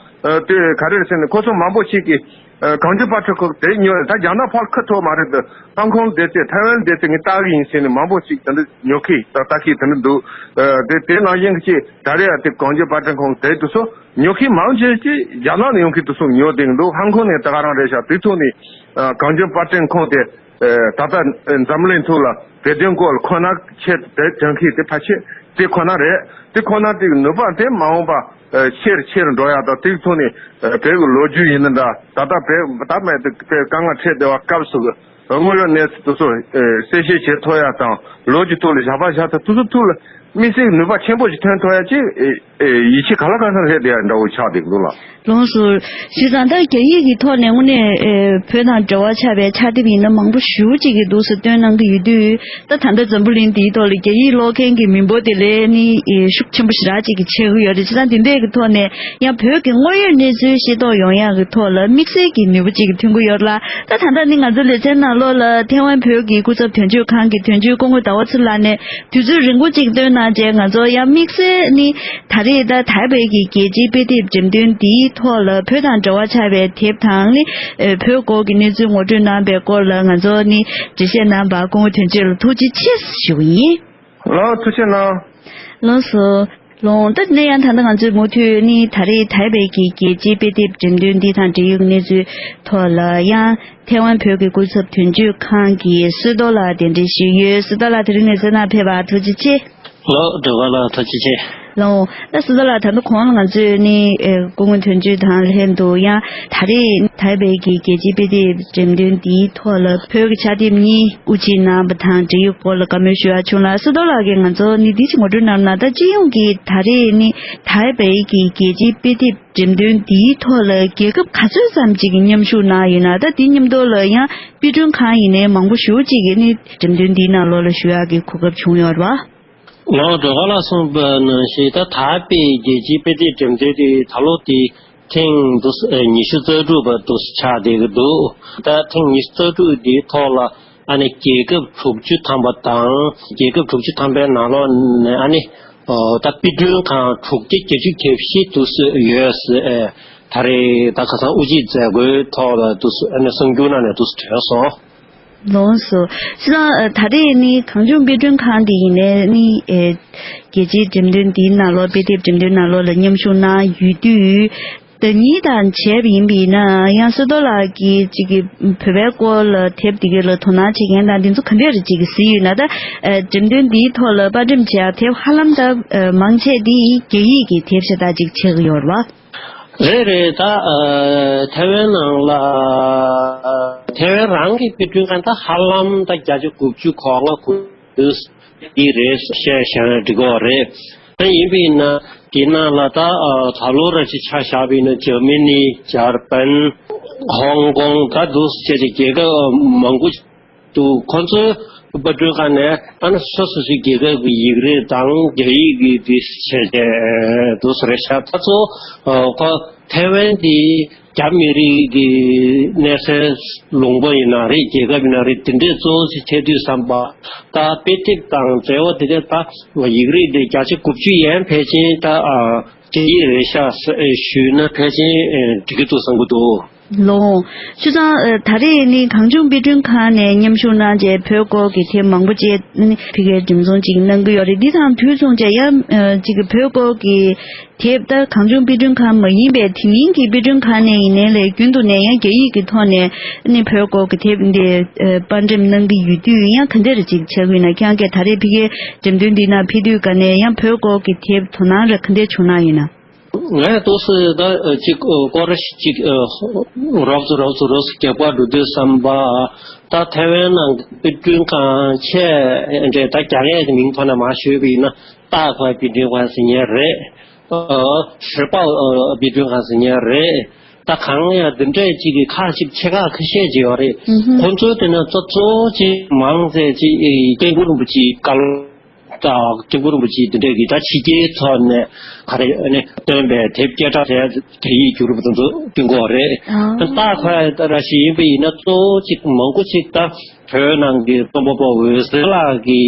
ཨེ་དེ་ག་རེ་རེད་ཟེར་ན། ཁོ་ཚོ་མང་པོ་ཞིག་གིས་ཨེ་གངས་ལྗོངས་དཔར་སྐྲུན་ཁང་དེ་ཉོས། ད་རྒྱ་ནག་ཕར་ཁ་ཐོར་མ་རེད་དེ། ཧང་ཀོང་བསྡད་དེ་ཐའེ་ཝན་བསྡད་དེ་ངས་ལྟ་གི་ཡིན་ཟེར་ནས་མང་པོ་ཞིག་དེ་འདྲ་ཉོ་མཁན་དང་ལྟ་མཁན་དེ་འདྲ་འདུག་ཨེ་དེ་དེ་ནང་བཞིན་གྱི་ད་རེས་ཡ་དེ་གངས་ལྗོངས་དཔར་སྐྲུན་ཁང་དེ་དེ་ཚོ་ཉོ་མཁན་མང་ཆེ་ཅིག་རྒྱ་ནག་ནས་ཡོང་མཁན་དེ་ཚོ་ཉོ་བསྡད་འདུག་ཧང་ཀོང་ནས་ད་ག་རང་རེད་ཤག་དེ་ཐོག་ནས་ཨ་གངས་ལྗོངས་དཔར་སྐྲུན་ཁང་དེ་ཨ་ད་ལྟ་འཛམ་གླིང་ཐོག་ལ་བོད་དོན་སྐོར་ལ་ཁོ་ན་ཆེད་དུ་དོན་མཁན་དེ་ཕལ་ཆེར་དེ་ཁོ་ན་རེད། དེ་ཁོ་ན་དེ་ནུས་པ་དེ་མ་འོངས་པ་ཨ་ཆེ་རུ་ཆེ་རུ་འགྲོ་ཡག་དང་། དེ་ཐོག་ནས་ཨ་བོད་ཀྱི་ལོ་རྒྱུས་ཡིན་ན་འདྲ། ད་ལྟ་བོད་ད་མེད་དུ་བོད་དཀའ་ངལ་འཕྲད་བསྡད་པ་སྐབས་སུ་གི་དངོས་ཡོད་གནས་ཚུལ་དེ་ཚོ་ཨེ་གསལ་བཤད་བྱེད་ཐུབ་ཡ་དང་། ལོ་རྒྱུས་ཐོག་ལ་བཞག་པ་བཞག་ཐབས་དེ་ཚོ་ཐུགས་ལ་དམིགས་བསལ་ནུས་པ་ཆེན་པོ་ཞིག་ཐོན་ཐུབ་ཡ་ཅིག་ཨེ་ཨེ་ཡིད་ཆེས་ག་ལ་གང་འཚམ་སླེབས་བསྡད་ཡ་འདྲ་བོ་ཆགས་བསྡད་འདུག་ལགས། ལགས་སོ། བྱས་ཙང་ད་རྒྱ་ཡིག་གི་ཐོག་ནས་དངོས་གནས་ཨེ་བོད་དང་འབྲེལ་བ་ཆགས་པའི་ཕྱག་དེབ་ཡིན་ན་མང་པོ་ཞེ་པོ་ཅིག་གིས་འདུག་སེ་བཏོན་གནང་གི་ཡོད་དུས། ད་ད་ལྟ་འཛམ་བུ་གླིང་འདིའི་ཐོག་ལ་རྒྱ་ཡིག་ཀློག་མཁན་གྱི་མི་འབོར་དེ་ལས་ནི་ཨེ་ཤུགས་ཆེན་པོ་ཞེ་དྲག་ཅིག་གིས་ཆེ་གི་ཡོད་རེད། བྱས་ཙང་དེ་འདྲས་ཀྱི་ཐོག་ནས་ཡང་བོད་ཀྱི་དངོས་ཡོད་གནས་ཚུལ་ཤེས་རྟོགས་ཡོང་ཡག་གི་ཐོག་ལ་དམིགས་བསལ་གྱི་ནུས་པ་ཅིག་ཐོན་གྱི་ཡོད་ལ། ད་ད་ལྟ་ནི་ང་ཚོ་ལེ་ཚན་ནང་ལོགས་ལ་ཐའེ་ཝན་བོད་ཀྱི་སྐུ་ཚབ་དོན་གཅོད་ཁང་གི་དོན་གཅོད་སྐུ་ངོ་ཟླ་བ་ཚེ་ལགས་ནས་དུས་ཚོད་རིང་པོ་ཅིག་བཏོན་གནང་བྱས། ང་ཚོ་ཡང་དམིགས་བསལ་ནི་ད་རེས་ད་ཐའེ་པེ་གི་རྒྱལ་སྤྱིའི་དཔེ་དེབ་འགྲེམས་སྟོན་འདིའི་ཐོག་ལ་བོད་དང་འབྲེལ་བ་ཆགས་པའི་དེབ་དང་ནི་ཨེ་བོད་སྐོར་གྱི་གནས་ཚུལ་ངོ་སྤྲོད་གནང་བའི་སྐོར་ལ་ང་ཚོ་ནི་འགྲེལ་བཤད་གནང་བར་སྐུ་ངོ་དོན་གཅོད་ལ་ཐུགས་རྗེ་ཆེ་ཞུ་གི་ཡིན། ལགས་ཐུགས་རྗེ་གནང་། ལགས་སོ། ལགས་ད་ནས་ཡང་ད་ལྟ་ང་ཚོས་མུ་མཐུད་ནི་ད་རེས་ཐའེ་པེ་གི་རྒྱལ་སྤྱིའི་དཔེ་དེབ་འགྲེམས་སྟོན་འདི་དང་འབྲེལ་ཡོད་ཀྱི་གནས་ཚུལ་ཐོག་ལ་ཡང་ཐའེ་ཝན་བོད་ཀྱི་སྐུ་ཚབ་དོན་གཅོད་ཁང་གི་བསོད་རྡོར་ལགས་གདན་འདྲེན་ཞུས་ཡོད། བསོད་རྡོར་ལགས་དེ་རིང་ནས་བསོད་ནམས་ཕེབས་པར་ཐུགས་རྗེ་ཆེ། ལགས་སྒྲོལ་དཀར་ལགས་ཐུགས་རྗེ་ཆེ། ལགས་ད་བསོད་རྡོར་ལགས་ད་ལྟ་གོང་ལ་ང་ཚོས་ནི་ཨེ་སྐུ་ངོ་དོན་གཅོད་དང་ལྷན་དུ་ཡང་ད་རེས་ཐའེ་པེ་གི་རྒྱལ་སྤྱིའི་དཔེ་དེབ་འགྲེམས་སྟོན་འདིའི་ཐོག་ལ་བོད་ཀྱི་ཕྱག་དེབ་གཉིས་དབུ་འབྱེད་གནང་བ་དང་འབྲེལ་ཡོད་སྐོར་ལ་བཀའ་མོལ་ཞུ་ཡག་བྱུང་ལ། བསོད་རྡོར་ལགས་ཀྱིས་ང་ཚོ་ནི་འདི་ཅིག་ངོ་སྤྲོད་གནང་ན། ད་སྤྱི་ཡོངས་ཀྱི་ད་རེས་ནི་ཐའེ་པེ་གི་རྒྱལ་སྤྱིའི་དཔེ་དེབ་འགྲེམས་སྟོན་འདིའི་ཐོག་ལ་རྒྱལ་ཁབ་ག་ཚོད་ཙམ་ཅིག་གིས་མཉམ་ཞུགས་གནང་ཡོད་ན། ད་དེའི་མཉམ་དུ་ལ་ཡང་དཔེ་སྐྲུན་ཁང་ཡིན་ནའི་མང་པོ་ཞེ་པོ་ཅིག་གིས་ནི་འགྲེམས་སྟོན་འདིའི་ནང་ལོགས་ལ་ཞུགས་ཡག་གི་གོ་སྐབས་བྱུང་ཡོད་རེད་པ། ལགས་སྒྲོལ་དཀར་ལགས་གསུངས་པ་ནང་བཞིན་ད་ཐའེ་པེ་རྒྱལ་སྤྱིའི་དཔེ་དེབ་འགྲེམས་སྟོན་དེ་ད་ལོ་དེ་ཐེངས་འདུག་ཉི་ཤུ་རྩ་དྲུག་པ་འདུག་ཆགས་བསྡད་ཀྱི་འདུག་ད་ཐེངས་ཉི་ཤུ་རྩ་དྲུག་དེའི་ཐོག་ལ་ཨ་ནི་རྒྱལ་ཁབ་དྲུག་ཅུ་ཐམ་པ་དང་། རྒྱལ་ཁབ་དྲུག་ཅུ་ཐམ་པའི་ནང་ལོགས་ནས་ཨ་ནི་ཨོ་ད་དཔེ་སྐྲུན་ཁང་དྲུག་བརྒྱ་བརྒྱད་ཅུ་གྱ་བཞི་འདུག་ཡོད་ཟེར། ཨེ་ད་རེས་ད་ཁ་སང་དབུ་འབྱེད་མཛད་སྒོའི་ཐོག་ལ་འདུག་ཨ་ནི་གསར་འགྱུར་ནང་ནས་འདུག་ཐོན་སོང་། ལགས་སོ། སྤྱིར་བཏང་ཨ་ད་རེས་ནི་གངས་ལྗོངས་དཔེ་སྐྲུན་ཁང་འདི་ཡིན་ནའི་ནི་ཨེ་རྒྱལ་སྤྱིའི་འགྲེམས་སྟོན་འདིའི་ནང་ལོགས། དཔེ་དེབ་འགྲེམས་སྟོན་ནང་ལོགས་ལ་མཉམ་ཞུགས་གནང་ཡོད་དུས། ཟླ་ཉིན་དང་བྱས་པ་ཡིན་པ་ཡིན་ན་ཡང་བསོད་རྡོར་ལགས་ཀྱིས་ཅིག་གི་བོད་པའི་སྐོར་ལ་དེབ་འདི་ག་ལ་དོ་སྣང་བྱེད་མཁན་དང་འདི་ཚོ་ག་འདྲས་རེ་ཅིག་གི་གཟིགས་ཡོད་ན། ད་ཨེ་འགྲེམས་སྟོན་འདིའི་ཐོག་ལ་པར་འགྲེམས་བྱེད་ཡག་དེབ་ཧ་ལམ་ད་ཨེ་མང་ཆེ་འདི་རྒྱ་ཡིག་གི་དེབ་ཤ་སྟག་ཅིག་ཆགས་ཀྱི་ཡོད་རེད་པ། རེད་རེད། ད་ཨ་ཐའེ་ཝན་ནང་ལ་ཨ་ཐའེ་ཝན་རང་གི་དཔེ་སྐྲུན་ཁང་ད་ཧ་ལམ་ད་བརྒྱ་ཆ་དགུ་བཅུ་གོ་ལྔ་གོ་བདུན་འདི་རེད་བཤད་བཞག་ན་འགྲིག་གི་རེད། ད་ཡིན་པ་ཡིན་ན་དེ་ནང་ལ་ད་ཨ་ད་ལོ་ར་ཅིག་ཆ་བཞག་པ་ཡིན་ན་འཇར་མ་ནི། འཇར་པན། ཧོང་ཀོང་། ད་འདུག་སེ་བྱས་ཏེ་རྒྱལ་ཁབ་མང་པོ་འདུག་ཁོང་ཚོའི་པར་སྐྲུན་ཁང་ནས་ཨ་ནི་སོ་སོ་སོའི་རྒྱལ་ཁབ་ཀྱི་ཡིག་རིགས་དང་རྒྱ་ཡིག་གི་འདི་བྱས་ཏེ་འདུག་སེ་རེད་ཤག་ད་གཙོ་བོ་ཁོ་ཐའེ་ཝན་འདི་རྒྱ་མི་རིགས་ཀྱི་གནས་སའི་ལུང་པ་ཡིན་ན་རེད། རྒྱལ་ཁབ་ཡིན་ན་རེད། དེ་འདྲས་གཙོ་བོ་ཞིག་ཆགས་དུས་ཙམ་པ། ད་དཔེ་དེབ་དང་མཛད་སྒོ་དེ་འདྲས་ད་ཡིག་རིགས་དེ་བརྒྱ་ཆ་དགུ་བཅུ་ཡན་ཕལ་ཆེར་ད་ཨ་རྒྱ་ཡིག་རེད་ཤག་ཞུས་ན་ཕལ་ཆེར་འགྲིག་གི་འདུག་བསམ་གྱི་འདུག་ལགས། སྤྱིར་བཏང་ཨ་ད་རེས་ནི་གངས་ལྗོངས་དཔེ་སྐྲུན་ཁང་ནས་མཉམ་ཞུགས་གནང་བྱས་བོད་སྐོར་གྱི་དེབ་མང་པོ་ཅིག་ནི་ཕ་གིར་འགྲེམས་ཚོང་ཅིག་གནང་གི་ཡོད་རེད། འདི་དང་དུས་མཚུངས་བྱས་ཡང་ཨ་ཅིག་གི་བོད་སྐོར་གྱི་དེབ་ད་གངས་ལྗོངས་དཔེ་སྐྲུན་ཁང་མ་ཡིན་པའི་དེ་མིན་གྱི་དཔེ་སྐྲུན་ཁང་ནས་ཡིན་ནའི་ལས་རྒྱུན་དུ་ནས་ཡང་རྒྱ་ཡིག་གི་ཐོག་ནས་ནི་བོད་སྐོར་གྱི་དེབ་འདི་ཨ་པར་འགྲེམས་གནང་གི་ཡོད་དུས། ཡང་ག་འདྲ་རེ་ཅིག་ཆགས་ཀྱི་ཡོད་ན། ཁྱེད་རང་གིས་ད་རེས་ཕ་གིའི་འགྲེམས་སྟོན་འདི་ནང་ཕེབས་དུས་ག་ནས་ཡང་བོད་སྐོར་གྱི་དེབ་དོ་སྣང་རེ་ག་འདྲ་བྱུང་གནང་ཡོད་ན། ངས་ཏོག་ཙམ་ད་ཅིག་སྐོར་ར་ཞིག་ཅིག་རོབ་ཙམ་རོབ་ཙམ་རོབ་ཙམ་རྒྱག་པར་འགྲོ་དུས་ཙམ་པ། ད་ཐའེ་ཝན་ནང་དཔེ་སྐྲུན་ཁང་ཆེ་འདྲ་ད་རྒྱ་སྐད་ཀྱི་མིང་ཐོག་ནས་མར་ཞུས་པ་ཡིན་ན། ཏཱ་ཁོའེ་དཔེ་སྐྲུན་ཁང་ཟེར་མཁན་རེད། ཧྲི་པའོ་དཔེ་སྐྲུན་ཁང་ཟེར་མཁན་རེད། ད་གང་ཡང་འདི་འདྲས་ཅིག་གི་ཁག་ཅིག་ཆེ་ཁག་ཁ་ཤས་ཅིག་ཡོད་རེད། ཁོང་ཚོའི་དེ་ནས་གཙོ་གཙོ་ཅིག་མང་ཚད་ཅིག་སྐྱབས་མགོན་རིན་པོ་ཆེའི་བཀའ་སློབ། ད་སྐྱབས་མགོན་རིན་པོ་ཆེ་འདི་འདྲ་གི་ད་ཕྱི་རྒྱལ་ཐོག་ནས་ག་རེ་ཨ་ནི་བཏོན་པའི་དེབ་སྐད་གྲགས་དེ་རྒྱ་ཡིག་བསྒྱུར་བ་དེ་ཚོ་བསྟན་གྱི་ཡོད་རེད། ཨ། ད་ཁོ་ད་ར་ཞིག་ཡིན་པ་ཡིན་ན་གཙོ་བོ་གཅིག་མང་པོ་གཅིག་ད་བོད་ནང་གི་རྩོམ་པ་པོ་འོད་ཟེར་ལགས་ཀྱི་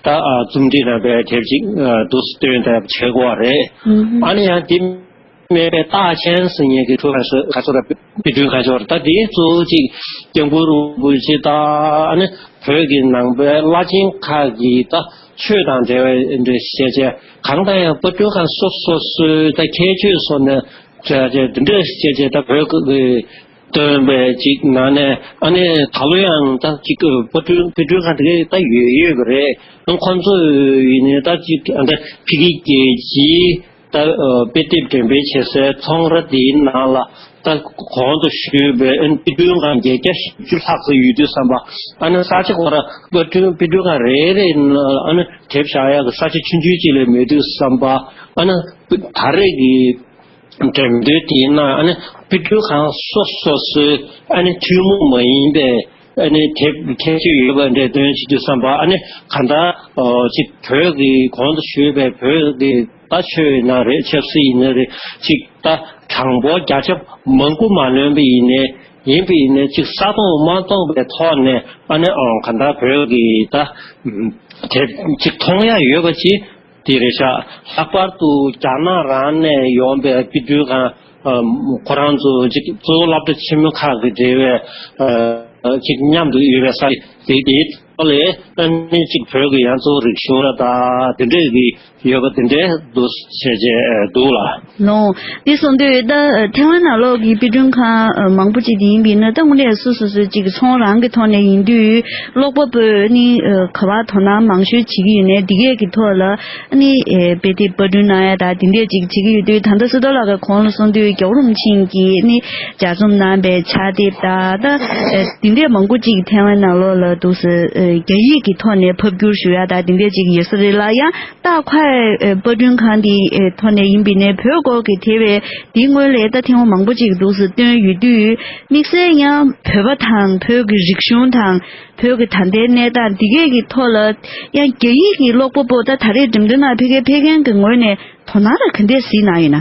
ད་རྩོམ་བྲིས་གནང་པའི་དེབ་ཅིག་འདུག་སེ་བཏོན་ད་བྱེད་དགོས་རེད། ཨ་ནི་ཡང་དེ་སྨད་པའི་རྟགས་ཅན་ཟེར་མཁན་གྱི་ཐུགས་ཁ་ཤོར་ཁ་ཤོར་དཔེ་སྐྲུན་ཁ་ཤོར་ད་དེའི་གཙོ་བོ་གཅིག་སྐྱབས་མགོན་རིན་པོ་ཆེ་ད་ཨ་ནི་བོད་ཀྱི་ནང་པའི་བླ་ཆེན་ཁག་གི་ད་ཆོས་དང་འབྲེལ་བའི་འདྲ་བཤད་བྱས་གང་ལྟར་ཡང་དཔེ་སྐྲུན་ཁང་སོ་སོ་སོའི་ད་ཁྱད་ཆོས་སོགས་ནས་འདྲ་བྱས་འདི་འདྲ་བཤད་བྱས་ད་བོད་ཀྱི་སྟོན་པའི་ཅིག་ནང་ནས་ཨ་ནི་ད་ལོ་ཡང་ད་ཅིག་དཔེ་སྐྲུན་དཔེ་སྐྲུན་ཁང་དེ་ག་ད་ཡོད་ཡོད་པ་རེད། ཁོང་ཚོ་ཡིན་ནའི་ད་ཅིག་ཨ་ད་ཕ་གི་རྒྱལ་སྤྱིའི་ད་དཔེ་དེབ་འགྲེམས་སྤེལ་བྱེད་སའི་ཚོང་ར་དེའི་ནང་ལ་ད་གོང་དུ་ཞུས་པའི་ཨ་ནི་དཔེ་སྐྲུན་ཁང་བརྒྱད་བརྒྱ་བཞི་བཅུ་ལྷག་ཙམ་ཡོད་དུས་ཙམ་པ་ཨ་ནི་ས་ཆ་ཁོ་ར་དཔེ་སྐྲུན་དཔེ་སྐྲུན་ཁང་རེ་རེ་ནང་ཨ་ནི་དེབ་བཞག་ཡག་གི་ས་ཆ་ཆུང་ཆུང་ཅིག་ལས་མེད་དུས་ཙམ་པ་ཨ་ནི་ད་རེས་ཀྱི་འགྲེམས་སྟོན་དེའི་ནང་ཨ་ནི་དཔེ་སྐྲུན་ཁང་སོ་སོ་སོའི་ཨ་ནི་ཐུན་མོང་མ་ཡིན་པའི་ཨ་ནི་དེབ་ཁྱད་ཆོས་ཡོད་པ་འགྲེམས་སྟོན་བྱེད་དུས་ཙམ་པ་ཨ་ནི་གང་ལྟར་ཅིག་བོད་ཀྱི་གོང་དུ་ཞུས་པའི་བོད་ཀྱི་ད་ཆོས་ཡིན་ན་རེད། ཆབ་སྲིད་ཡིན་ན་རེད། ཅིག་ད་གྲངས་འབོར་བརྒྱ་ཆ་མང་པོ་མ་ལོན་པ་ཡིན་ནའི་ཡིན་པ་ཡིན་ནའི་ཅིག་ས་མཐོང་མ་མཐོང་པའི་ཐོག་ནས་ཨ་ནི་གང་ལྟར་བོད་ཀྱི་ད་དེབ་ཅིག་མཐོང་ཡ་ཡོད་པ་ཅིག་དེ་རེད་ཤག་ལྷག་པར་དུ་རྒྱ་ནག་རང་ནས་ཡོང་པའི་དཔེ་སྐྲུན་ཁང་ཁོ་རང་ཚོ་གཅིག་གཙོ་བོ་སློབ་གྲྭ་ཆེན་མོ་ཁག་གི་འབྲེལ་བའི་གཅིག་མཉམ་དུ་ཡོད་པའི་ས་དེ་དེའི་ཐོག་ལས་ཨ་ནི་གཅིག་བོད་ཀྱི་ཡང་གཙོ་བོ་རིག་གཞུང་ལ་ད་དེ་འདྲས་ཀྱི་ཡོད་པ་དེ་འདྲས་འདུག་བྱས་བྱས་འདུག་ལ། ལོང་། དེ་སོང་དུས་ད་ཐེ་ཝན་ནང་ལོགས་ཀྱི་དཔེ་སྐྲུན་ཁང་མང་པོ་ཅིག་དེ་ཡིན་པས་ན་ད་དངོས་གནས་སོ་སོ་སོ་གཅིག་ཚོང་རང་གི་ཐོག་ནས་ཡིན་དུས་ཀློག་པ་པོས་ནི་ག་བ་དོ་སྣང་མང་ཤོས་བྱེད་ཀྱི་ཡོད་ནའི་འདི་གས་ཀྱི་ཐོག་ལ་ནི་དཔེ་དེབ་པར་སྐྲུན་གནང་ཡ་ད་དེ་འདྲས་ཅིག་བྱེད་ཀྱི་ཡོད་དུས་ད་ལྟ་སུ་ཏོ་ལགས་ཀྱི་གོང་ལ་གསུངས་དུས་རྒྱལ་བ་རིན་པོ་ཆེ་གིས་ནི་ལྗགས་རྩོམ་གནང་པའི་ཕྱག་དེབ་ད་ད་དེ་འདྲས་མང་པོ་ཅིག་ཐེ་ཝན་ནང་ལོགས་ལ་འདུག་སེ་རྒྱ་ཡིག་གི་ཐོག་ནས་ཕབ་བསྒྱུར་ཞུ་ཡ་ད་དེ་འདྲས་ཅིག་ཡོད་ས་རེད་ལ། ཡང་ད་ཁ་པར་སྐྲུན་ཁང་དེ་ཐོག་ནས་ཡིན་པས་ནས་བོད་སྐོར་གྱི་དེ་བས་དེའི་སྔོན་ལས་ད་ཐེངས་མང་པོ་ཅིག་འདུག་སེ་བཏོན་ཡོད་དུས་དམིགས་བསལ་ཡང་བོད་པ་དང་བོད་ཀྱི་རིག་གཞུང་དང་བོད་ཀྱི་ད་ལྟའི་གནས་སྟངས་འདི་གས་ཀྱི་ཐོག་ལ་ཡང་རྒྱ་ཡིག་གི་ཀློག་པ་པོ་ད་ད་རེས་འགྲེམས་སྟོན་ནང་ཕ་གིར་ཕེབས་མཁན་གྱི་ངོས་ནས་དོ་སྣང་ལ་ག་འདྲས་གཟིགས་གནང་ཡོད་ན།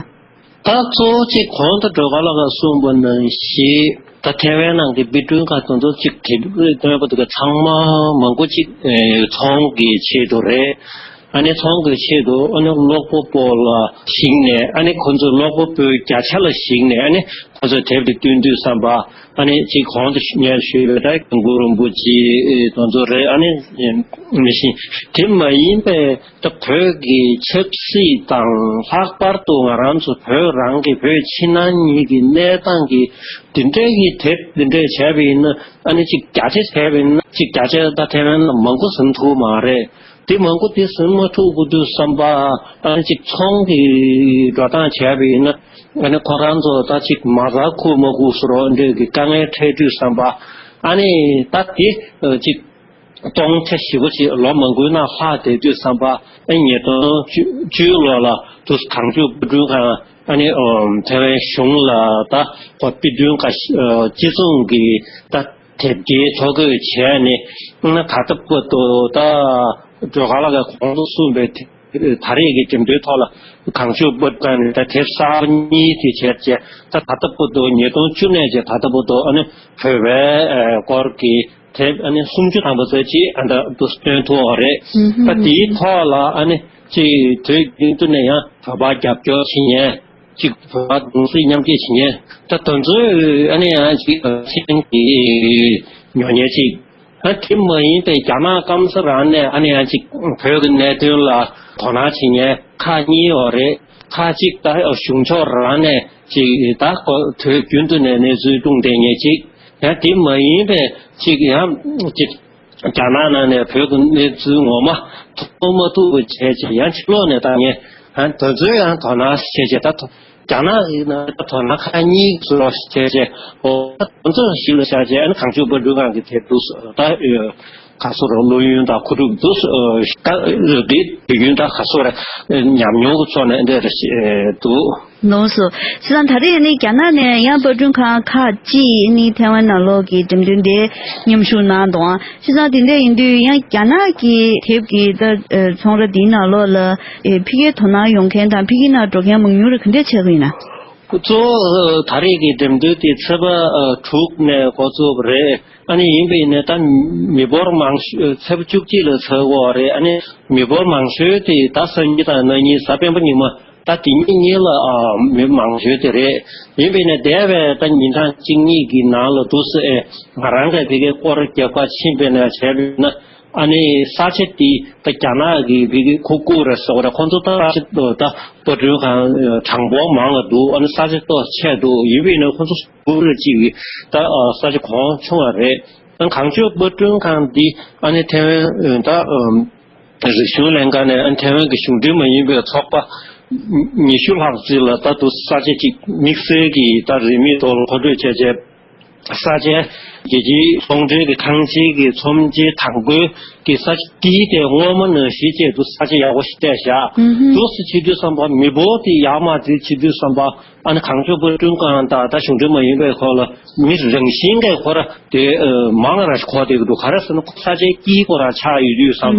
ད་གཙོ་བོ་གཅིག་གོང་དུ་སྒྲོལ་དཀར་ལགས་ཀྱིས་གསུངས་པ་ནང་བཞིན་ད་ཐེ་ཝན་ནང་གི་དཔེ་སྐྲུན་ཁང་དེ་ཚོ་གཅིག་དེབ་སྟོན་པ་དེ་ག་ཚང་མ་མང་པོ་གཅིག་ཚོང་གི་ཆེད་དུ་རེད། ཨ་ནི་ཚོང་གི་ཆེད་དུ་ཨ་ནི་ཀློག་པ་པོ་ལ་གཞིགས་ནས་ཨ་ནི་ཁོ་ཚོས་ཀློག་པ་པོའི་བརྒྱ་ཆ་ལ་གཞིགས་ནས་ཨ་ནི་ཁོ་ཚོས་དེབ་དེ་བཏོན་དུས་ཙམ་པ་ཨ་ནི་གཅིག་གོང་དུ་ངས་ཞུས་པའི་ད་སྐྱབས་མགོན་རིན་པོ་ཆེ་དེ་ཚོ་རེད། ཨ་ནི་མི་ཤེས་དེ་མ་ཡིན་པའི། ད་བོད་ཀྱི་ཆབ་སྲིད་དང་ལྷག་པར་དུ་ང་རང་ཚོ་བོད་རང་གི་བོད་ཕྱི་ནང་གཉིས་ཀྱི་གནས་སྟངས་ཀྱི་འདི་འདྲའི་གི་དེབ་འདི་འདྲས་བྱས་པ་ཡིན་ན་ཨ་ནི་གཅིག་བརྒྱ་ཆ་བྱས་པ་ཡིན་ན་གཅིག་བརྒྱ་ཆ་ད་ཐེ་ཝན་ལ་མང་པོ་ཟིན་ཐུབ་མ་རེད། དེ་མང་པོ་དེ་ཟིན་མ་ཐུབ་དགོས་དུས་ཙམ་པ་ཨ་ནི་གཅིག་ཚོང་གི་འགྲོ་སྟངས་བྱས་པ་ཡིན་ན་ཨ་ནི་ཁོ་རང་ཚོ་ད་གཅིག་མ་རྩ་ཁུག་མ་ཁུག་བཟོ་འདྲའི་གི་དཀའ་ངལ་འཕྲད་དུས་ཙམ་པ་ཨ་ནི་ད་དེ་གཅིག་སྟོང་ཆ་ཞེ་པོ་ཅིག་ལོ་མང་པོའི་ནང་ལྷག་བསྡད་དུས་ཙམ་པ་ཨ་ཉིས་སྟོང་བཅུ་བཅུའི་ལོ་ལ་དུ་གངས་ལྗོངས་དཔེ་སྐྲུན་ཁང་ཨ་ནི་ཨོ་ཐེ་ཝན་གཞུང་ལ་ད་ཁོ་དཔེ་སྐྲུན་ཁང་ཨ་སྤྱི་ཚོགས་ཀྱི་ད་དེབ་སྐྱེལ་ཐོ་འགོད་བྱས་ནས་ཨ་ད་ལྟ་བར་དུ་ད་སྒྲོལ་དཀར་ལགས་ཀྱིས་གོང་དུ་གསུངས་པའི་དེ་ད་རེས་ཀྱི་འགྲེམས་སྟོན་ཐོག་ལ་གངས་ལྗོངས་དཔེ་སྐྲུན་ཁང་ནས་ད་དེབ་གསར་པ་གཉིས་དེ་བྱས་རྗེས་ད་ད་ལྟ་བར་དུ་ཉིས་སྟོང་བཅུ་ནས་བྱས་ད་ལྟ་བར་དུ་ཨ་ནི་བོད་པའི་ཨ་སྐོར་གྱི་དེབ་ཨ་ནི་སུམ་ཅུ་ཐམ་པ་ཙམ་ཅིག་ཨ་ད་འདུག་སྟོན་ཐུབ་པ་རེད། ད་དེའི་ཐོག་ལ་ཨ་ནི་ཅིག་དུས་རྒྱུན་དུ་ནས་ཡང་བོད་པ་རྒྱབ་སྐྱོར་བྱེད་མཁན་ཅིག་བོད་པ་གདུང་སེམས་མཉམ་སྐྱེད་བྱེད་མཁན་ད་དེ་ཚོས་ཨ་ནི་ཡང་ཅིག་ཕྱི་རྒྱལ་གྱི་ཉོ་མཁན་ཅིག་ཨ་དེ་མ་ཡིན་པའི་རྒྱ་ནག་སྐམ་ས་རང་ནས་ཨ་ནི་ཡང་ཅིག་བོད་ཀྱི་གནད་དོན་ལ་དོ་སྣང་བྱེད་མཁན་ཁག་གཉིས་ཡོད་རེད། ཁག་གཅིག་ད་གཞུང་ཕྱོགས་རང་ནས་ཅིག་ད་ཁོ་དུས་རྒྱུན་དུ་ནས་གནས་ཚུལ་སྲུང་བསྡད་མཁན་ཅིག་ཡང་དེ་མ་ཡིན་པའི་ཅིག་ཡང་ཅིག་རྒྱ་ནག་ནང་ནས་བོད་ཀྱི་གནས་ཚུལ་ངོ་མ་མཐོང་མ་ཐུབ་པ་བྱས་བྱས་ཡང་ཕྱི་ལོགས་ནས་ད་ངས་ཡང་དེ་ཚོའི་ཡང་དོ་སྣང་བྱས་བྱས་ད་རྒྱ་ནག་ཡིན་ན་ད་དོ་སྣང་ཁག་གཉིས་བཟོ་བྱས་བྱས་འོ་ད་དེ་ཚོ་ཞིག་ལ་བཞག་བྱས་ཨ་ནི་གངས་ལྗོངས་དཔེ་སྐྲུན་ཁང་གི་དེབ་འདུག་ད་ ག་སོ་ར་བླུ་ཡོན་དང་ཁུ་ཁྲུག་འདུག་ད་དེ་དུས་ཡུན་ད་ག་སོ་ར་ཉམས་མྱོང་གི་ཚོགས་ནས་འདི་རེ་འདུག་ལོངས་སུ། བྱས་ཙང་ད་རེས་ནི་རྒྱ་ནག་ནས་ཡང་པར་སྐྲུན་ཁང་ཁག་ཅིག་ནི་ཐའེ་ཝན་ནང་ལོགས་ཀྱི་འགྲེམས་སྟོན་དེ་མཉམ་ཞུགས་གནང་འདུག་ཨང་། བྱས་ཙང་དེ་འདྲ་ཡིན་དུས་ཡང་རྒྱ་ནག་གི་དེབ་ཀྱི་ད་ཚོང་ར་འདིའི་ནང་ལོགས་ལ་ཕ་གིར་དོ་སྣང་ཡོང་མཁན་དང་ཕ་གི་ནང་འགྲོ་མཁན་མང་ཉུང་རེ་ག་འདྲ་ཆགས་ཀྱི་ཡིན་ན། གཙོ་བོ་ད་རེས་ཀྱི་འགྲེམས་སྟོན་དེ་ཚེས་པ་དྲུག་ནས་འགོ་བཙུགས་པ་རེད། ཨ་ནི་ཡིན་པ་ཡིན་ནའི་ད་མི་འབོར་མང་ཤོས་ཚེས་པ་བཅུ་གཅིག་ལ་ཚར་བ་རེད། ཨ་ནི་མི་འབོར་མང་ཤོས་དེ་ད་སང་ཉིན་དང་གནངས་ཉིན་གཟའ་སྤེན་པ་ཉིན་མོ་ད་དེ་གཉིས་གཉིས་ལ་ཨ་མི་མང་ཤོས་དེ་རེད། ཡིན་པ་ཡིན་ནའི་འདས་པའི་ད་ཉིན་གྲངས་གཅིག་གཉིས་ཀྱི་ནང་ལ་འདུག་སེ་ང་རང་གིས་ཕ་གིའི་སྐོར་རྒྱབ་ཁ་ཕྱིན་པ་ཡིན་ན་བྱས་པ་ཡིན་ན། ཨ་ནི་ས་ཆ་དེ་ད་རྒྱ་ནག་གི་བི་གི་ཁུ་ཀུ་རེད་ཟེར་བ་རེད། ཁོང་ཚོ་ད་ས་ཆ་ད་པར་སྐྲུན་ཁང་གྲངས་འབོར་མང་བ་འདུག་ཨ་ནི་ས་ཆ་ཏོག་ཆེ་འདུག་ཡིན་པས་ན་ཁོང་ཚོ་ཀུ་རེ་གཅིག་གི་ད་ས་ཆ་གོང་ཆུང་བ་རེད། ཨ་གངས་ལྗོངས་པར་སྐྲུན་ཁང་འདི་ཨ་ནི་ཐའེ་ཝན་ད་རིག་གཞུང་ལྷན་ཁང་ནས་ཨ་ནི་ཐའེ་ཝན་གྱི་གཞུང་འབྲེལ་མ་ཡིན་པའི་ཚོགས་པ་ཉི་ཤུ་ལྷག་ཅིག་ལ་ད་དུ་ས་ཆ་གཅིག་དམིགས་བསལ་གྱི་ད་རིན་མེད་ཐོག་ལ་མཁོ་སྤྲོད་བྱས་རྗེས། ས་ཆའི་རྒྱལ་སྤྱིའི་ཚོང་འབྲེལ་གྱི་ཁང་ཆེན་གྱི་ཚོམས་ཆེན་དང་པོའི་གི་ས་ཆ་དེའི་ཐད་སྔོན་མ་ནང་བཞིན་བཅས་དུ་ས་ཆ་ཡག་པོ་ཞིག་སྤྲད་བཞག་འདུག་སེ་བྱེད་དུས་ཙམ་པ་མི་འབོར་དེ་ཡར་མར་དེ་བྱེད་དུས་ཙམ་པ་ཨ་ནི་གངས་ལྗོངས་པར་སྐྲུན་ཁང་དང་ད་གཞུང་འབྲེལ་མ་ཡིན་པའི་ཁོ་ལ་མི་རང་བཞིན་གྱི་ཁོ་ར་དེ་མང་ར་ཞིག་གོ་བསྡད་ཀྱི་འདུག་ག་རེ་ཟེར་ན་ཁོ་ས་ཆའི་དཀྱིལ་ཁོ་ར་ཆགས་ཡོད་དུས་ཙམ་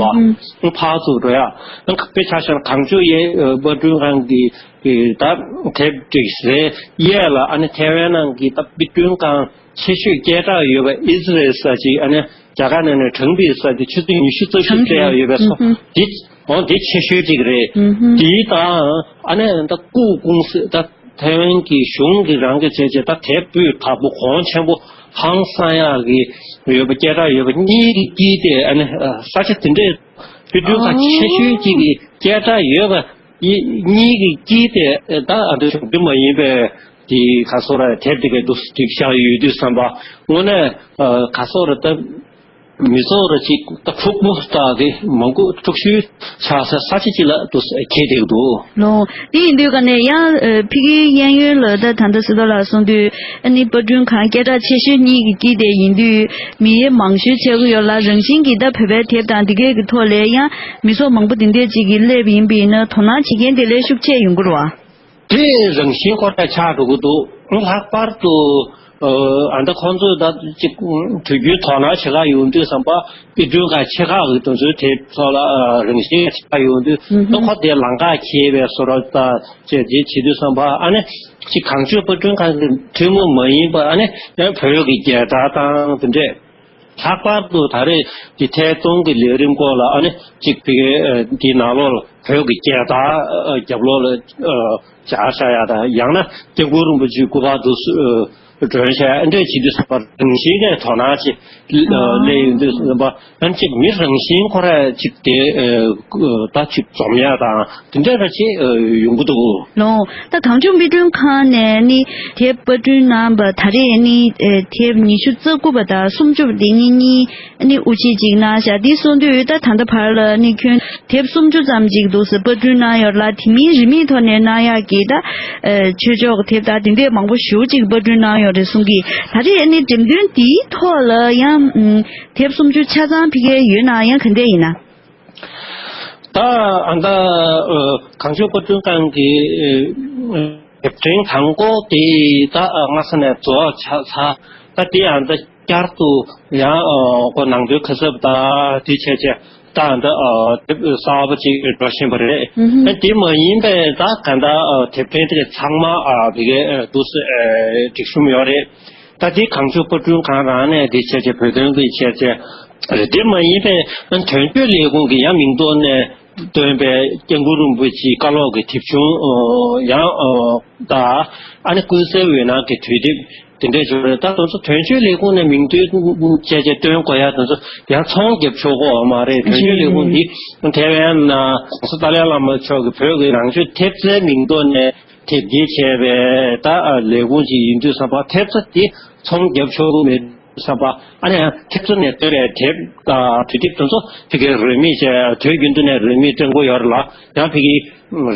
པ་ཕར་ཚུར་འགྲོ་ཡ་དཔེ་ཆ་བཞག་ན་གངས་ལྗོངས་ཡའི་པར་སྐྲུན་ཁང་གི་གི་ད་དེབ་བསྒྲིགས་ཟེར་གཡས་ལ་ཨ་ནི་ཐའེ་ཝན་ནང་གི་ད་པར་སྐྲུན་ཁང་ཆེ་ཤོས་སྐད་གྲགས་ཡོད་པ་ཨི་ཟི་རལ་ས་ཅིག་ཨ་ནི་རྒྱ་གར་ནང་ནས་ཁྲང་པི་ས་དེ་ཆུ་ཚོད་ཉི་ཤུ་རྩ་བཞི་སྤྲད་ཡག་ཡོད་པའི་ཚོ་དེ་འོང་དེ་ཆེ་ཤོས་ཅིག་རེད། དེའི་དང་ཨ་ནི་ད་ཀུ་ཀུང་སི་ད་ཐའེ་ཝན་གྱི་གཞུང་གི་རང་གི་བྱས་རྗེས་ད་དེབ་སྤུས་དག་པོ་གོང་ཆེན་པོ་ཧང་སང་ཡག་གི་ཡོད་པ་སྐད་གྲགས་ཡོད་པ་གཉིས་ཀྱི་དཀྱིལ་དེ་ཨ་ནི་ས་ཆ་དེ་འདྲའི་པར་སྐྲུན་ཁང་ཆེ་ཤོས་ཅིག་གི་སྐད་གྲགས་ཡོད་པ། ཡི་གཉིས་ཀྱི་དཀྱིལ་དེ་ད་ཨ་འདྲ་བྱུང་རྒྱུ་མ་ཡིན་པའི་དེ་ག་སོ་ར་དེབ་དེ་གའི་འདུག་སྒྲིག་བཞག་ཡོད་དུས་ཙམ་པ་དངོས་གནས་ག་སོ་ར་ད་མི་ཚོགས་ར་ཅིག་ད་ཕྲུག་པོ་ད་གི་མང་པོ་ཕྲུག་ཤུལ་ཆགས་ས་ས་ཆ་ཅིག་ལ་འདུག་ཁེལ་བསྡད་འདུག་ལོ། དེ་ཡིན་དུས་ག་ནས་ཡང་ཕ་གིའི་གཡས་གཡོན་ལ་ད་ད་ལྟ་སྲིད་དོན་ལགས་གསུངས་དུས་ཨ་ནི་པར་སྐྲུན་ཁང་སྐད་གྲགས་ཆེ་ཤོས་གཉིས་ཀྱི་དཀྱིལ་དེ་ཡིན་དུས་མི་མང་ཤོས་ཆགས་ཀྱི་ཡོད་ལ་རང་བཞིན་གྱིས་ད་བོད་པའི་དེབ་དང་འདི་གའི་གི་ཐོག་ལས་ཡང་། མི་ཚོགས་མང་པོ་འདི་འདྲས་ཅིག་གིས་སླེབས་ཡིན་པ་ཡིན་ན་དོ་སྣང་བྱེད་མཁན་དེ་ལས་ཤུགས་ཆེ་ཡོང་གི་རེད་བ། དེ་རང་བཞིན་ཁོ་ཐག་ཆགས་འགྲོ་གི་འདུག་ལྷག་པར་དུ་ཨ་ད་ཁོང་ཚོས་ད་ཅིག་དུས་རྒྱུན་དོ་སྣང་བྱེད་ག་ཡོང་དུས་ཙམ་པ་པར་སྐྲུན་ཁང་ཆེ་ཁག་གི་དོན་ཚོའི་དེབ་ཚོ་ལ་རང་བཞིན་ཆགས་ཡོང་དུས་ད་ཁོ་དེ་ལམ་ཁ་འཁེལ་བའི་བཟོ་འདྲ་ད་བྱས་དེ་བྱེད་དུས་ཙམ་པ་ཨ་ནི་ཅིག་གངས་ལྗོངས་པར་སྐྲུན་ཁང་གི་ཐུན་མོང་མ་ཡིན་པ་ཨ་ནི་ཡང་བོད་ཀྱི་རྒྱལ་དར་དང་དེ་འདྲས། ལྷག་པར་དུ་ད་རེས་ཀྱི་ཐད་གཏོང་གི་ལས་རིམ་སྐོར་ལ་ཨ་ནི་གཅིག་ཕ་གི་འདིའི་ནང་ལོགས་ལ་བོད་ཀྱི་རྒྱལ་དར་རྒྱབ་ལོགས་ལ་སྦྱར་བཞག་ཡ་དང་ཡང་ན་སྐྱབས་མགོན་རིན་པོ་ཆེའི་སྐུ་པར་དུ་སྒྲོན་བཞག་ཡ་འདྲས་བྱེད་དུས་ཙམ་པ་རང་བཞིན་གྱི་དོ་སྣང་ཅིག་སླེབས་ཡོང་དུས་ཙམ་པ་ཨ་ནི་གཅིག་མི་རང་བཞིན་ཁོ་ར་གཅིག་དེ་ད་གཅིག་འཛོམས་ཡ་དང་། དེ་འདྲ་ར་ཅིག་ཡོང་གི་འདུག་ལོ། ད་གངས་ལྗོངས་པར་སྐྲུན་ཁང་ནས་ནི་དེབ་པར་སྐྲུན་གནང་བ་ད་རེས་ནི་དེབ་ཉི་ཤུ་རྩ་དགུ་པ་དང་སུམ་ཅུ་པ་དེ་གཉིས་གཉིས་ནི་དབུ་འབྱེད་ཅིག་གནང་བཞག་དེ་གསུངས་དུས་ད་ད་ལྟ་བར་ལ་ནི་ཁྱོན་དེབ་སུམ་ཅུ་ཙམ་ཅིག་འདུག་ཟེར་པར་སྐྲུན་གནང་ཡོད་ལ་དེ་མིན་རིན་མེད་ཐོག་ནས་གནང་ཡག་གི་ད་ཆོས་ཕྱོགས་ཀྱི་དེབ་དང་དེ་འདྲས་མང་པོ་ཞེ་པོ་ཅིག་པར་སྐྲུན་གནང་ཡོད་རེད་གསུང་གི་ད་རེས་ནི་འགྲེམས་སྟོན་དེའི་ཐོག་ལ་ཡང་དེབ་སུམ་ཅུ་ཆ་ཚང་ཕ་གིར་ཡོད་ན་ཡང་ག་འདྲས་ཡིན་ན། ད་ཨ་ད་གངས་ལྗོངས་པར་སྐྲུན་ཁང་གི་དེབ་ཕྲེང་དང་པོ་དེ་ད་སྔ་ས་ནས་རྫོགས་ཚར། ད་དེ་ཨ་ད་བསྐྱར་དུ་ཡང་ཁོ་ནང་དོན་ཁ་གསབ་ད་དེ་བྱས་བྱས་ད་ཨ་ད་དེབ་གསར་པ་ཅིག་འགྲོ་བཞིན་པ་རེད། ད་དེ་མ་ཡིན་པའི་ད་ག་ད་དེབ་ཕྲེང་དེ་ཚང་མ་ཨ་བི་གའི་འདུག་སེ་སྒྲིག་གསུམ་ཡོད་རེད། ད་དེ་གངས་ལྗོངས་པར་སྐྲུན་ཁང་རང་ནས་དེ་བྱས་བྱས་བོད་དོན་གྱི་བྱས་བྱས་རེད། དེ་མ་ཡིན་པའི་དོན་གཅོད་ལས་ཁུངས་ཀྱི་ཡང་མིང་ཐོག་ནས་བཏོན་པའི་སྐྱབས་མགོན་རིན་པོ་ཆེའི་བཀའ་སློབ་ཀྱི་དེབ་ཆུང་ཡང་དང་ཨ་ནི་ཀུན་གསལ་འོད་སྣང་གི་དུས་དེབ་དེ་འདྲས་བྱུང་རེད། ད་དེ་ཚོ་དོན་གཅོད་ལས་ཁུངས་ནས་མིང་བཏོན་བྱས་བྱས་བཏོན་དགོས་ཡ་དེ་ཚོ་ཡང་ཚོང་རྒྱབ་ཆོག་གི་ཡོད་མ་རེད། དོན་གཅོད་ལས་ཁུངས་འདི་ཐའེ་ཝན་ན་༸གོང་ས་ཏཱ་ལའི་བླ་མ་མཆོག་གི་བོད་ཀྱི་ནང་ཆོས་ཐེབས་རྩའི་མིང་ཐོག་ནས། དེབ་སྐྱེལ་བྱས་པའི་ད་ལས་ཁུངས་ཅིག་ཡིན་དུས་ཙམ་པ་ཐེབས་རྩ་དེ་ཚོང་རྒྱབ་ཆོག་གི་མེད་ཙམ་པ་ཨ་ནི་ཡང་ཐེབས་རྩ་ནས་བཏོན་པའི་དེབ་དང་དུས་དེབ་དེ་ཚོ་ཕ་གིར་རིན་མེད་བྱས་དུས་རྒྱུན་དུ་ནས་རིན་མེད་སྤྲད་དགོས་ཡོད་རེད་ལ་ཡང་ཕ་གིར་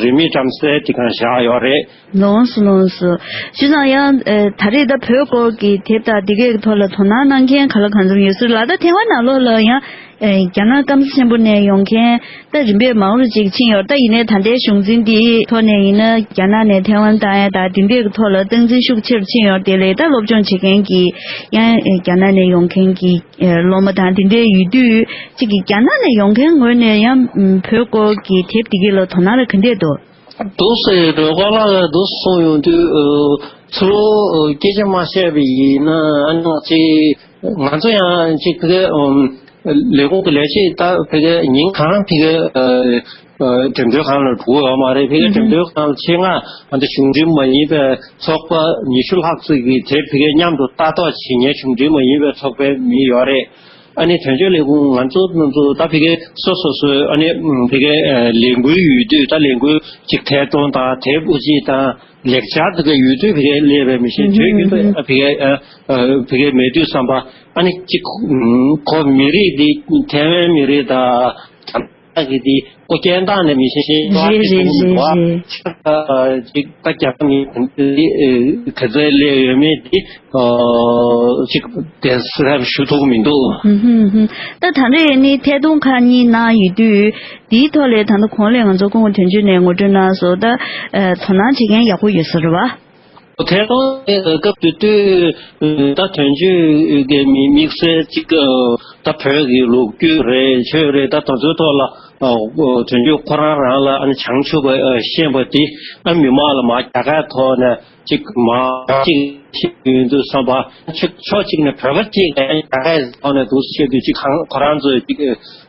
རིན་མེད་བཀྲམ་སའི་དེ་གང་བཞག་ཡོད་རེད། ལོངས་སུ་ལོངས་སུ། བྱས་ཙང་ཡང་ད་རེས་ད་བོད་སྐོར་གྱི་དེབ་དང་དེ་གའི་ཐོག་ལ་དོ་སྣང་གནང་མཁན་ག་ལ་གང་འཚམ་ཡོད་ས་རེད་ལ་ད་ཐའེ་ཝན་ནང་ལོགས་ལ་ཡང་ ཨེ། རྒྱ་ནག་སྐམ་ས་ཆེན་པོ་ནས་ཡོང་མཁན་ད་རིམ་པས་མང་རུ་ཅིག་ཕྱིན་ཡོད། ད་ཡིན་ནའི་ད་ལྟའི་གཞུང་འཛིན་འདིའི་ཐོག་ནས་ཡིན་ན་རྒྱ་ནག་ནས་ཐའེ་ཝན་བཏང་ཡ་ད་དེ་འདྲའི་གི་ཐོག་ལ་སྟངས་འཛིན་ཤུགས་ཆེར་ཕྱིན་ཡོད། དེ་ལས་ད་སློབ་སྦྱོང་བྱེད་མཁན་གྱི་ཡང་ཨེ། རྒྱ་ནག་ནས་ཡོང་མཁན་གྱི་ཨེ། སློབ་མ་དང་དེ་འདྲའི་ཡོད་དུས་ཅིག་གི་རྒྱ་ནག་ནས་ཡོང་མཁན་ངོས་ནས་ཡང་ཨམ། བོད་སྐོར་གྱི་དེབ་དེ་གའི་ལ་དོ་སྣང་ར་ག་འདྲས་འདུག་འདུག་སེ་འགྲོ་ག་ལ་འདུག་གསུངས་ཡོང་དུས་ཨ། ཚུར་སྐད་ཆ་མ་བཤད་པ་ཡིན་ན་ཨ་ནི་ང་ཚོ་ང་ཚོ་ཡང་ཅིག་ཕ་གི་ཨམ། ལས་ཁུངས་ཀྱི་ལས་བྱེད་ད་ཕ་གི་ཉིན་གང་ཕ་གི་ཨ། ཨ། འགྲེམས་སྟོན་ཁང་ལ་འགྲོ་གི་ཡོད་མ་རེད། ཕ་གི་འགྲེམས་སྟོན་ཁང་ལ་ཆེད་མངགས་ང་ཚོ་གཞུང་འབྲེལ་མ་ཡིན་པའི་ཚོགས་པ་ཉི་ཤུ་ལྷག་ཙམ་གིས་དེ་ཕ་གི་མཉམ་དུ་ལྟ་རྟོག་བྱེད་མཁན་གཞུང་འབྲེལ་མ་ཡིན་པའི་ཚོགས་པའི་མི་ཡོད་རེད། ཨ་ནི་དོན་གཅོད་ལས་ཁུངས་ང་ཚོ་ང་ཚོ་ད་ཕ་གི་སོ་སོ་སོའི་ཨ་ནི་ཕ་གི་ལས་འགུལ་ཡོད་དུས་ད་ལས་འགུལ་ཅིག་ཐད་གཏོང་དང་དེབ་དབུ་འབྱེད་དང་ལེགས་སྦྱར་དེ་ག་ཡོད་དུས་ཕ་གི་སླེབས་པའི་མི་ཤེས། དུས་རྒྱུན་དུ་ཕ་གི་ཕ་གི་མེད་དུས་བསམ་པ་ཨ་ནི་ཅིག་ཁོ་མི་རིགས་འདི་ཐའེ་ཝན་མི་རིགས་དང་། གི་དེ་ཨོ་རྒྱན་བཏང་ནས་མི་ཤེས་ཤེས་རེད་རེད་རེད་རེད། ཅིག་ད་རྒྱ་མི་དེ་ག་ཚོད་སླེབས་ཡོད་མེད་དེ་ཅིག་དེ་སེམས་ཞུ་ཐུབ་མི་འདུག་ཧུམ་ཧུམ་ཧུམ། ད་ད་རེས་ནི་ཐད་གཏོང་ཁག་གཉིས་གནང་ཡོད་དུས་དེའི་ཐོག་ལས་ད་ལྟ་གོང་ལས་ང་ཚོ་སྐུ་ངོ་དོན་གཅོད་ནས་ངོ་སྤྲོད་གནང་སོང་། ད་དོ་སྣང་བྱེད་མཁན་ཡག་པོ་ཡོད་ས་རེད་བ། ཐད་གཏོང་དེ་སྐབས་དེ་དུས་ད་དོན་གཅོད་ཀྱི་མི་དམིགས་བསལ་གཅིག་ད་བོད་ཀྱི་ལོ་རྒྱུས་རེད་ཆོས་རེད་ད་དེ་ཚོའི་ཐོག་ལ་དོན་གཅོད་ཁོ་རང་རང་ལ་ཨ་ནི་བྱང་ཆུབ་པ་ཤེས་པ་དེ་ཨ་མི་མང་ལ་མ་རྒྱ་གར་ཐོག་ནས་གཅིག་མ་གཅིག་ཤེས་ཡོང་དུས་བསམ་པ་ཕྱོགས་གཅིག་ནས་བོད་པ་གཅིག་ལ་རྒྱ་གར་ཐོག་ནས་འདུག་ཟེར་དུས་གཅིག་ཁོ་རང་ཚོས་གཅིག་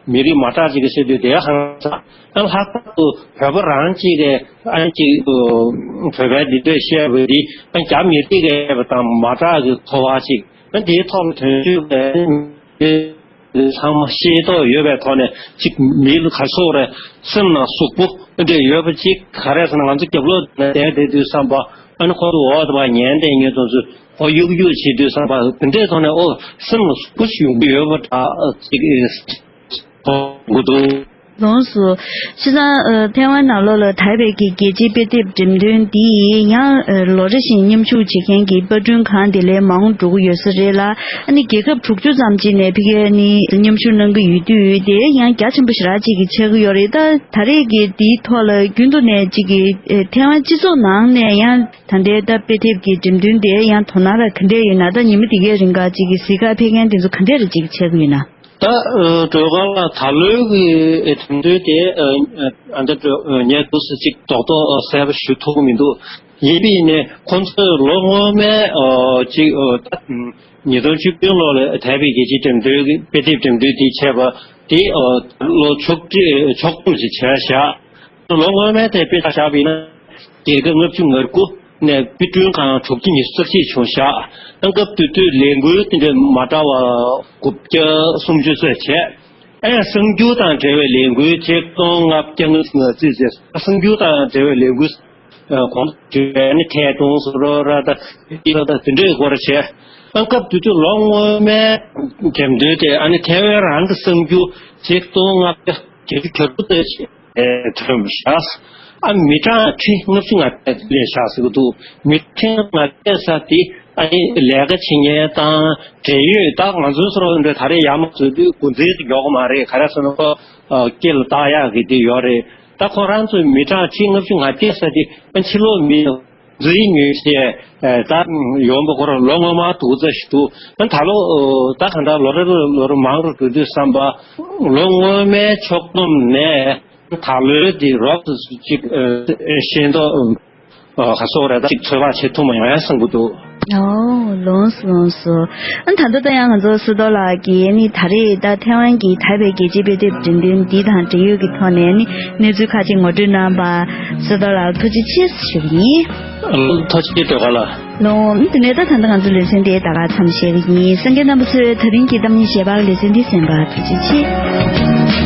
མི་རིགས་མ་དྲག་ཅིག་གི་ཟེར་དུས་དེ་ཧང་སང་། ཡང་ལྷག་པར་དུ་བོད་པ་རང་གཅིག་གིས་ཨ་ནི་གཅིག་བོད་པའི་འདི་འདྲས་བཤད་པ་འདི་ཨ་རྒྱ་མི་རིགས་ཀྱི་དང་མ་དྲག་གི་ཚོར་བ་ཅིག་ཨ་འདིའི་ཐོག་ལ་དོན་གཅོད་པས་ཚང་མ་ཤེས་རྟོགས་ཡོད་པའི་ཐོག་ནས་གཅིག་མི་ལ་ག་སོག་རེད་སེམས་ནང་ཟུག་པོ་ཨ་འདྲས་ཡོད་པ་ཅིག་ག་རེ་ཟེར་ན་ང་ཚོ་རྒྱབ་ལོགས་ནས་བསྡད་བསྡད་དུས་བསམ་པ་ཨ་ནི་ཁོ་ཚོ་འོག་ཏུ་བ་ཉན་བསྡད་མཁན་ཚོ་ཚོས་ཁོ་གཡུག་གཡུག་བྱེད་དུས་བསམ་པ་འདི་འདྲའི་ཐོག་ནས་ཨོ་སེམས་ལ་ཟུག་པོ་ཞིག་ཡོང་གི་ཡོད་པ་འདྲ་ཅིག་ལོངས་སུ། སྤྱིར་བཏང་ཨ། ཐའེ་ཝན་ནང་ལོགས་ལ་དར་བའི་གི་རྒྱལ་སྤྱིའི་དཔེ་དེབ་འགྲེམས་སྟོན་འདི་ཡང་ཨ། ལོ་རེ་བཞིན་མཉམ་ཞུགས་བྱེད་མཁན་གྱི་པར་སྐྲུན་ཁང་དེ་ལས་མང་འགྲོ་གི་ཡོད་ས་རེད་ལ། ཨ་ནི་རྒྱལ་ཁབ་དྲུག་ཅུ་ཙམ་ཅིག་ནས་ཕ་གིར་ནི་མཉམ་ཞུགས་གནང་གི་ཡོད་དུས་དེ་ཡང་རྒྱ་ཆེན་པོ་ཞེ་དྲག་ཅིག་གི་ཆགས་ཀྱི་ཡོད་རེད། ད་ད་རེས་ཀྱི་འདིའི་ཐོག་ལ་རྒྱུན་དུ་ནས་ཅིག་གི་ཨ། ཐའེ་ཝན་སྤྱི་ཚོགས་ནང་ནས་ཡང་ད་ལྟའི་ད་དཔེ་དེབ་ཀྱི་འགྲེམས་སྟོན་དེ་ཡང་དོ་སྣང་ར་ག་འདྲས་ཡོད་ན། ད་ཉི་མ་དེ་གའི་རིང་ག་ཅིག་གི་གཟིགས་ག་ཕེབས་མཁན་དེ་ཚོ་ག་འདྲས་ར་ཅིག་ཆགས་ཀྱི་ཡོད་ན། ད་སྒྲོལ་དཀར་ལགས་ད་ལོའི་གི་དེང་དུས་དེ་ཨ་ད་སྒྲོལ་ངས་འདུག་སེ་ཅིག་རྡོག་རྡོག་གསལ་པོ་ཞུ་ཐུབ་ཀྱི་མི་འདུག་ཡིན་པས་ནས་ཁོང་ཚོས་ལོ་སྔོན་མའི་ཅིག་ད་ཉིས་སྟོང་བཅུ་བདུན་ལོ་ལ་དར་བའི་རྒྱལ་སྤྱིའི་འགྲེམས་སྟོན་གྱི་དཔེ་དེབ་འགྲེམས་སྟོན་དེ་བྱས་པ་དེ་ལོ་ཕྱོགས་བསྒྲིགས་ཕྱོགས་བསྡོམས་ཤིག་བྱས་བཞག་ལོ་སྔོན་མའི་དེ་དཔེ་ཆ་བཞག་པ་ཡིན་ན་རྒྱལ་ཁབ་ལྔ་བཅུ་ང་དགུ་ནས་དཔེ་སྐྲུན་ཁང་དྲུག་ཅུ་ཉི་ཤུ་རྩ་གཅིག་བྱུང་བཞག་ཨ་སྐབས་དེ་དུས་ལས་འགུལ་དེ་འདྲ་མ་འདྲ་བ་དགུ་བརྒྱ་སུམ་ཅུ་ཙམ་བྱས། ཨ་ཡང་གསར་འགྱུར་དང་འབྲེལ་བའི་ལས་འགུལ་ཆིག་སྟོང་ལྔ་བརྒྱ་ང་གཅིག་ཙམ། གསར་འགྱུར་དང་འབྲེལ་བའི་ལས་འགུལ་གོང་དུ་བརྗོད་པའི་ཨ་ནི་ཐད་གཏོང་བཟོ་རོགས་ར་དང་དེ་འདྲའི་སྐོར་བྱས། ཨ་སྐབས་དེ་དུས་ལོ་སྔོན་མའི་འགྲེམས་སྟོན་དེ་ཨ་ནི་ཐའེ་ཝན་རང་གི་གསར་འགྱུར་ཆིག་སྟོང་ལྔ་བརྒྱ་བརྒྱད་ཅུ་གྱ་དྲུག་ཙམ་ཞིག་ཐོན་བཞག་ཨ་མི་གྲངས་ཁྲི་ལྔ་བཅུ་ང་བརྒྱད་སླེབས་བཞག་ཟེར་གྱི་འདུག་མི་ཁྲི་ལྔ་བཅུ་ང་བརྒྱད་ས་དེ་ཨ་ནི་ལས་ཀ་བྱེད་མཁན་དང་འབྲེལ་ཡོད་ད་ང་ཚོའི་སོ་སོ་འདྲ་ད་རེས་ཡར་མར་འཛུལ་དུས་འགོ་འཛིན་ཡོད་གི་མ་རེད། ག་རེ་ཟེར་ན་ཁོ་སྐེ་ལ་བཏགས་ཡག་གི་དེ་ཡོད་རེད། ད་ཁོ་རང་ཚོའི་མི་གྲངས་ཁྲི་ལྔ་བཅུ་ང་བརྒྱད་ས་དེ་ཕྱི་ལོགས་མི་འཛུལ་ཉོས་བྱས་ད་ཡོང་པ་ཁོ་རང་ལོ་སྔོན་མ་དུས་ཚོད་ཞིག་འདུག་ད་ད་ལོ་ད་གང་ལྟར་ལོ་རེ་ལོ་རེ་མང་རུ་འགྲོ་དུས་བསམ་པ་ལོ་སྔོན་མའི་ཕྱོགས་བསྡོམས་ནས། ད་ལོའི་འདི་རོབ་ཏུ་ཅིག་ཤེས་མདོག་ཁ་སོགས་རེ་ད་ཅིག་ཚོད་དཔག་བྱེད་ཐུབ་མ་ཡོང་ཡ་བསམ་གྱི་འདུག་ཨོ་ལོངས་སུ་ལོངས་སུ། ཨ་ད་ལྟ་ད་ཡང་ང་ཚོ་སི་ཏོ་ལགས་ཀྱིས་ནི་ད་རེས་ད་ཐའེ་ཝན་གྱི་དར་བའི་རྒྱལ་སྤྱིའི་དཔེ་དེབ་འགྲེམས་སྟོན་འདི་དང་འབྲེལ་ཡོད་ཀྱི་ཐོག་ནས་ནི་གནས་ཚུལ་ཁག་ཅིག་ངོ་སྤྲོད་གནང་བ་སི་ཏོ་ལགས་ཐུགས་རྗེ་ཆེ་ཞུ་གི་ཡིན། ཐུགས་རྗེ་ཆེ་ཟློས་གར་ལགས། ལོ། དེ་ནས་ད་ད་ལྟ་ང་ཚོའི་ལེ་ཚན་དེ་ད་ག་མཚམས་བཞག་གི་ཡིན། གསན་མཁན་རྣམ་པ་ཚོས་ད་རིང་གི་གཏམ་ངན་ཞལ་པར་ལེ་ཚན་འདི་གསན་པར་ཐུགས་རྗེ་ཆེ།